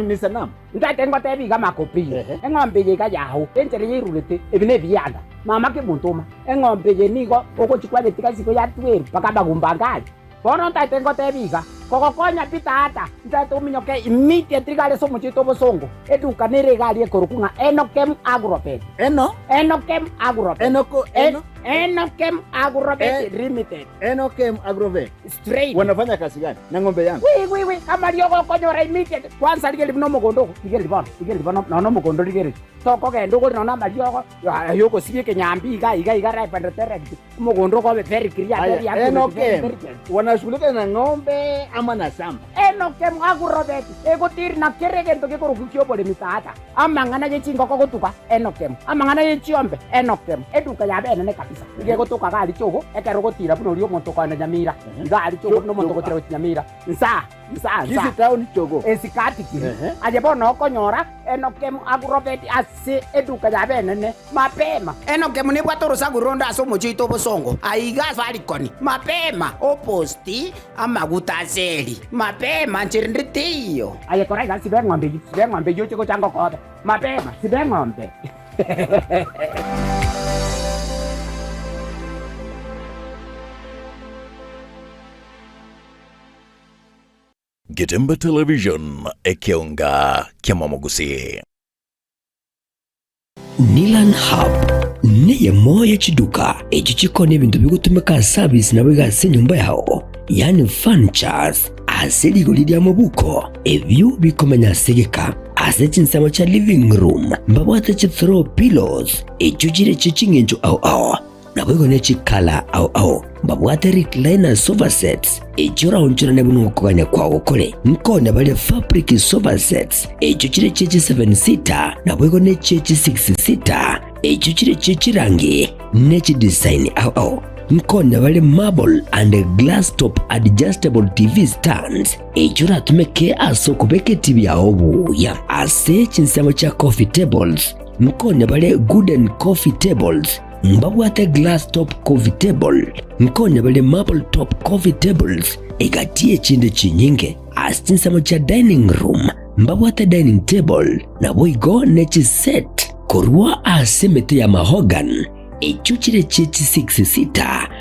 ni sanamu? Ntagete ngotebi iga Makopiyo. Eng'ombe eye iga yao, enchera yairurete, ebi nebianda. Mama kemontoma, eng'ombe eye nigo ogochia kwayetiga isiko yatwerwa mpaka amagumba ange aria. Bono ntagete ngotebi iga, kogokonya pi tata, ntagete ominyoke immediately iga are ase omochie oito obosongo, eduka nere iga aria ekorokwa ng'a Enokem Agrovet. Eno? Enokem Agrovet. Enoko, eno? Enokem Agrovet Limited. Enokem Agrovet. Straight. Wanafanya kazi gani na ng'ombe yangu? Wi wi wi, amariogo okonyora immediately. Kwanza rigereria buna omogondo ogo, rigereria bono, rigereria bono nonya omogondo rigereria. Tokogenda ogore nonya amariogo ay'ogosibia ekenyambi iga iga iga ripe and direct. Omogondo ogo obe very clear, very Aya, accurate, very Enokem very clear. wanashughulika na ng'ombe ama na shamba? Enokem Agrovet egotiri na kera egento gekorokwa ki'oboremi tata. Amang'ana ye chingoko gotuga, Enokem. Amang'ana ye chiombe, Enokem. Eduka yabe enene kabisa. Nigo egotoka iga aria chogo, ekero ogotira buna oria omonto okoenda Nyamira. Iga aria chogo buna omonto ogotira gochia Nyamira. Nsaa, nsaa, nsaa. Kisii town chogo. Esikati kiri. Aye bono okonyora Enokem Agrovet ase eduka yabe enene. Mapema. Enokem nebwate orosaku ronde ase omochie oito obosongo, aiga Safaricon. Mapema. Oposti amaguta ase eri. Mapema, nchera ende teiyo. Aye kora iga, siba eng'ombe eyio, siba eng'ombe eyio oche gocha ngokobe. Mapema, siba eng'ombe. Getemba Television, ekeonga kiamamogusii. Nilan Hub neyemo ye chiduka echio chikoonia ebinto bigotumeka ase abisi naboigo ase enyomba yao, yaani furnitures, ase rigori ri'amabuko, ebio bikomenya ase egeka. Ase chinsemo chia living room mbabwate chi throw pillows echio chire chie ching'encho ao ao. Naboigo ne chikala ao ao mbabwate recliner sofa sets, echio oraonchorane buna okogania kwao kore. Nkonya bare fabric sofa sets, echio chire chie chi seven seater, naboigo ne chie chi six seater, echio chire chie chirangi ne chidesign ao ao. Nkonya bare marble and glass top adjustable TV stands, echio oratumeke ase okobeka etibi yao buya. Ase chinsemo chia coffee tables, nkonya bare wooden coffee tables, Mbabwate glass top coffee table, nkonya bare marble top coffee tables, egati y'echinde chinyinge. Ase chinsemo chia dining room mbabwate dining table, naboigo ne chiset korwa ase emete ya mahogany, echio chire chie chisix seater.